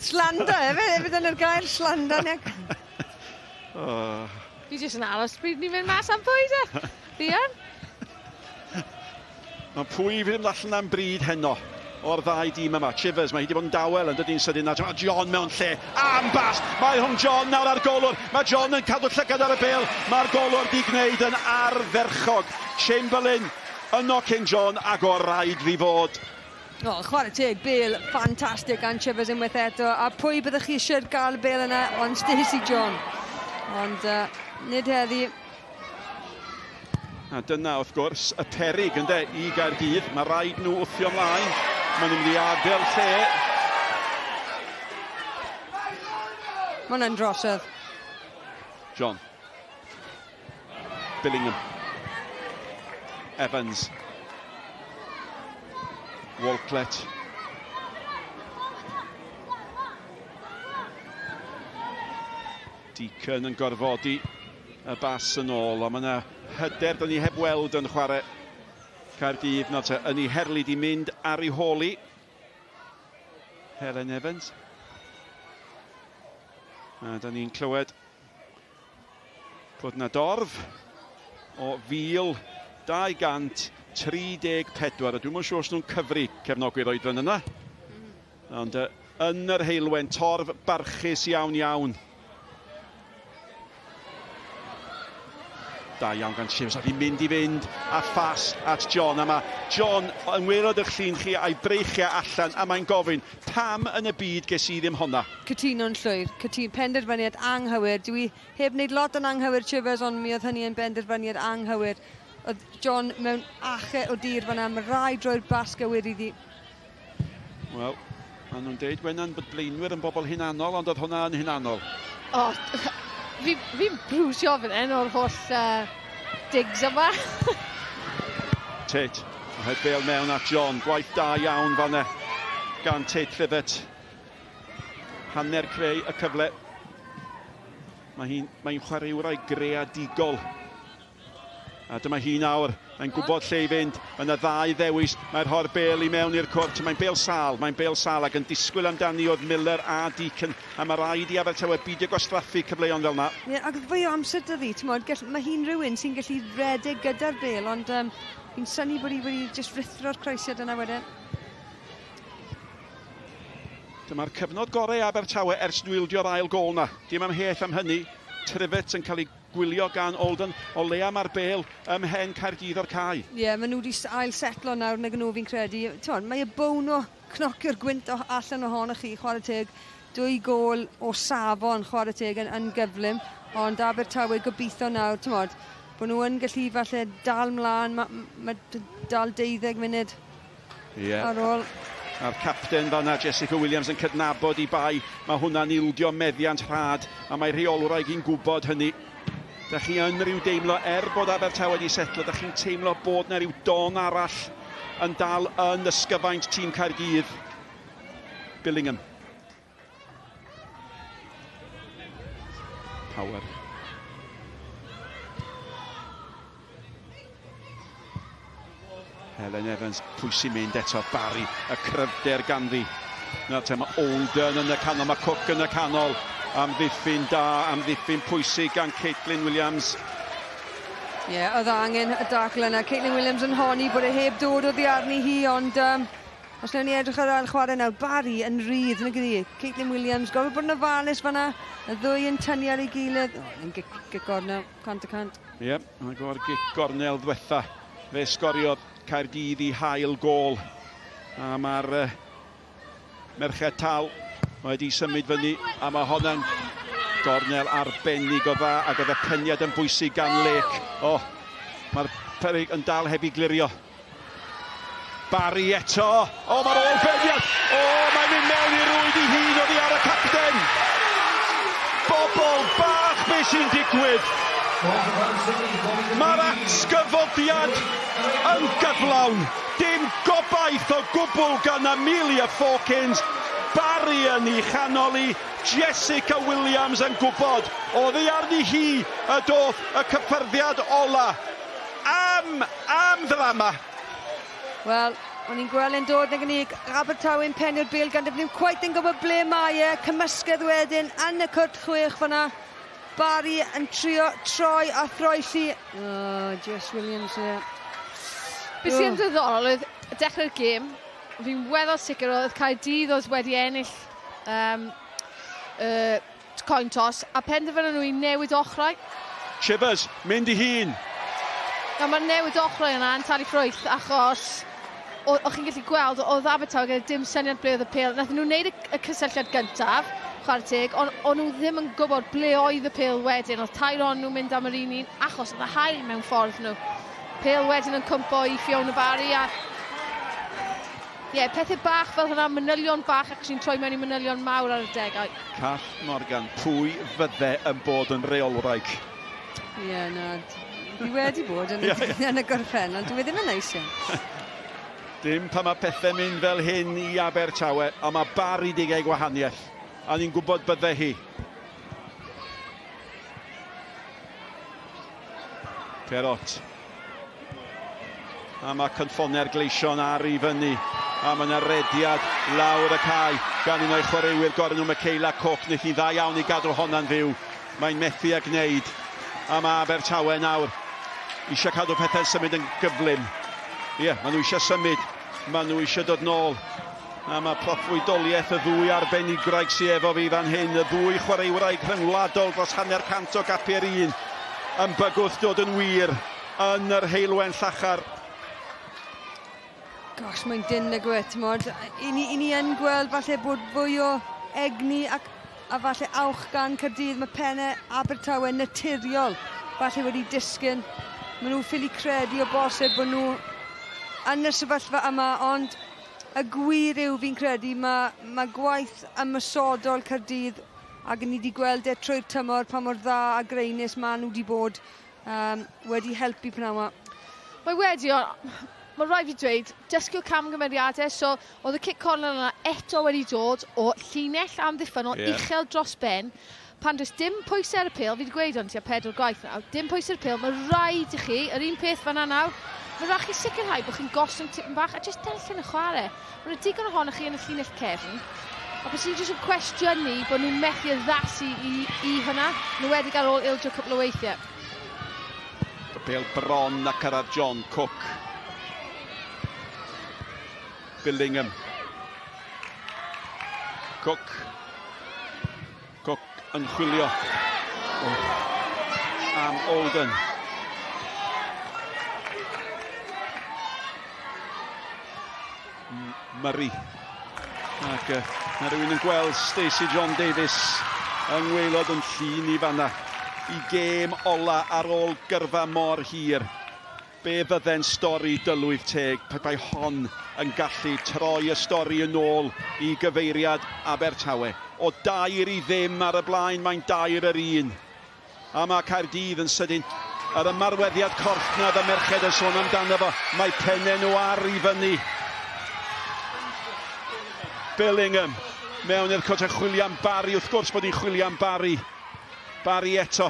Slander, hefyd yn yr gair slander. Oh. Fi jyst yn aros pryd ni'n mynd mas am bwyd e. Fi yn. Mae pwy fydd yn allan am bryd heno o'r ddau dîm yma? Chivers, mae hi wedi bod yn dawel yn dydi'n sydyn. Mae John mewn lle. Am bas! Mae rhwng John nawr a'r golwr. Mae John yn cadw llygad ar y bêl. Mae'r golwr di gwneud yn ardderchog. Chamberlain yno cyn John ac o raid fi fod. O, chwarae teg, bêl ffantastig gan Chivers unwaith eto. A pwy byddwch chi eisiau gael y bêl yna? Ond Stacey John. Ond nid heddi. A dyna, wrth gwrs, y peryg, ynde, i Gaerdydd. Mae rhaid nhw wthio ymlaen. Maen nhw'n mynd i adael lle. Mae hwnna'n drosedd. John. Billingham. Evans. Walklett. Deacon yn gorfodi y bas yn ôl, ond mae yna hyder da ni heb weld yn chwarae Caerdydd. Nawr te, yn ei herlu di mynd ar ei hôl hi. Helen Evans. A da ni'n clywed bod yna dorf o 1,234. A dwi'm yn siŵr os nhw'n cyfri cefnogwyr oedran yna. Ond yn yr heulwen, torf barchus iawn iawn. Da iawn gan Shivers, ac i'n mynd i fynd a phas at John. A mae John yn waelod eich llun chi a'i breichiau allan, a mae'n gofyn, pam yn y byd ges i ddim honna? Cytuno'n llwyr, cytun, penderfyniad anghywir. Dwi heb wneud lot yn anghywir Chivers, ond mi oedd hynny yn benderfyniad anghywir. Oedd John mewn ache o dir fan'na, mae rhaid roi'r bas gywir iddi. Wel, maen nhw'n deud, Wenan, bod blaenwyr yn bobl hunanol, ond oedd hwnna yn hunanol. O, fi'n brwsio fan hyn o'r holl digs yma. Tate, mae bêl mewn at John, gwaith da iawn fan'na gan Tate Trivett. Hanner creu y cyfle. Mae hi'n mae chwaraewraig greadigol. A dyma hi nawr, mae'n gwybod lle i fynd. Mae yna ddau ddewis, mae'n rhoi'r bêl i mewn i'r cwrt. Mae'n bêl sâl, mae'n bêl sâl ac yn disgwyl amdani oedd Miller a Deacon. A mae rhaid i Abertawe beidio gwastraffu cyfleon fel yna. Ie, ac fwy o amser 'da fi, ti'mod, mae hi'n rhywun sy'n gallu redeg gyda'r bêl, ond fi'n synnu bod hi wedi jyst ruthro'r croesiad yna wedyn. Dyma'r cyfnod gorau Abertawe ers nwildio'r ail gôl na. Dim amheuaeth am hynny. Trivett yn cael ei gwylio gan Olden, o leia mae'r bêl ym mhen Caerdydd o'r cae. Ie, yeah, maen nhw wedi ail setlo nawr nag nhw fi'n credu. T'mod, mae y bown o cnocio'r gwynt allan ohonoch chi, chwarae teg. 2 gôl o safon, chwarae teg, yn gyflym. Ond Abertawe gobeithio nawr, t'mod, bod nhw yn gallu falle dal mlaen. Ma dal 12 munud ar ôl. A'r capten fanna, Jessica Williams, yn cydnabod i bai. Mae hwnna'n ildio meddiant rhad, a mae rheolwraig i'n gwybod hynny. Da chi yn rhyw deimlo, er bod Abertawe wedi setlo, da chi'n teimlo bod na rhyw don arall yn dal yn ysgyfaint tîm Caerdydd. Billingham. Power. Helen Evans, pwy sy'n mynd eto? Barry, y cryfder ganddi. Nawr te, mae Olden yn y canol, mae Cook yn y canol. Amddiffyn da, amddiffyn pwysig gan Caitlin Williams. Ie, yeah, oedd angen y dacl yna. Caitlin Williams yn honni bod e heb dod oddi arni hi, ond os wnawn ni edrych ar ail chwarae nawr, Barry yn rhydd, nag ydi? Caitlin Williams, gofio bod yn ofalus fan'na, y ddwy yn tynnu ar ei gilydd. O, yn gic gornel, 100%. Ie, yeah, ac o'r gic gornel ddwetha, fe sgoriodd Caerdydd i hail gôl. A mae'r Merched Tal wedi symud fyny a mae honna'n gornel arbennig o dda ac oedd y peniad yn bwysig gan Lake. O, oh, mae'r perig yn dal heb i glirio. Barry eto. O, mae'r ôl beniad. O, mae'n mynd mewn i rwyd i hun oddi ar y capten. Bobl bach, beth sy'n digwydd? Mae'r atgyfodiad yn gyflawn. Dim gobaith o gwbl gan Amelia Fawkins. Barry yn ei chanol i. Jessica Williams yn gwybod oddi arni hi y doth y cyffyrddiad ola. Am, am ddrama! Wel, o'n i'n gweld e'n dod nag yn unig. Abertawe'n penio'r bêl gan ddim cweit yn gwybod ble mae e. Cymysgedd wedyn yn y cwrt chwech fanna. Barry yn trio troi a throelli. Oh, Jess Williams, ie. Yeah. Be sy'n ddiddorol oedd dechrau'r gêm, fi'n weddol sicr oedd Caerdydd oedd wedi ennill um, coin toss a penderfynon nhw i newid ochrau. Chivers, mynd i hun. Nawr mae'r newid ochrau yna yn talu ffrwyth achos o'ch chi'n gallu gweld oedd Abertawe gyda dim syniad ble oedd y pêl. Nathon nhw wneud y, y cysylltiad gyntaf, chwarae teg, ond o'n nhw ddim yn gwybod ble oedd y pêl wedyn. Oedd tair ohonyn nhw'n mynd am yr un un achos oedd y haul mewn ffordd nhw. Pêl wedyn yn cwmpo i Fiona Barry a Ie, yeah, pethau bach fel hynna, manylion bach actually'n troi mewn i manylion mawr ar y degau. Cath Morgan, pwy fydde yn bod yn reolwraig? Ie, yeah, na. Dwi wedi bod yn, yeah, yeah. yn y gorffennol. Dwi ddim yn neis iawn. Dim pan mae pethau'n mynd fel hyn i Abertawe, ond mae Barry di gael gwahaniaeth. A ni'n gwybod bydde hi. Perot. A mae cynffonau'r gleision ar i fyny. A mae yna rediad lawr y cae gan un o'i chwaraewyr gorau nhw, Michaela Cook. Wnaeth hi dda iawn i gadw honna'n fyw. Mae'n methu a gwneud. A mae Abertawe nawr eisiau cadw pethau'n symud yn gyflym. Ie, yeah, maen nhw eisiau symud. Maen nhw eisiau dod nôl. A mae proffwydoliaeth y ddwy arbenigwraig sy efo fi fan hyn, y ddwy chwaraewraig rhyngwladol dros hanner cant o gapiau'r un, yn bygwth dod yn wir yn yr heulwen llachar. Gosh, mae'n dyn nag yw e, t'mod. I ni, i ni yn gweld falle bod fwy o egni ac a falle awch gan Caerdydd. Mae pennau Abertawe naturiol falle wedi disgyn. Maen nhw ffili credu o bosib bod nhw yn y sefyllfa yma, ond Y gwir yw, fi'n credu, mae, mae gwaith ymosodol Caerdydd, ac ni wedi gweld e trwy'r tymor pa mor dda a graenus maen nhw wedi bod, um, wedi helpu pnawn 'ma. Mae wedi, ond mae rhaid fi dweud, dysgu o camgymeriadau, so oedd y cic cornel yna eto wedi dod o llinell amddiffynnol yeah. uchel dros ben, pan does dim pwysau ar y pêl, fi wedi gweud hwn tua pedwar gwaith nawr, dim pwysau ar y pêl, mae rhaid i chi, yr un peth fan'na nawr, mae rhaid chi sicrhau bod chi'n gostwng tipyn bach a jyst darllen y chwarae. Mae yna digon ohonoch chi yn y llinell cefn, a bys i'n jyst yn cwestiynu bod nhw'n methu addasu i, i hynna, yn enwedig ar ôl ildio cwpl o weithiau. Y bêl bron a cyrraedd John Cook. Billingham. Cook. Cook yn chwilio am Olden. Murray. Ac uh, mae rhywun yn gweld Stacey John Davies yng ngwaelod yn llun i fanna. I gêm ola ar ôl gyrfa mor hir. Be fydde'n stori dylwyth teg pe bai hon yn gallu troi y stori yn ôl i gyfeiriad Abertawe? O dair i ddim ar y blaen, mae'n dair yr un. A mae Caerdydd yn sydyn. Yr ymarweddiad corff 'na oedd y merched yn sôn amdano fo, mae pennau nhw ar i fyny. Billingham mewn i'r cwrt a chwilio am Barry, wrth gwrs bod hi'n chwilio am Barry. Barry eto.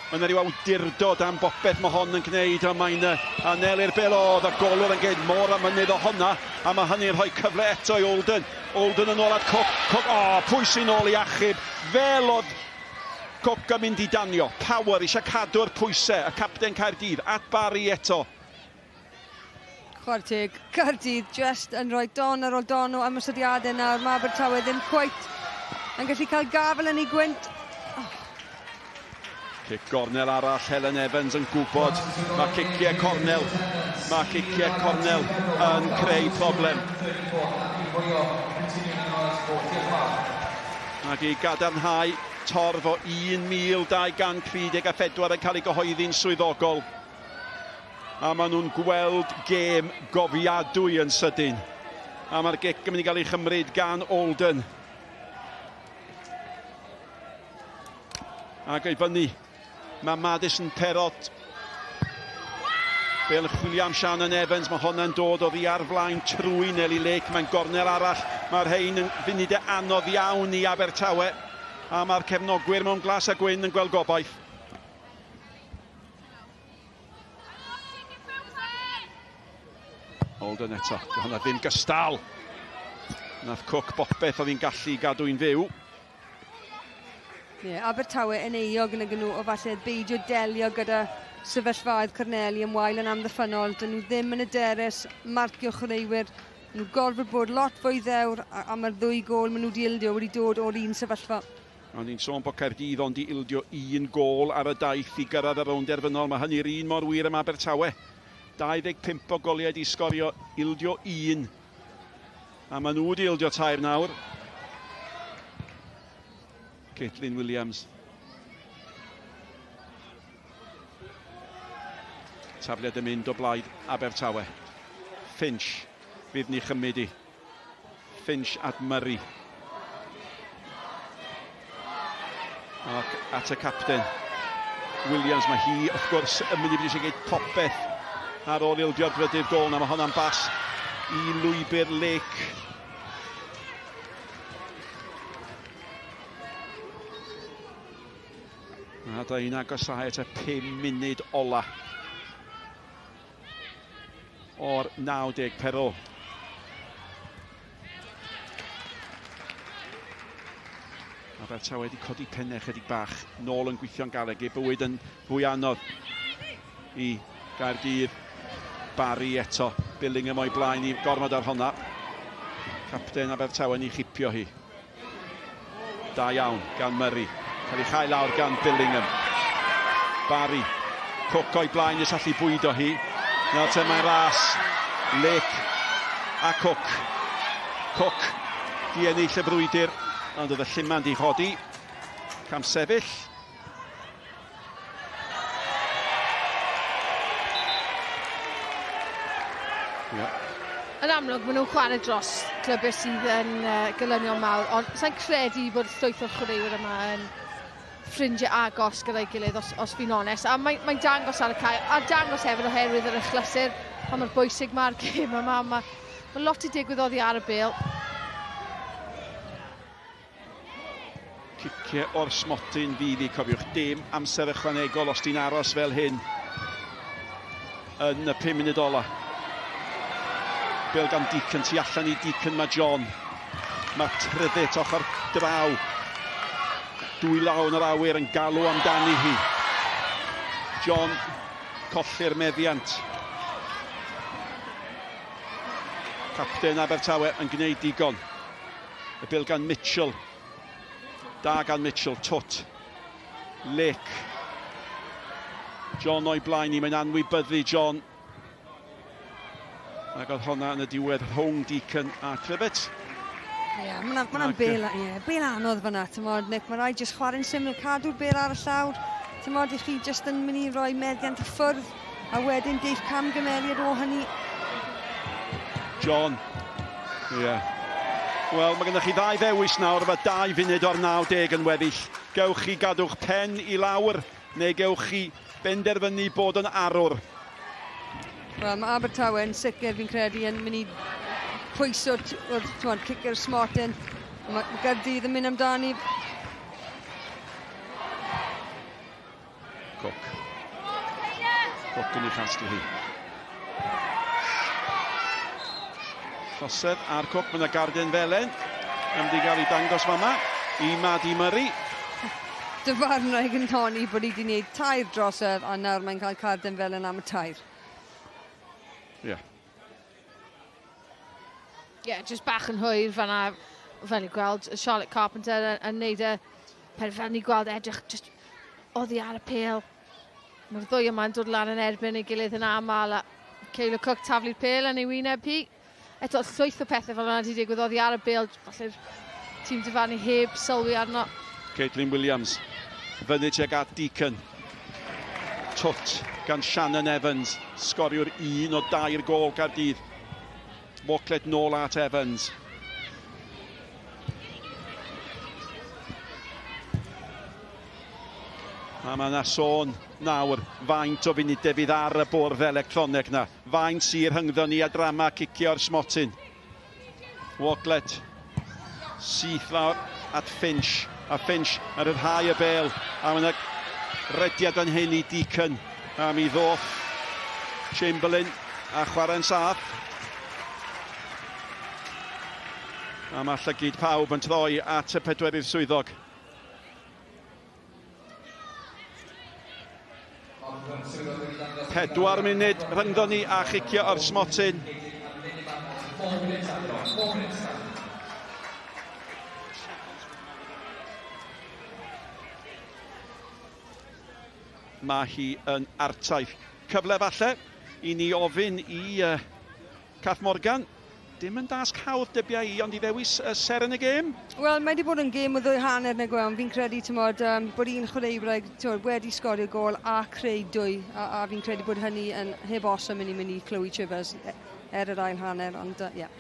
Mae yna ryw awdurdod am bopeth mae hon yn gwneud, a mae'n anelu'r bel oedd y golwr yn gwneud mor a mynydd o honna, a mae hynny'n rhoi cyfle eto i Olden. Olden yn ôl at Cook. Cook, o, oh, pwy sy'n ôl i achub? Fel oedd Cook yn mynd i danio. Power eisiau cadw'r pwysau, y capten Caerdydd, at Barry eto. Chwarae teg, Caerdydd just yn rhoi don ar ôl don o ymosodiadau nawr. Mae Abertawe ddim cweit yn gallu cael gafel yn ei gwynt. Oh. Cic gornel arall, Helen Evans yn gwybod mae ciciau cornel, mae ciciau cornel yn creu problem. Ac i gadarnhau torf o 1,234 yn cael ei gyhoeddi'n swyddogol. A maen nhw'n gweld gêm gofiadwy yn sydyn. A mae'r gic yn mynd i gael ei chymryd gan Olden. Ac ei fyny Mae Madison Perrott. Bel yn chwilio am Shannon Evans. Mae honna'n dod oddi ar flaen trwy Nelly Lake. Mae'n gornel arall. Mae'r rhain yn funudau anodd iawn i Abertawe. A mae'r cefnogwyr mewn glas a gwyn yn gweld gobaith. Alden eto. Di hwnna ddim gystal. Nath Cook bopeth oedd hi'n gallu gadw i'n fyw. Ie, Abertawe yn euog nag nhw o falle beidio delio gyda sefyllfaoedd corneli yn wael yn amddiffynnol. Dyn nhw ddim yn hyderus marcio chwaraewyr. Nhw gorfod bod lot fwy ddewr a, a mae'r ddwy gôl maen nhw wedi ildio wedi dod o'r un sefyllfa. O'n i'n sôn bod Caerdydd ond i ildio un gôl ar y daith i gyrraedd y rownd derfynol. Mae hynny'r un mor wir am Abertawe. 25 o goliau di sgorio, ildio un. A maen nhw wedi ildio tair nawr. Caitlin Williams. Tafliad yn mynd o blaid Abertawe. Finch fydd ni chymryd i. Finch at Murray. Ac at y capten. Williams, mae hi wrth gwrs yn mynd i fod eisiau gwneud popeth ar ôl ildio'r drydydd gol. Na, mae honna'n bas i lwybr Lake. A da i'n agosau at y 5 munud ola o'r 90 perl. Abertawe wedi codi pennau chydig bach, nôl yn gweithio'n galed, ei bywyd yn fwy anodd i Gaerdydd. Barry eto, Billingham o'i blaen i gormod ar honna. Capten Abertawe yn ei chipio hi. Da iawn gan Murray. Cael ei chael lawr gan Billingham. Barry. Cook o'i blaen nes allu bwydo hi. Nawr te mae'n ras. Lake a Cook. Cook di ennill y frwydr, ond oedd y lluman di chodi. Cam sefyll. Yeah. Yn amlwg, maen nhw'n chwarae dros clybau sydd yn uh, gylynion mawr, ond sa'n credu bod llwyth o'r chwaraewyr yma yn ffrindiau agos gyda'i gilydd, os, os fi'n onest. A mae'n mae dangos ar y cae, a dangos hefyd oherwydd yr achlysur, pa mor bwysig mae'r gêm yma. Mae, mae lot i digwydd oddi ar y bêl. Ciciau o'r smotyn fydd i, cofiwch, dim amser ychwanegol os ti'n aros fel hyn yn y 5 munud ola. Bel gan Deacon, tu allan i Deacon mae John. Mae Tryddet ochr draw. Dwy law yn yr awyr yn galw amdani hi. John colli'r meddiant. Capten Abertawe yn gwneud digon. Y bêl gan Mitchell. Da gan Mitchell. Twt. Lake. John o'i blaen i. Mae'n anwybyddu John. Ac oedd honna yn y diwedd rhwng Deacon a Clibbett. Ie, yeah, mae'n ma bel, yeah, bel anodd fyna, ti'n Nick, mae rhaid jyst chwarae'n syml, cadw'r bel ar y llawr, ti'n modd, i chi jyst yn mynd i roi meddiant y ffwrdd, a wedyn deiff camgymeriad o hynny. John Ie. Yeah. Wel, mae gennych chi ddau ddewis nawr, efo 2 funud o'r 90 yn weddill. Gewch chi gadw'ch pen i lawr, neu gewch chi benderfynu bod yn arwr. Wel, mae Abertawe yn sicr, fi'n credu, yn mynd i pwyso wrth cicio'r smotyn. Mae Gaerdydd yn mynd amdani. Cook. Cook yn ei chasglu hi. Trosedd ar Cook, mae yna garden felen yn mynd i gael ei dangos fama i Maddie Murray. Dyfarnwraig yn honni bod hi wedi gwneud tair drosedd a nawr mae'n cael carden felen am y tair. Ie. Yeah. Ie, yeah, just bach yn hwyr fanna, fel i gweld Charlotte Carpenter yn, yn neud y pen fel ni gweld edrych just oddi ar y pêl. Mae'r ddwy yma'n dod lan yn erbyn ei gilydd yn aml a Kayla Cook taflu'r pêl yn ei wyneb hi. Eto, llwyth o pethau fel yna wedi digwydd oddi ar y bêl, falle'r tîm dyfarnu heb sylwi arno. Caitlin Williams, fyny tuag at Deacon. Twt gan Shannon Evans, sgoriwr un o dair gôl Caerdydd. Walklett nôl at Evans. A mae yna sôn nawr faint o funudau fydd ar y bwrdd electroneg na. Faint sydd rhyngddo ni a drama cicio'r smotyn. Walklett syth lawr at Finch. A Finch yn rhyddhau y bel. A mae yna rediad fan hyn i Deacon. A mi ddoth Chamberlain a chwarae'n saff. A mae llygid pawb yn troi at y pedwerydd swyddog. 4 munud rhyngddon ni a chicio o'r smotyn. Mae hi yn artaith. Cyfle falle i ni ofyn i uh, Kath Morgan, dim yn dasg hawdd dybia i, ond i ddewis y seren y gêm? Wel, mae wedi bod yn gêm o ddwy hanner nag yw e, ond fi'n credu, t'mod, um, bod un chwaraewraig t'mod, wedi sgorio gôl a creu dwy, a, a fi'n credu bod hynny yn heb os yn mynd i mynd i Chloe Chivers e, er yr ail hanner, ond ie. Uh, yeah.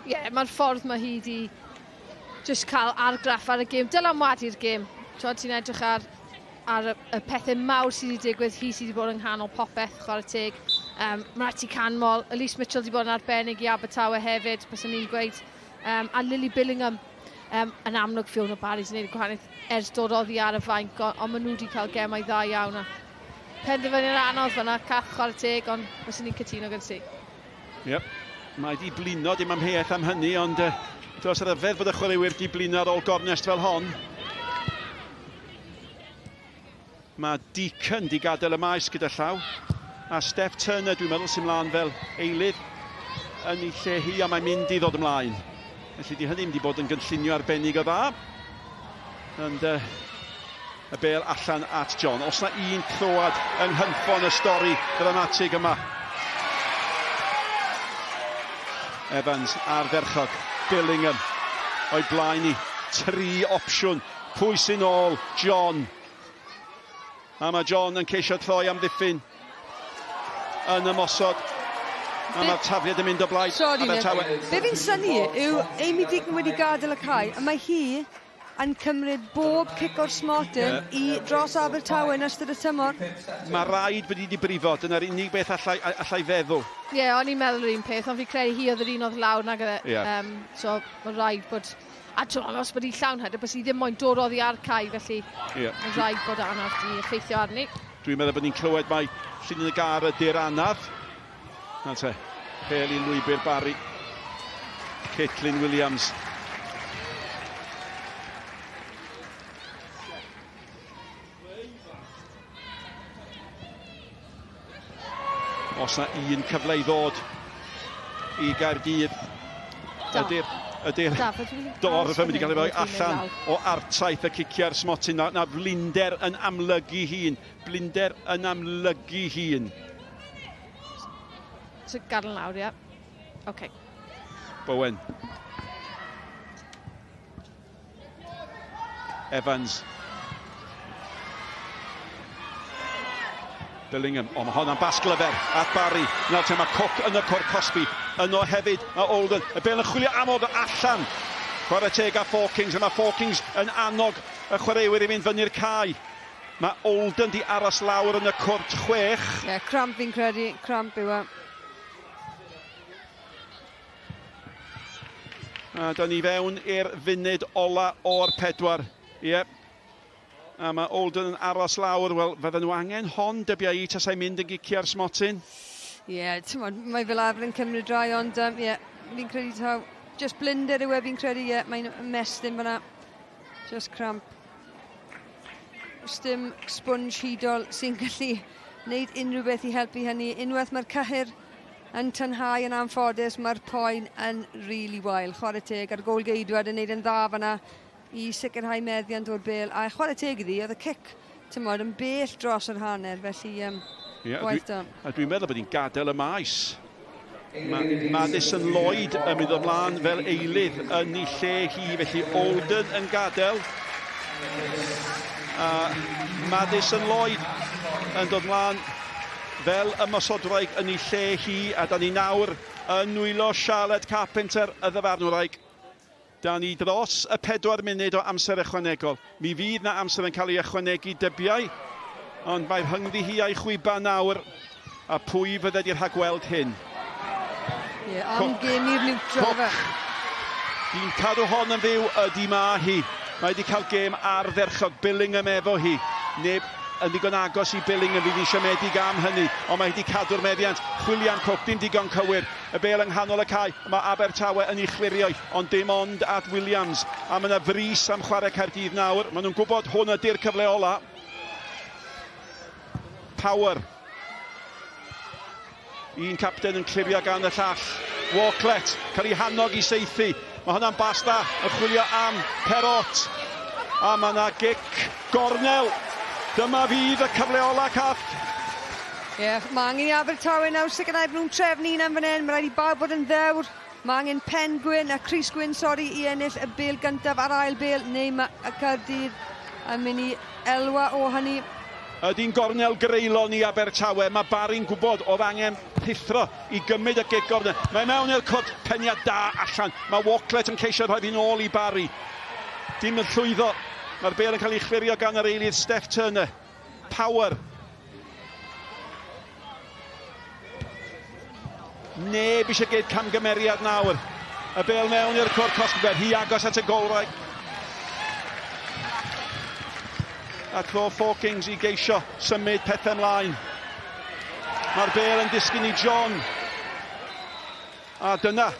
Ie, yeah, mae'r ffordd mae hi wedi just cael argraff ar y gêm, dylanwadu'r gêm. Ti'n edrych ar ar y, y pethau mawr sydd wedi digwydd, hi sydd wedi bod yng nghanol popeth, chwarae teg. Um, mae rhaid ti canmol, Elise Mitchell wedi bod yn arbennig i Abertawe hefyd, bys ni'n gweud. Um, a Lily Billingham, um, yn amlwg Fiona Barry sy'n gwneud y gwahaniaeth ers dod oddi ar y fainc, ond on maen nhw wedi cael gemau dda iawn. A penderfyniad anodd fyna, Cath chwarae teg, ond bys ni'n cytuno gyda ti. Yep. Mae di blino, dim amheuaeth am hynny, ond uh, dros ryfedd bod y chwaraewyr di blino ar ôl gornest fel hon. Mae Deacon di gadael y maes gyda llaw. A Steph Turner, dwi'n meddwl, sy'n mlaen fel eilydd yn ei lle hi, a mae'n mynd i ddod ymlaen. Felly di hynny mynd i bod yn gynllunio arbennig o dda. Ond uh, y bel allan at John. Os na un croad yng nghynffon y stori ddramatig yma. Evans ardderchog. Billingham o'i blaen i. Tri opsiwn. Pwy sy'n ôl? John. A mae John yn ceisio troi am ddiffyn yn ymosod. A mae'r tafliad yn mynd o blaid Sorry, Abertawe. Be fi'n synnu yw Amy Deacon wedi gadael y cae, a mae hi yn cymryd bob cic o'r smotyn yeah. i dros Abertawe yn ystod y tymor. Mae rhaid bod hi wedi brifo, dyna'r unig beth allai, allai feddwl. Ie, yeah, o'n i'n meddwl yr un peth, ond fi credu hi oedd yr un oedd lawr nag oedd e. Yeah. Um, so mae rhaid bod... A ti'n os bod hi llawn hyder, bys hi ddim moyn dod oddi ar cae, felly yeah. mae rhaid bod anaf di effeithio arni. Dwi'n meddwl bod ni'n clywed mai llinyn y gar ydy'r anaf. Na te, pêl i lwybr Barry. Caitlin Williams. Os na un cyfle i ddod i Gaerdydd, ydy'r ydy'r dorf yn mynd i gael ei roi allan o artaith y ciciau'r smotyn. Na, na blinder yn amlygu hun. Blinder yn amlygu hun. So gadael lawr, ie. Okay. Bowen. Evans. Billingham. O, mae honna'n bas glyfer at Barry. Nawr te mae Cook yn y cwr cosbi. Yno hefyd mae Olden. Y bel yn chwilio am Olden allan. Chwarae teg a Four Kings. A mae Four Kings yn annog y chwaraewyr i fynd fyny'r cae. Mae Olden di aros lawr yn y cwrt chwech. Ie, yeah, cramp fi'n credu. Cramp yw e. A da ni fewn i'r funud ola o'r pedwar. Ie. Yep. A mae Olden yn aros lawr. Wel, fydden nhw angen hon, dybia i, tasau mynd yn gicio'r smotyn. Ie, yeah, ti'n mae fel arfer yn cymryd rai, ond ie, um, yeah, fi'n credu taw, just blinder yw e fi'n credu, ie, yeah, mae'n ymestyn fyna. Just cramp. Dim sponge hudol sy'n gallu wneud unrhyw beth i helpu hynny. Unwaith mae'r cyhyr yn tynhau yn anffodus, mae'r poen yn really wael. Chwarae teg a'r gôl-geidwad yn neud yn dda fanna i sicrhau meddiant o'r bêl. A chwarae teg iddi, oedd y cic, tymod, yn bell dros yr hanner, felly um, yeah, gwaith da. A dwi'n meddwl bod hi'n gadael y maes. Mae Madison Lloyd yn mynd ymlaen fel eilydd yn ei lle hi, felly Olden yn gadael. A Madison Lloyd yn dod mlaen fel ymosodwraig yn ei lle hi, a da ni nawr yn nwylo Charlotte Carpenter, y ddyfarnwraig. Da ni dros y 4 munud o amser ychwanegol. Mi fydd na amser yn cael ei ychwanegu dybiau, ond mae rhyngddi hi a'i chwiban nawr, a pwy fydde di rhagweld hyn? Ie, yeah, am gêm i'r neutral fe. Di'n cadw hon yn fyw ydy ma hi. Mae wedi cael gêm ardderchog, Billingham efo hi. Neb yn ddigon agos i Billingham, fydd hi'n siomedig am hynny, ond mae wedi cadw'r meddiant. Chwilio am Cook, dim digon cywir. Y bêl yng nghanol y cae, mae Abertawe yn ei chlirio, ond dim ond at Williams. A mae yna frys am chwarae Caerdydd nawr. Maen nhw'n gwybod hwn ydy'r cyfle ola. Power. Un capten yn clirio gan y llall. Walklett, cael ei hannog i saethu. Mae hwnna'n bas da, yn chwilio am Perrott. A mae yna gic gornel. Dyma fydd y cyfle ola, Cath. Ie, yeah, mae angen i Abertawe nawr sicrhau bod nhw'n trefnu un am fan hyn. Mae rhaid i bawb bod yn ddewr. Mae angen pen gwyn a crys gwyn, sori, i ennill y bêl gyntaf a'r ail bêl, neu mae Caerdydd yn mynd i elwa o hynny. Ydy'n gornel greulon i Abertawe. Mae Barry'n gwybod oedd angen rhuthro i gymryd y gic gornel. Mae mewn i'r cwrt, peniad da allan. Mae Walklett yn ceisio rhoi hi'n ôl i Barry. Dim yn llwyddo. Mae'r bêl yn cael ei chlirio gan yr eilydd Steph Turner. Power. Neb eisiau gwneud camgymeriad nawr. Y bêl mewn i'r cwrt cosb, hi agos at y golwraig. A tro Fawkins i geisio symud pethau ymlaen. Mae'r bêl yn disgyn i John. A dyna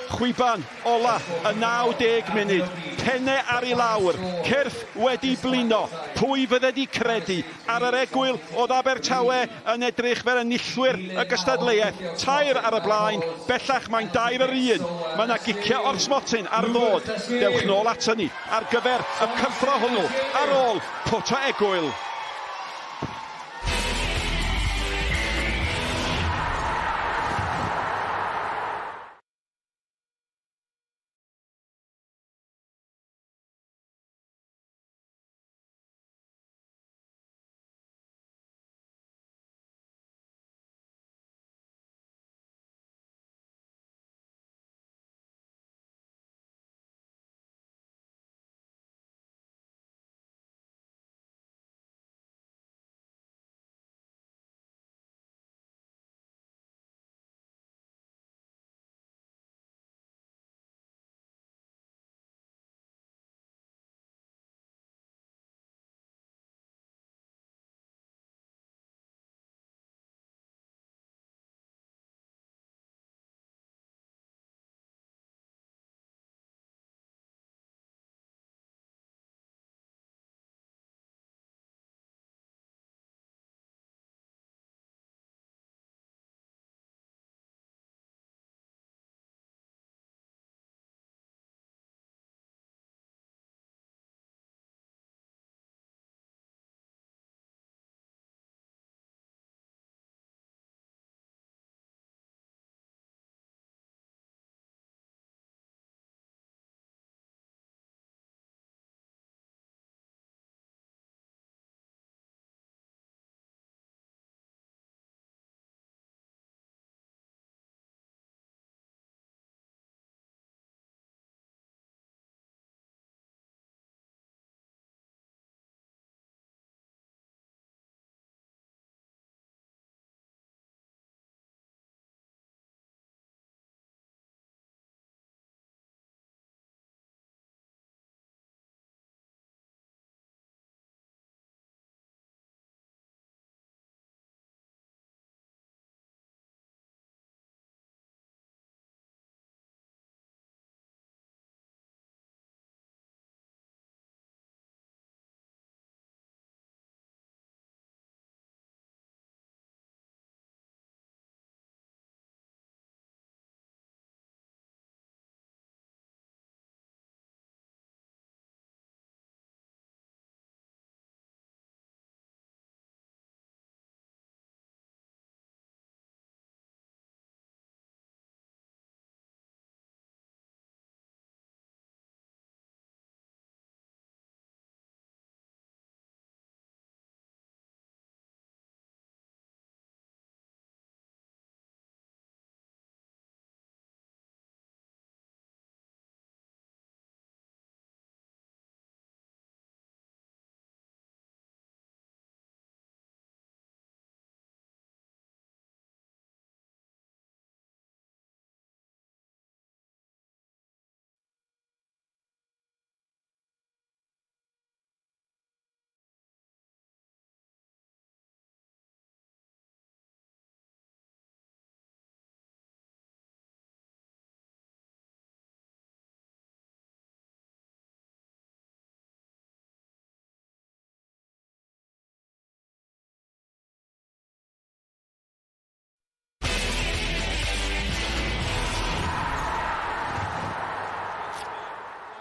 chwiban ola y 90 munud. Penne ar ei lawr, cyrff wedi blino. Pwy fydde di credu ar yr egwyl oedd Abertawe yn edrych fel enillwyr y gystadleuaeth. 3 ar y blaen, bellach mae'n 2-1. Mae yna giciau o'r smotyn ar ddod. Dewch nôl ato ni ar gyfer y cyffro hwnnw ar ôl cwta egwyl.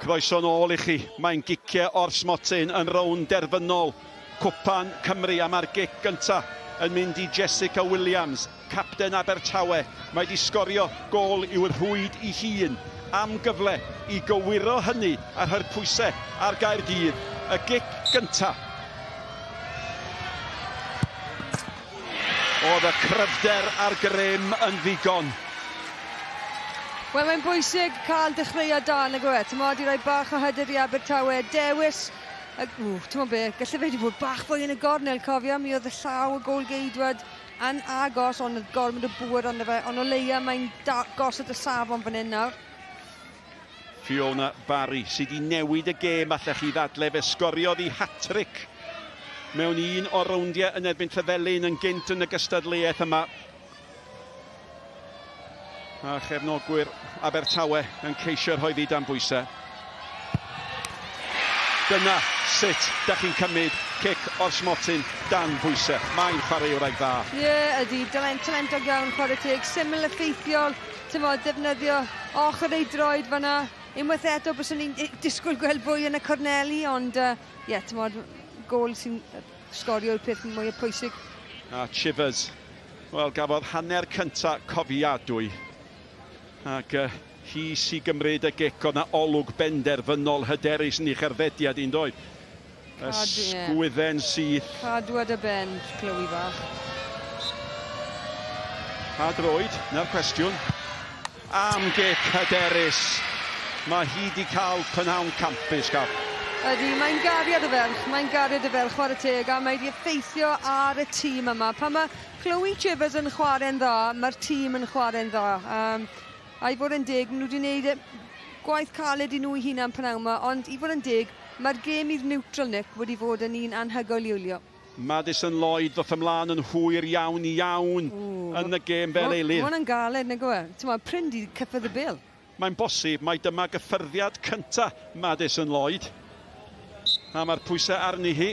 Croeso nôl i chi. Mae'n giciau o'r smotyn yn rownd derfynol Cwpan Cymru a mae'r gic gynta yn mynd i Jessica Williams, capten Abertawe. Mae wedi sgorio gôl i'w rhwyd i hun am gyfle i gywiro hynny a rhoi'r pwysau ar Gaerdydd. Y gic gynta. Oedd y cryfder a'r grym yn ddigon. Wel, mae'n bwysig cael dechreuad da, nag yw e? T'mod, i roi bach o hyder i Abertawe, dewis... Y, ww, t'mod be, gallai fe wedi bod bach fwy yn y gornel, cofio, mi oedd y llaw y gôl-geidwad yn agos, ond oedd gormod o bŵer arno fe, ond o leia mae'n gosod y safon fan hyn nawr. Fiona Barry sydd wedi newid y gêm allech chi ddadle, fe sgoriodd i hat-trick mewn un o'r rowndiau yn erbyn Llywelyn yn gynt yn y gystadleuaeth yma. A chefnogwyr Abertawe yn ceisio rhoi ddi dan bwysau. Dyna sut da chi'n cymryd cic o'r smotyn dan bwysau. Mae'n chwaraewraig dda. Ie, yeah, ydy. Talent, talentog iawn, chwarae teg. Syml, effeithiol. Tymod, defnyddio ochr ei droed fanna. Unwaith eto, byswn ni'n disgwyl gweld fwy yn y corneli, ond ie, uh, yeah, tymod, gôl sy'n sgorio yw'r peth mwyaf pwysig. A Chivers, wel, gafodd hanner cynta cofiadwy. Ac uh, hi sy'n gymryd y gic, oedd na olwg benderfynol hyderus yn ei cherddediad un doedd. Y sgwydden syth. Cadw ar dy ben, Chloe fach. Pa droed? Na'r cwestiwn. Am gic hyderus. Mae hi 'di cael prynhawn campus, Cap. Ydy, mae'n gariad y ferch, mae'n gariad y ferch, chwarae teg, a mae wedi effeithio ar y tîm yma. Pan mae Chloe Chivers yn chwarae'n dda, mae'r tîm yn chwarae'n dda. Um, a i fod yn deg, maen nhw wedi gwneud gwaith caled i nhw eu hunan pnawn yma, ond i fod yn deg, mae'r gêm i'r neutral, Nick, wedi fod yn un anhygoel i wylio. Madison Lloyd ddoth ymlaen yn hwyr iawn iawn yn y gêm fel eilydd. Mae hwnna'n galed, nag yw e? Ti'n prin di cyffwrdd y bêl. Mae'n bosib mai dyma gyffyrddiad cynta Madison Lloyd. A mae'r pwysau arni hi.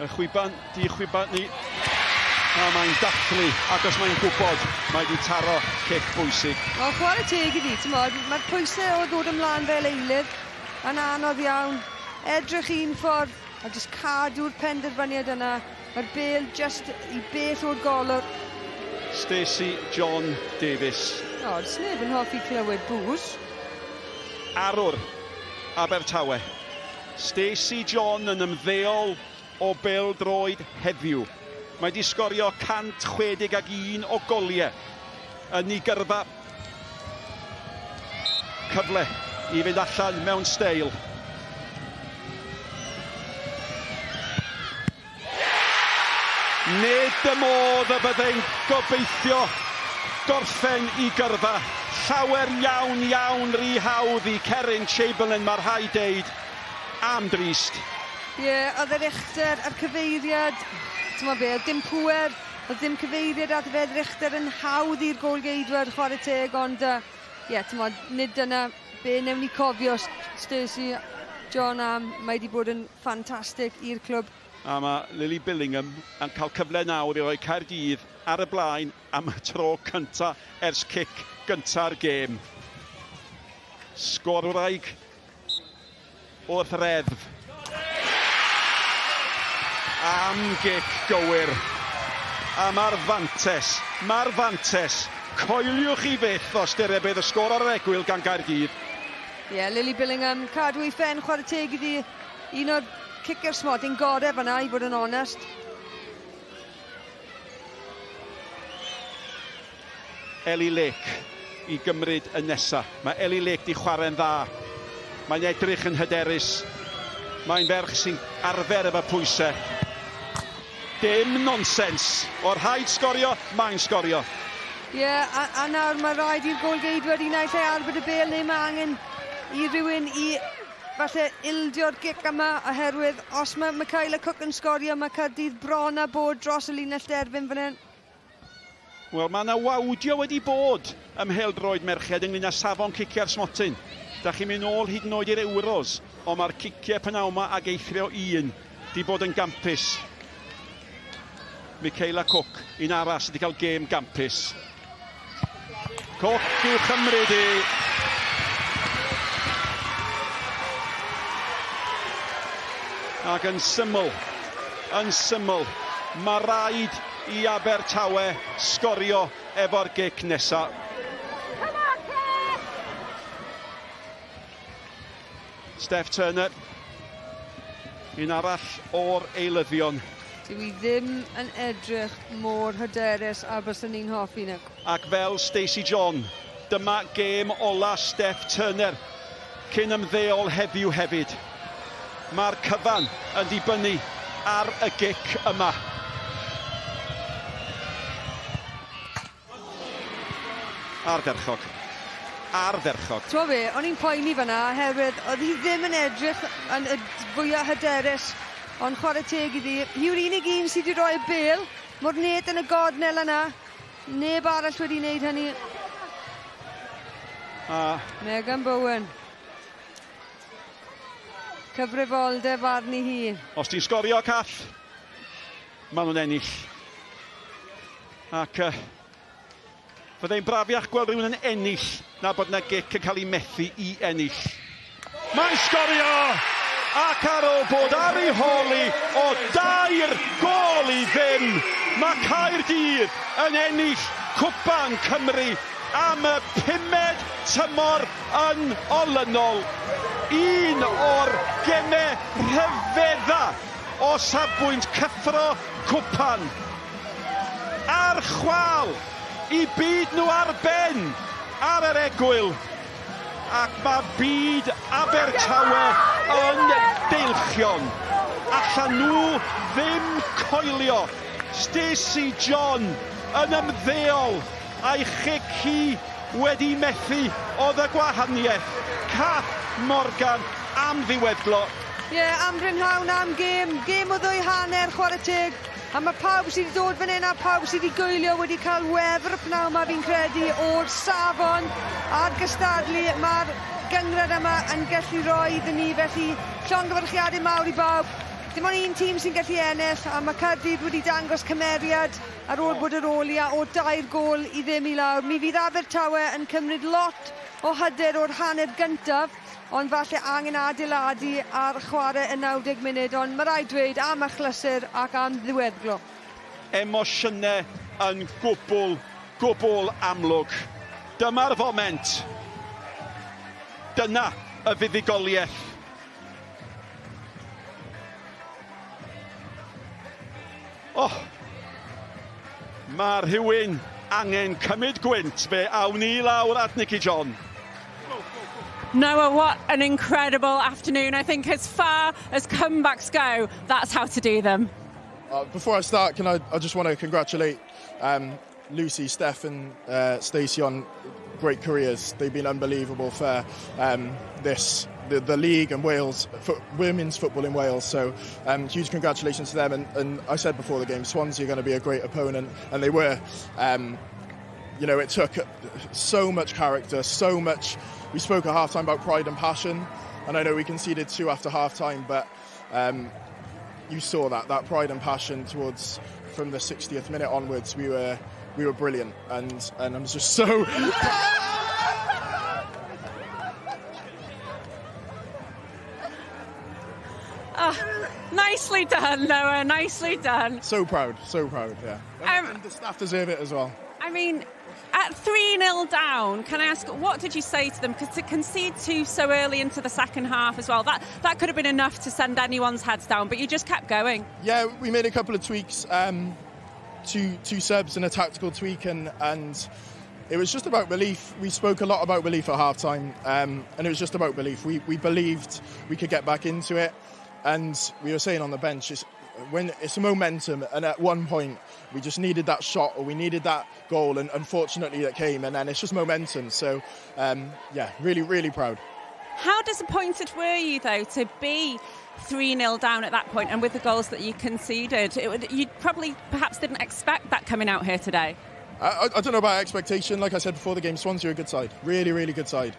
Y chwiban, di chwiban ni. A mae'n dathlu, ac os mae'n gwybod, mae di taro cic bwysig. Wel, chwarae teg iddi, ti'n modd, mae'r pwysau o ddod ymlaen fel eilydd yn anodd iawn. Edrych un ffordd, A jyst cadw'r penderfyniad yna. Mae'r bêl jyst i bell o'r golwr. Stacey John Davies. O, does neb yn hoffi clywed bŵs. Arwr Abertawe. Stacey John yn ymddeol o bêl-droed heddiw. Mae 'di sgorio 161 o goliau yn ei gyrfa. Cyfle i fynd allan mewn steil. Nid y modd y byddai'n gobeithio gorffen i gyrfa. Llawer iawn, iawn rhy hawdd i Cerin Chamberlain, mae rhaid deud, am drist. Ie, yeah, oedd yr uchder a'r cyfeiriad, ti'n be, dim pŵer, Oedd dim cyfeiriad at Fed Richter yn hawdd i'r gôl-geidwad, chwarae teg, ond ie, uh, yeah, nid dyna be newn ni cofio Stacey John am, mae wedi bod yn ffantastig i'r clwb. A mae Lily Billingham yn cael cyfle nawr i roi Caerdydd ar y blaen am y tro cynta ers cic gynta'r gêm. Sgorwraig Wrth reddf. Am gic gywir. A mae'r fantes, mae'r fantes. Coeliwch chi fyth o ystyried beth y sgôr ar yr egwyl gan Gaerdydd. Ie, yeah, Lily Billingham, cadw ei phen, chwarae teg iddi. Un o'r cicer smotyn gorau fanna, i fod yn onest. Ellie Lake i gymryd y nesa. Mae Ellie Lake 'di chwarae'n dda. Mae'n edrych yn hyderus. Mae'n ferch sy'n arfer efo pwysau. Dim nonsens. O rhaid sgorio, mae'n sgorio. Ie, yeah, a, a nawr mae rhaid i'r gôl-geidwad i naill ai arbed y bêl neu mae angen i rywun i falle ildio'r gic yma oherwydd os mae Michaela Cook yn sgorio mae Caerdydd bron â bod dros y linell derfyn fan hyn. Wel, mae yna wawdio wedi bod ym mhêl-droed merched ynglyn â safon ciciau'r smotyn. Da chi'n mynd nôl hyd yn oed i'r Euros, ond mae'r ciciau p'nawn 'ma ag eithrio un 'di bod yn gampus. Michaela Cook, un arall sydd wedi cael gêm gampus. Cook i'w chymryd hi. Ac yn syml, yn syml, mae rhaid i Abertawe sgorio efo'r gic nesa. Steph Turner, un arall o'r eilyddion. Dyw hi ddim yn edrych mor hyderus a byswn ni'n hoffi na. Ac fel Stacey John, dyma gêm ola Steph Turner cyn ymddeol heddiw hefyd. Mae'r cyfan yn dibynnu ar y gic yma. Ardderchog. Ardderchog. T'mo' be', o'n i'n poeni fan'na oherwydd o'dd hi ddim yn edrych yn y fwya hyderus ond chware teg iddi, hi yw'r unig un sy 'di roi y bêl mor net yn y gornel yna. Neb arall wedi wneud hynny. A Megan Bowen. Cyfrifoldeb arni hi. Os ti'n sgorio, Cath, maen nhw'n ennill. Ac fyddai'n brafiach gweld rhywun yn ennill na bod 'na gic yn cael ei methu i ennill. Mae'n sgorio! Ac ar ôl bod ar ei hôl hi o dair gôl i ddim, mae Caerdydd yn ennill Cwpan Cymru am y pumed tymor yn olynol. Un o'r gemau rhyfedda o safbwynt cyffro cwpan. Ar chwâl i byd nhw ar ben ar yr egwyl ac mae byd Abertawe yn deilchion. Allan nhw ddim coelio. Stacey John yn ymddeol a'i chic hi wedi methu oedd y gwahaniaeth. Cath Morgan am ddiweddglo. Ie, am brynhawn, am gêm, gêm o ddwy hanner, chwarae teg. A mae pawb sydd wedi dod fan hyn a pawb sydd wedi gwylio wedi cael wefr y pnawn 'ma fi'n credu o'r safon a'r gystadlu mae'r gynghrair yma yn gallu rhoi iddyn ni. Felly llongyfarchiadau mawr i bawb. Dim ond un tîm sy'n gallu ennill a mae Caerdydd wedi dangos cymeriad ar ôl bod ar ôl i a o dair gôl i ddim i lawr. Mi fydd Abertawe yn cymryd lot o hyder o'r hanner gyntaf ond falle angen adeiladu ar chwarae y 90 munud, ond mae rhaid dweud am achlysur ac am ddiweddglo. Emosiynau yn gwbl, gwbl amlwg. Dyma'r foment. Dyna y fuddugoliaeth. Oh! Mae rhywun angen cymryd gwynt. Fe awn ni lawr at Nicky John. Noah, what an incredible afternoon. I think as far as comebacks go, that's how to do them. Before I start, can I just want to congratulate Lucy, Steph and Stacey on great careers. They've been unbelievable for the league and Wales, women's football in Wales. So huge congratulations to them. And I said before the game, Swansea are going to be a great opponent, and they were. It took so much character, so much. We spoke at half-time about pride and passion, and I know we conceded 2 after half-time, but you saw that pride and passion towards from the 60th minute onwards. We were brilliant, and I'm just so... Oh, nicely done, Noah, nicely done. So proud, so proud, yeah. And the staff deserve it as well. At 3-0 down, can I ask, what did you say to them? Because to concede 2 so early into the second half as well, that could have been enough to send anyone's heads down, but you just kept going. Yeah, we made a couple of tweaks, two subs and a tactical tweak, and it was just about belief. We spoke a lot about belief at half-time, and it was just about belief. We believed we could get back into it, and we were saying on the bench, it's a momentum, and at one point we just needed that shot or we needed that goal, and unfortunately it came, and then it's just momentum. Really, really proud. How disappointed were you, though, to be 3-0 down at that point and with the goals that you conceded? You probably perhaps didn't expect that coming out here today. I don't know about expectation. Like I said before the game, Swansea are a good side, really, really good side.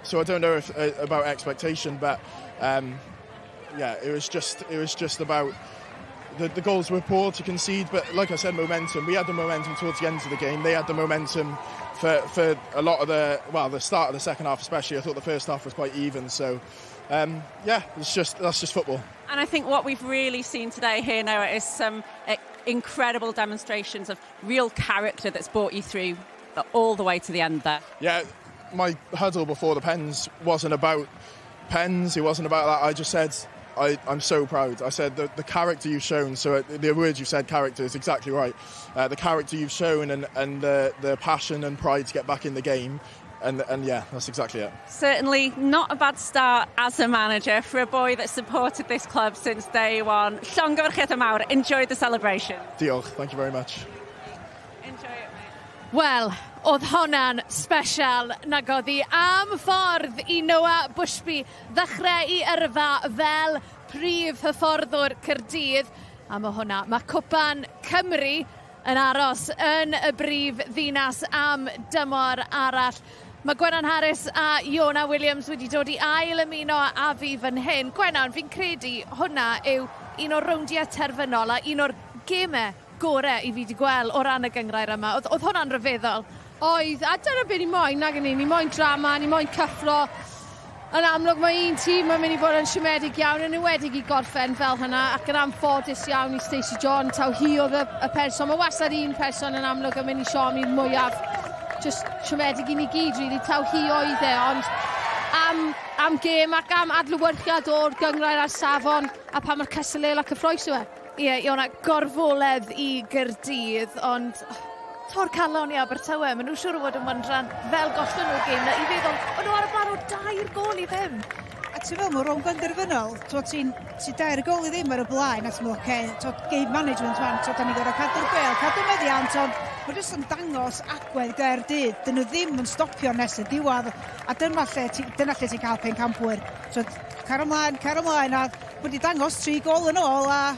So I don't know if about expectation, but it was just about the goals were poor to concede, but like I said, momentum. We had the momentum towards the end of the game. They had the momentum for a lot of the, well, the start of the second half especially. I thought the first half was quite even. So um, yeah, it's just, that's just football. And I think what we've really seen today here, Noah, is some eh, incredible demonstrations of real character that's brought you through all the way to the end there. Yeah, my huddle before the pens wasn't about pens, it wasn't about that. I just said, I, I'm so proud. I said the, the character you've shown, so uh, the word you said, character, is exactly right. Uh, the character you've shown and, and the, the passion and pride to get back in the game and, and yeah, that's exactly it. Certainly not a bad start as a manager for a boy that supported this club since day one. Llongyfarchiadau mawr, enjoy the celebration. Diolch, thank you very much. Enjoy it, mate. Wel, oedd honna'n special nag oedd hi am ffordd i Noah Bushby ddechrau i yrfa fel prif hyfforddwr Caerdydd. A mae hwnna, mae Cwpan Cymru yn aros yn y brif ddinas am dymor arall. Mae Gwenan Harris a Iona Williams wedi dod i ail ymuno â fi fan hyn. Gwenan, fi'n credu hwnna yw un o'r rowndiau terfynol a un o'r gemau gorau i fi wedi gweld o ran y gynghrair yma. Oedd, oedd hwnna'n rhyfeddol. Oedd, a dyna beth ni moyn, nag ni. Ni moyn drama, ni moyn cyffro. Yn amlwg mae un tîm yn mynd i fod yn siomedig iawn, yn enwedig i gorffen fel hynna, ac yn anffodus iawn i Stacey John, taw hi oedd y, y person. Mae wastad un person yn amlwg yn mynd i siomi'r mwyaf. Just siomedig i ni gyd, really, taw hi oedd e, ond am, am gêm ac am adlewyrchiad o'r gynghrair ar safon a pa mor cystadleuol a cyffrous yw e. Ie, yeah, Iona, gorfoledd i Gaerdydd, ond tor calon i Abertawe. Maen nhw'n siŵr o fod yn wondran fel gollon nhw'r gêm na i feddwl, o'n nhw ar y blaen o dair gol i ddim. A ti'n fel, mae rownd gynderfynol, ti'n ti dair gol i ddim ar y blaen, a ti'n meddwl, oce, okay, game management man, t'wod, da ni gorfod cadw'r bêl, cadw meddiant, ond mae jyst yn dangos agwedd Gaerdydd. Dyn nhw ddim yn stopio nes y diwedd, a dyma lle, ti, dyna lle ti'n cael pencampwyr. So, car ymlaen, car ymlaen, a wedi dangos tri gol yn ôl, a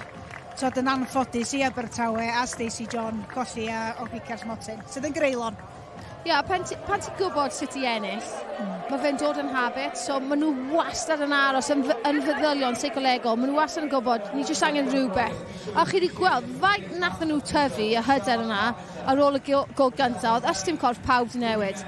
t'wod, yn anffodus i Abertawe a Stacey John colli a o giciau'r smotyn, sydd yn greulon. Ie, yeah, pan ti'n ti gwybod sut i ennill, mm. mae fe'n dod yn habit, so maen nhw wastad yn aros yn, yn feddylion seicolegol, maen nhw wastad yn gwybod, ni jyst angen rhywbeth. A chi wedi gweld, faint nath nhw tyfu y hyder yna ar ôl y gol gyntaf, oedd ystym corff pawb di newid.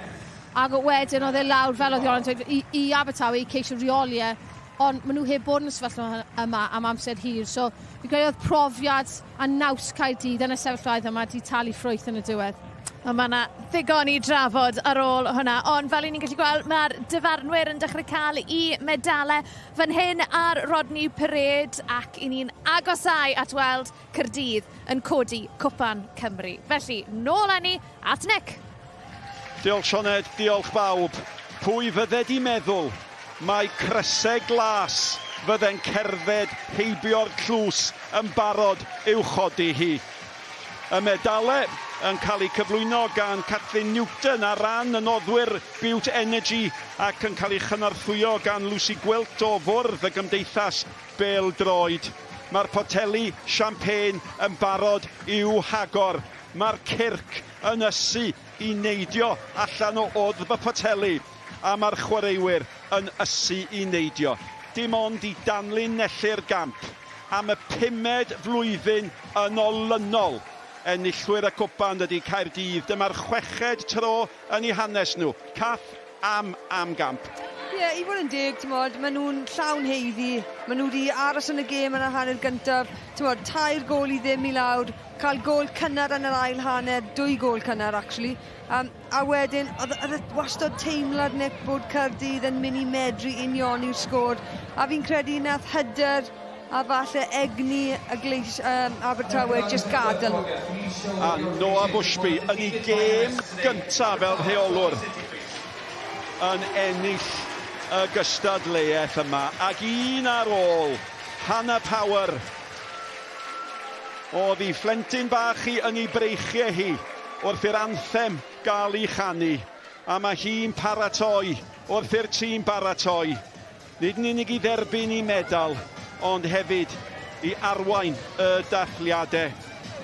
Ac wedyn oedd e lawr, fel oedd Ioan yn dweud, i, i Abertawe i ceisio reoli e, ond maen nhw heb bod yn y sefyllfa yma am amser hir. So fi'n credu oedd profiad a naws Caerdydd yn y sefyllfaoedd yma di talu ffrwyth yn y diwedd. Wel, mae yna ddigon i drafod ar ôl hwnna, ond fel i ni'n gallu gweld, mae'r dyfarnwyr yn dechrau cael i medalau fan hyn ar Rodney Parade ac i ni'n agosau at weld Caerdydd yn codi Cwpan Cymru. Felly, nôl â ni at Nick. Diolch Sioned, diolch bawb. Pwy fydde di meddwl mai crysau glas fydde'n cerdded heibio'r tlws yn barod i'w chodi hi? Y medalau yn cael eu cyflwyno gan Catherine Newton ar ran y noddwyr Bute Energy ac yn cael ei chynorthwyo gan Lucy Gwilt o fwrdd y Gymdeithas Bêl-droed. Mae'r poteli champagne yn barod i'w hagor. Mae'r cyrc yn ysu i neidio allan o wddf y poteli a mae'r chwaraewyr yn ysu i neidio. Dim ond i danlinellu'r gamp am y pumed flwyddyn yn olynol. Enillwyr y cwpan ydy Caerdydd. Dyma'r chweched tro yn eu hanes nhw. Cath am am gamp. Ie, yeah, i fod yn deg, ti'n maen nhw'n llawn haeddu. Maen nhw wedi aros yn y gêm yn y hanner gyntaf. Ti'n tair gol i ddim i lawr, cael gol cynnar yn yr ail hanner, dwy gol cynnar, actually. Um, a wedyn, oedd, oedd wastad teimlad Nick bod Caerdydd yn mynd i medru unioni'r sgôr. A fi'n credu nath hyder a falle egni y gleis, um, Abertawe just gadael. A Noah Bushby yn ei gêm gyntaf fel rheolwr yn ennill y gystadleuaeth yma. Ac un ar ôl, Hannah Power. Oedd hi phlentyn bach hi yn ei breichiau hi wrth i'r anthem gael ei chanu. A mae hi'n paratoi wrth i'r tîm baratoi. Nid yn unig i dderbyn ei medal, ond hefyd i arwain y dathliadau.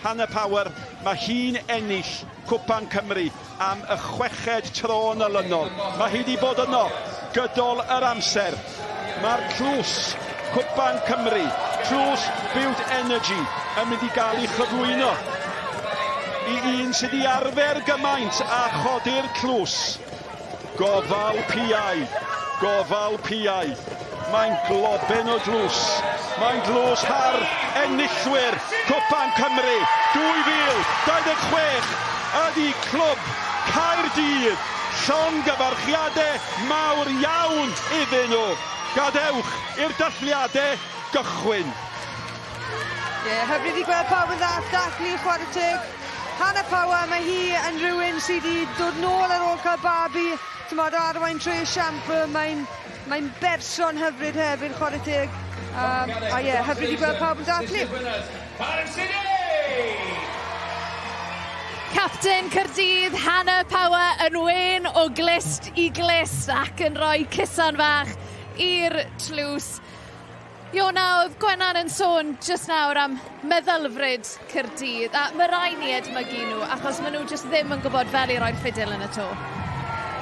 Hannah Power, mae hi'n ennill Cwpan Cymru am y chweched tro yn olynol. Mae hi wedi bod yno gydol yr amser. Mae'r tlws Cwpan Cymru, tlws Bute Energy, yn mynd i gael ei chyflwyno i un sydd i arfer gymaint a chodi'r tlws. Gofal piau, gofal piau. Mae'n globen o dlws. Mae'n dlws hardd enillwyr Cwpan Cymru 2026 ydy clwb Caerdydd. Llongyfarchiadau mawr iawn iddyn nhw. Gadewch i'r dathliadau gychwyn. Ie, yeah, hyfryd i gweld pawb yn ddath dathlu chwarae teg. Hannah Power, mae hi yn rhywun sydd wedi dod nôl ar ôl cael babi, tymod, arwain trwy esiampl, mae'n mae berson hyfryd hefyd, chwarae teg. Um, a ie, yeah, hyfryd i gweld pawb yn dathlu. Capten Caerdydd, Hannah Power yn wên o glust i glust ac yn rhoi cusan fach i'r tlws. Iona, oedd Gwenan yn sôn jyst nawr am meddylfryd Caerdydd, a mae rai ni edmygu nhw, achos maen nhw jyst ddim yn gwybod fel i roi'r ffidil yn y to.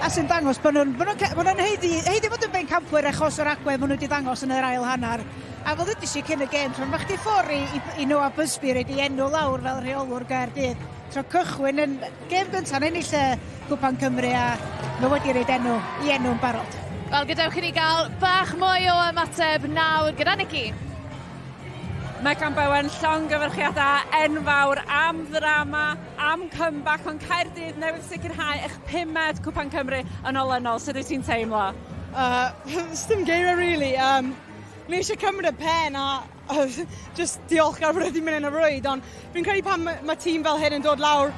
A sy'n dangos bod nhw'n bod nhw'n bod nhw'n haeddu, haeddu bod yn bencampwyr achos o'r agwedd maen nhw wedi ddangos yn yr ail hanner. A fel ddudis i cyn y gêm, tro mae chdi ffwr i, i, i Noah Busby roed ei enw lawr fel rheolwr Gaerdydd. Tro cychwyn yn gêm gyntaf yn ennill y Cwpan Cymru a mae wedi roed enw i enw'n barod. Wel, gadewch i ni gael bach mwy o ymateb nawr gyda Nicky. Megan Bowen, llongyfarchiadau enfawr am ddrama, am comeback, ond Caerdydd newydd sicrhau eich pumed Cwpan Cymru yn olynol. Sut wyt ti'n teimlo? Uh, dim geiriau, really. Um, ni eisiau cymryd y pen a just diolchgar bod wedi mynd yn y rwyd, ond fi'n credu pan mae ma tîm fel hyn yn dod lawr,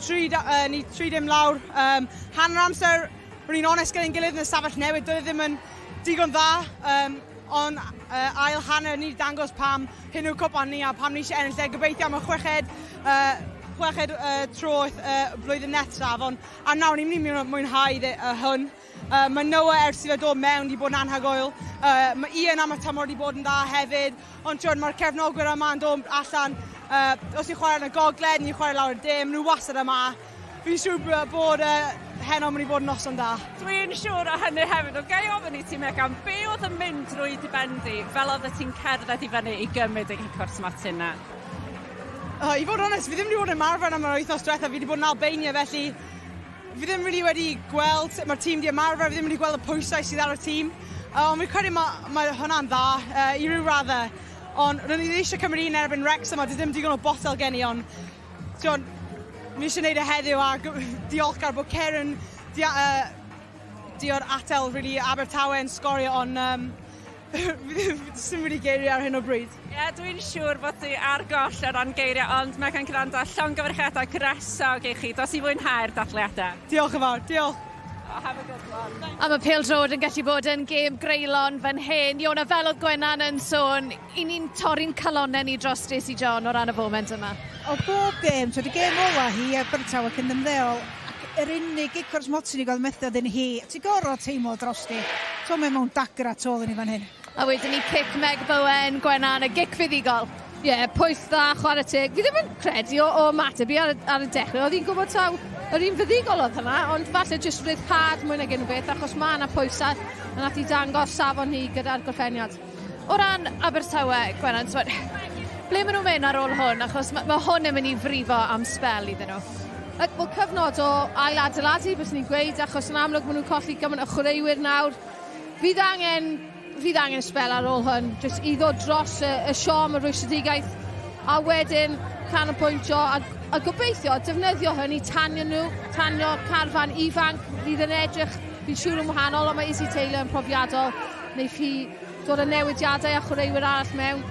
tri, ni 3-0 lawr, um, hanner amser, rwy'n ni'n onest gyda'n gilydd yn y stafell newid, doedd e ddim yn digon dda, um, ond ail hanner ni wedi dangos pam hyn yw'r cwpan ni a pam ni eisiau ennill e. Gobeithio am y chweched, chweched tro blwyddyn nesaf, ond am nawr ni'n mynd i mwynhau hwn. Mae Noah ers i fe dod mewn wedi bod yn anhygoel. Mae Ian am y tymor wedi bod yn dda hefyd. Ond ti'n mae'r cefnogwyr yma yn dod allan. Os ni'n chwarae yn y gogledd, ni'n chwarae lawr y de, maen nhw wastad yma. Fi'n siŵr bod heno mynd i bod yn noson da. Dwi'n siŵr o hynny hefyd. Ond gai ofyn i ti, Megan, be oedd yn mynd drwy dy ben di fel oedd ti'n cerdded i fyny i gymryd y gic o'r smotyn 'na? I fod yn onest, fi ddim wedi bod yn ymarfer am yr wythnos diwethaf. Fi wedi bod yn Albania, felly fi ddim really wedi gweld sut mae'r tîm wedi ymarfer, fi ddim wedi gweld y pwysau sydd ar y tîm. Ond fi'n credu mae, mae hwnna'n dda i ryw raddau. Ond rydyn ni eisiau cymryd un erbyn Wrexham a does ddim digon o botel gen i, ond ti'n ni eisiau gwneud e heddiw a diolchgar bod Karen di, di o'r atel really Abertawe yn sgorio, ond um, Sim really geiriau ar hyn o bryd. Ie, yeah, dwi'n siŵr bod ti ar goll o ran geiriau, ond mae gan gwrando llongyfarchiadau gwresog i chi. Dos i fwynhau'r dathliadau. Diolch yn fawr, diolch. Oh, have a good one. A mae pêl-droed yn gallu bod yn gêm greulon fan hyn. Iona, fel oedd Gwenan yn sôn, i ni'n torri'n calonnau ni dros Stacey John o ran y foment yma. O bob gêm, so y gêm ola hi Abertawe cyn ymddeol, ac yr unig gic o'r smotyn i gweld methu oedd yn hi. Ti gorfod teimlo drosti. To mae mewn dagra tu ôl i ni fan hyn. A wedyn ni cic Meg Bowen, Gwenan, y gic fuddugol. Ie, yeah, pwyll dda, chwarae teg. Fi ddim yn credu o, o ymateb i ar, ar y dechrau. Oedd hi'n gwybod taw yr un fuddugol oedd hwnna, ond falle jyst rhyddhad mwy nag unrhyw beth, achos mae yna pwysau a nath hi dangos safon hi gyda'r gorffeniad. O ran Abertawe, Gwenan, t'mod, ble maen nhw'n mynd ar ôl hwn? Achos mae, mae hwn yn mynd i frifo am sbel iddyn nhw. Wel, cyfnod o ail-adeiladu, bys ni'n gweud, achos yn amlwg maen nhw'n colli gymaint o chwaraewyr nawr. Fydd angen, fydd angen sbel ar ôl hwn, jyst i ddod dros y, y siom, y rwystredigaeth, a wedyn canolbwyntio a, a gobeithio defnyddio hwn i tanio nhw, tanio carfan ifanc fydd yn edrych, fi'n siŵr yn wahanol, ond mae Izzy Taylor yn profiadol, wneith hi dod â newidiadau a chwaraewyr arall mewn.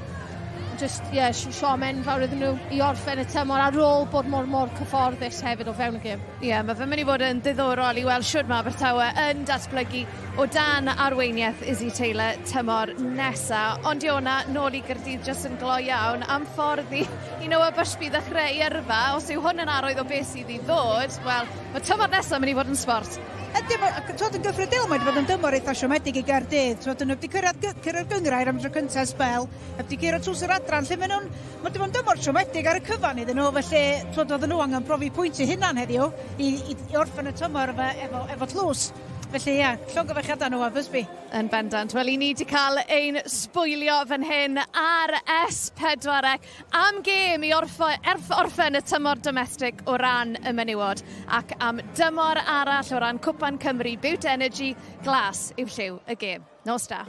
Just, ie, yeah, siom enfawr iddyn nhw i orffen y tymor ar ôl bod mor mor cyfforddus hefyd o fewn y gêm. Ie, yeah, mae fe'n mynd i fod yn ddiddorol i weld shwd mae Abertawe yn datblygu o dan arweiniaeth Izzy Taylor tymor nesa. Ond Iona, nôl i Gaerdydd jyst yn gloi iawn am ffordd i, i Noah Bushby ddechrau ei yrfa. Os yw hwn yn arwydd o beth sydd i ddod, wel, mae tymor nesaf mynd i fod yn sbort. Ydy, twod, yn gyffredinol mae wedi bod yn dymor eitha siomedig i Gaerdydd. Twod, nhw wedi cyrraedd, cyrraedd gynghrair am tro cyntaf sbel, heb wedi cyrraedd tlws yr adran, lle maen nhw'n... Mae wedi bod yn dymor siomedig ar y cyfan iddyn nhw, felly twod, oedden nhw angen profi pwynt i hunan heddiw i, i, i orffen y tymor efo, efo, efo tlws. Felly ia, llongyfarchiadau nhw a Busby. Yn bendant. Wel, i ni wedi cael ein sbwylio fan hyn ar S4C am gêm i orffo, erff, orffen y tymor domestig o ran y menywod ac am dymor arall o ran Cwpan Cymru Bute Energy Glas yw lliw y gêm. Nos da.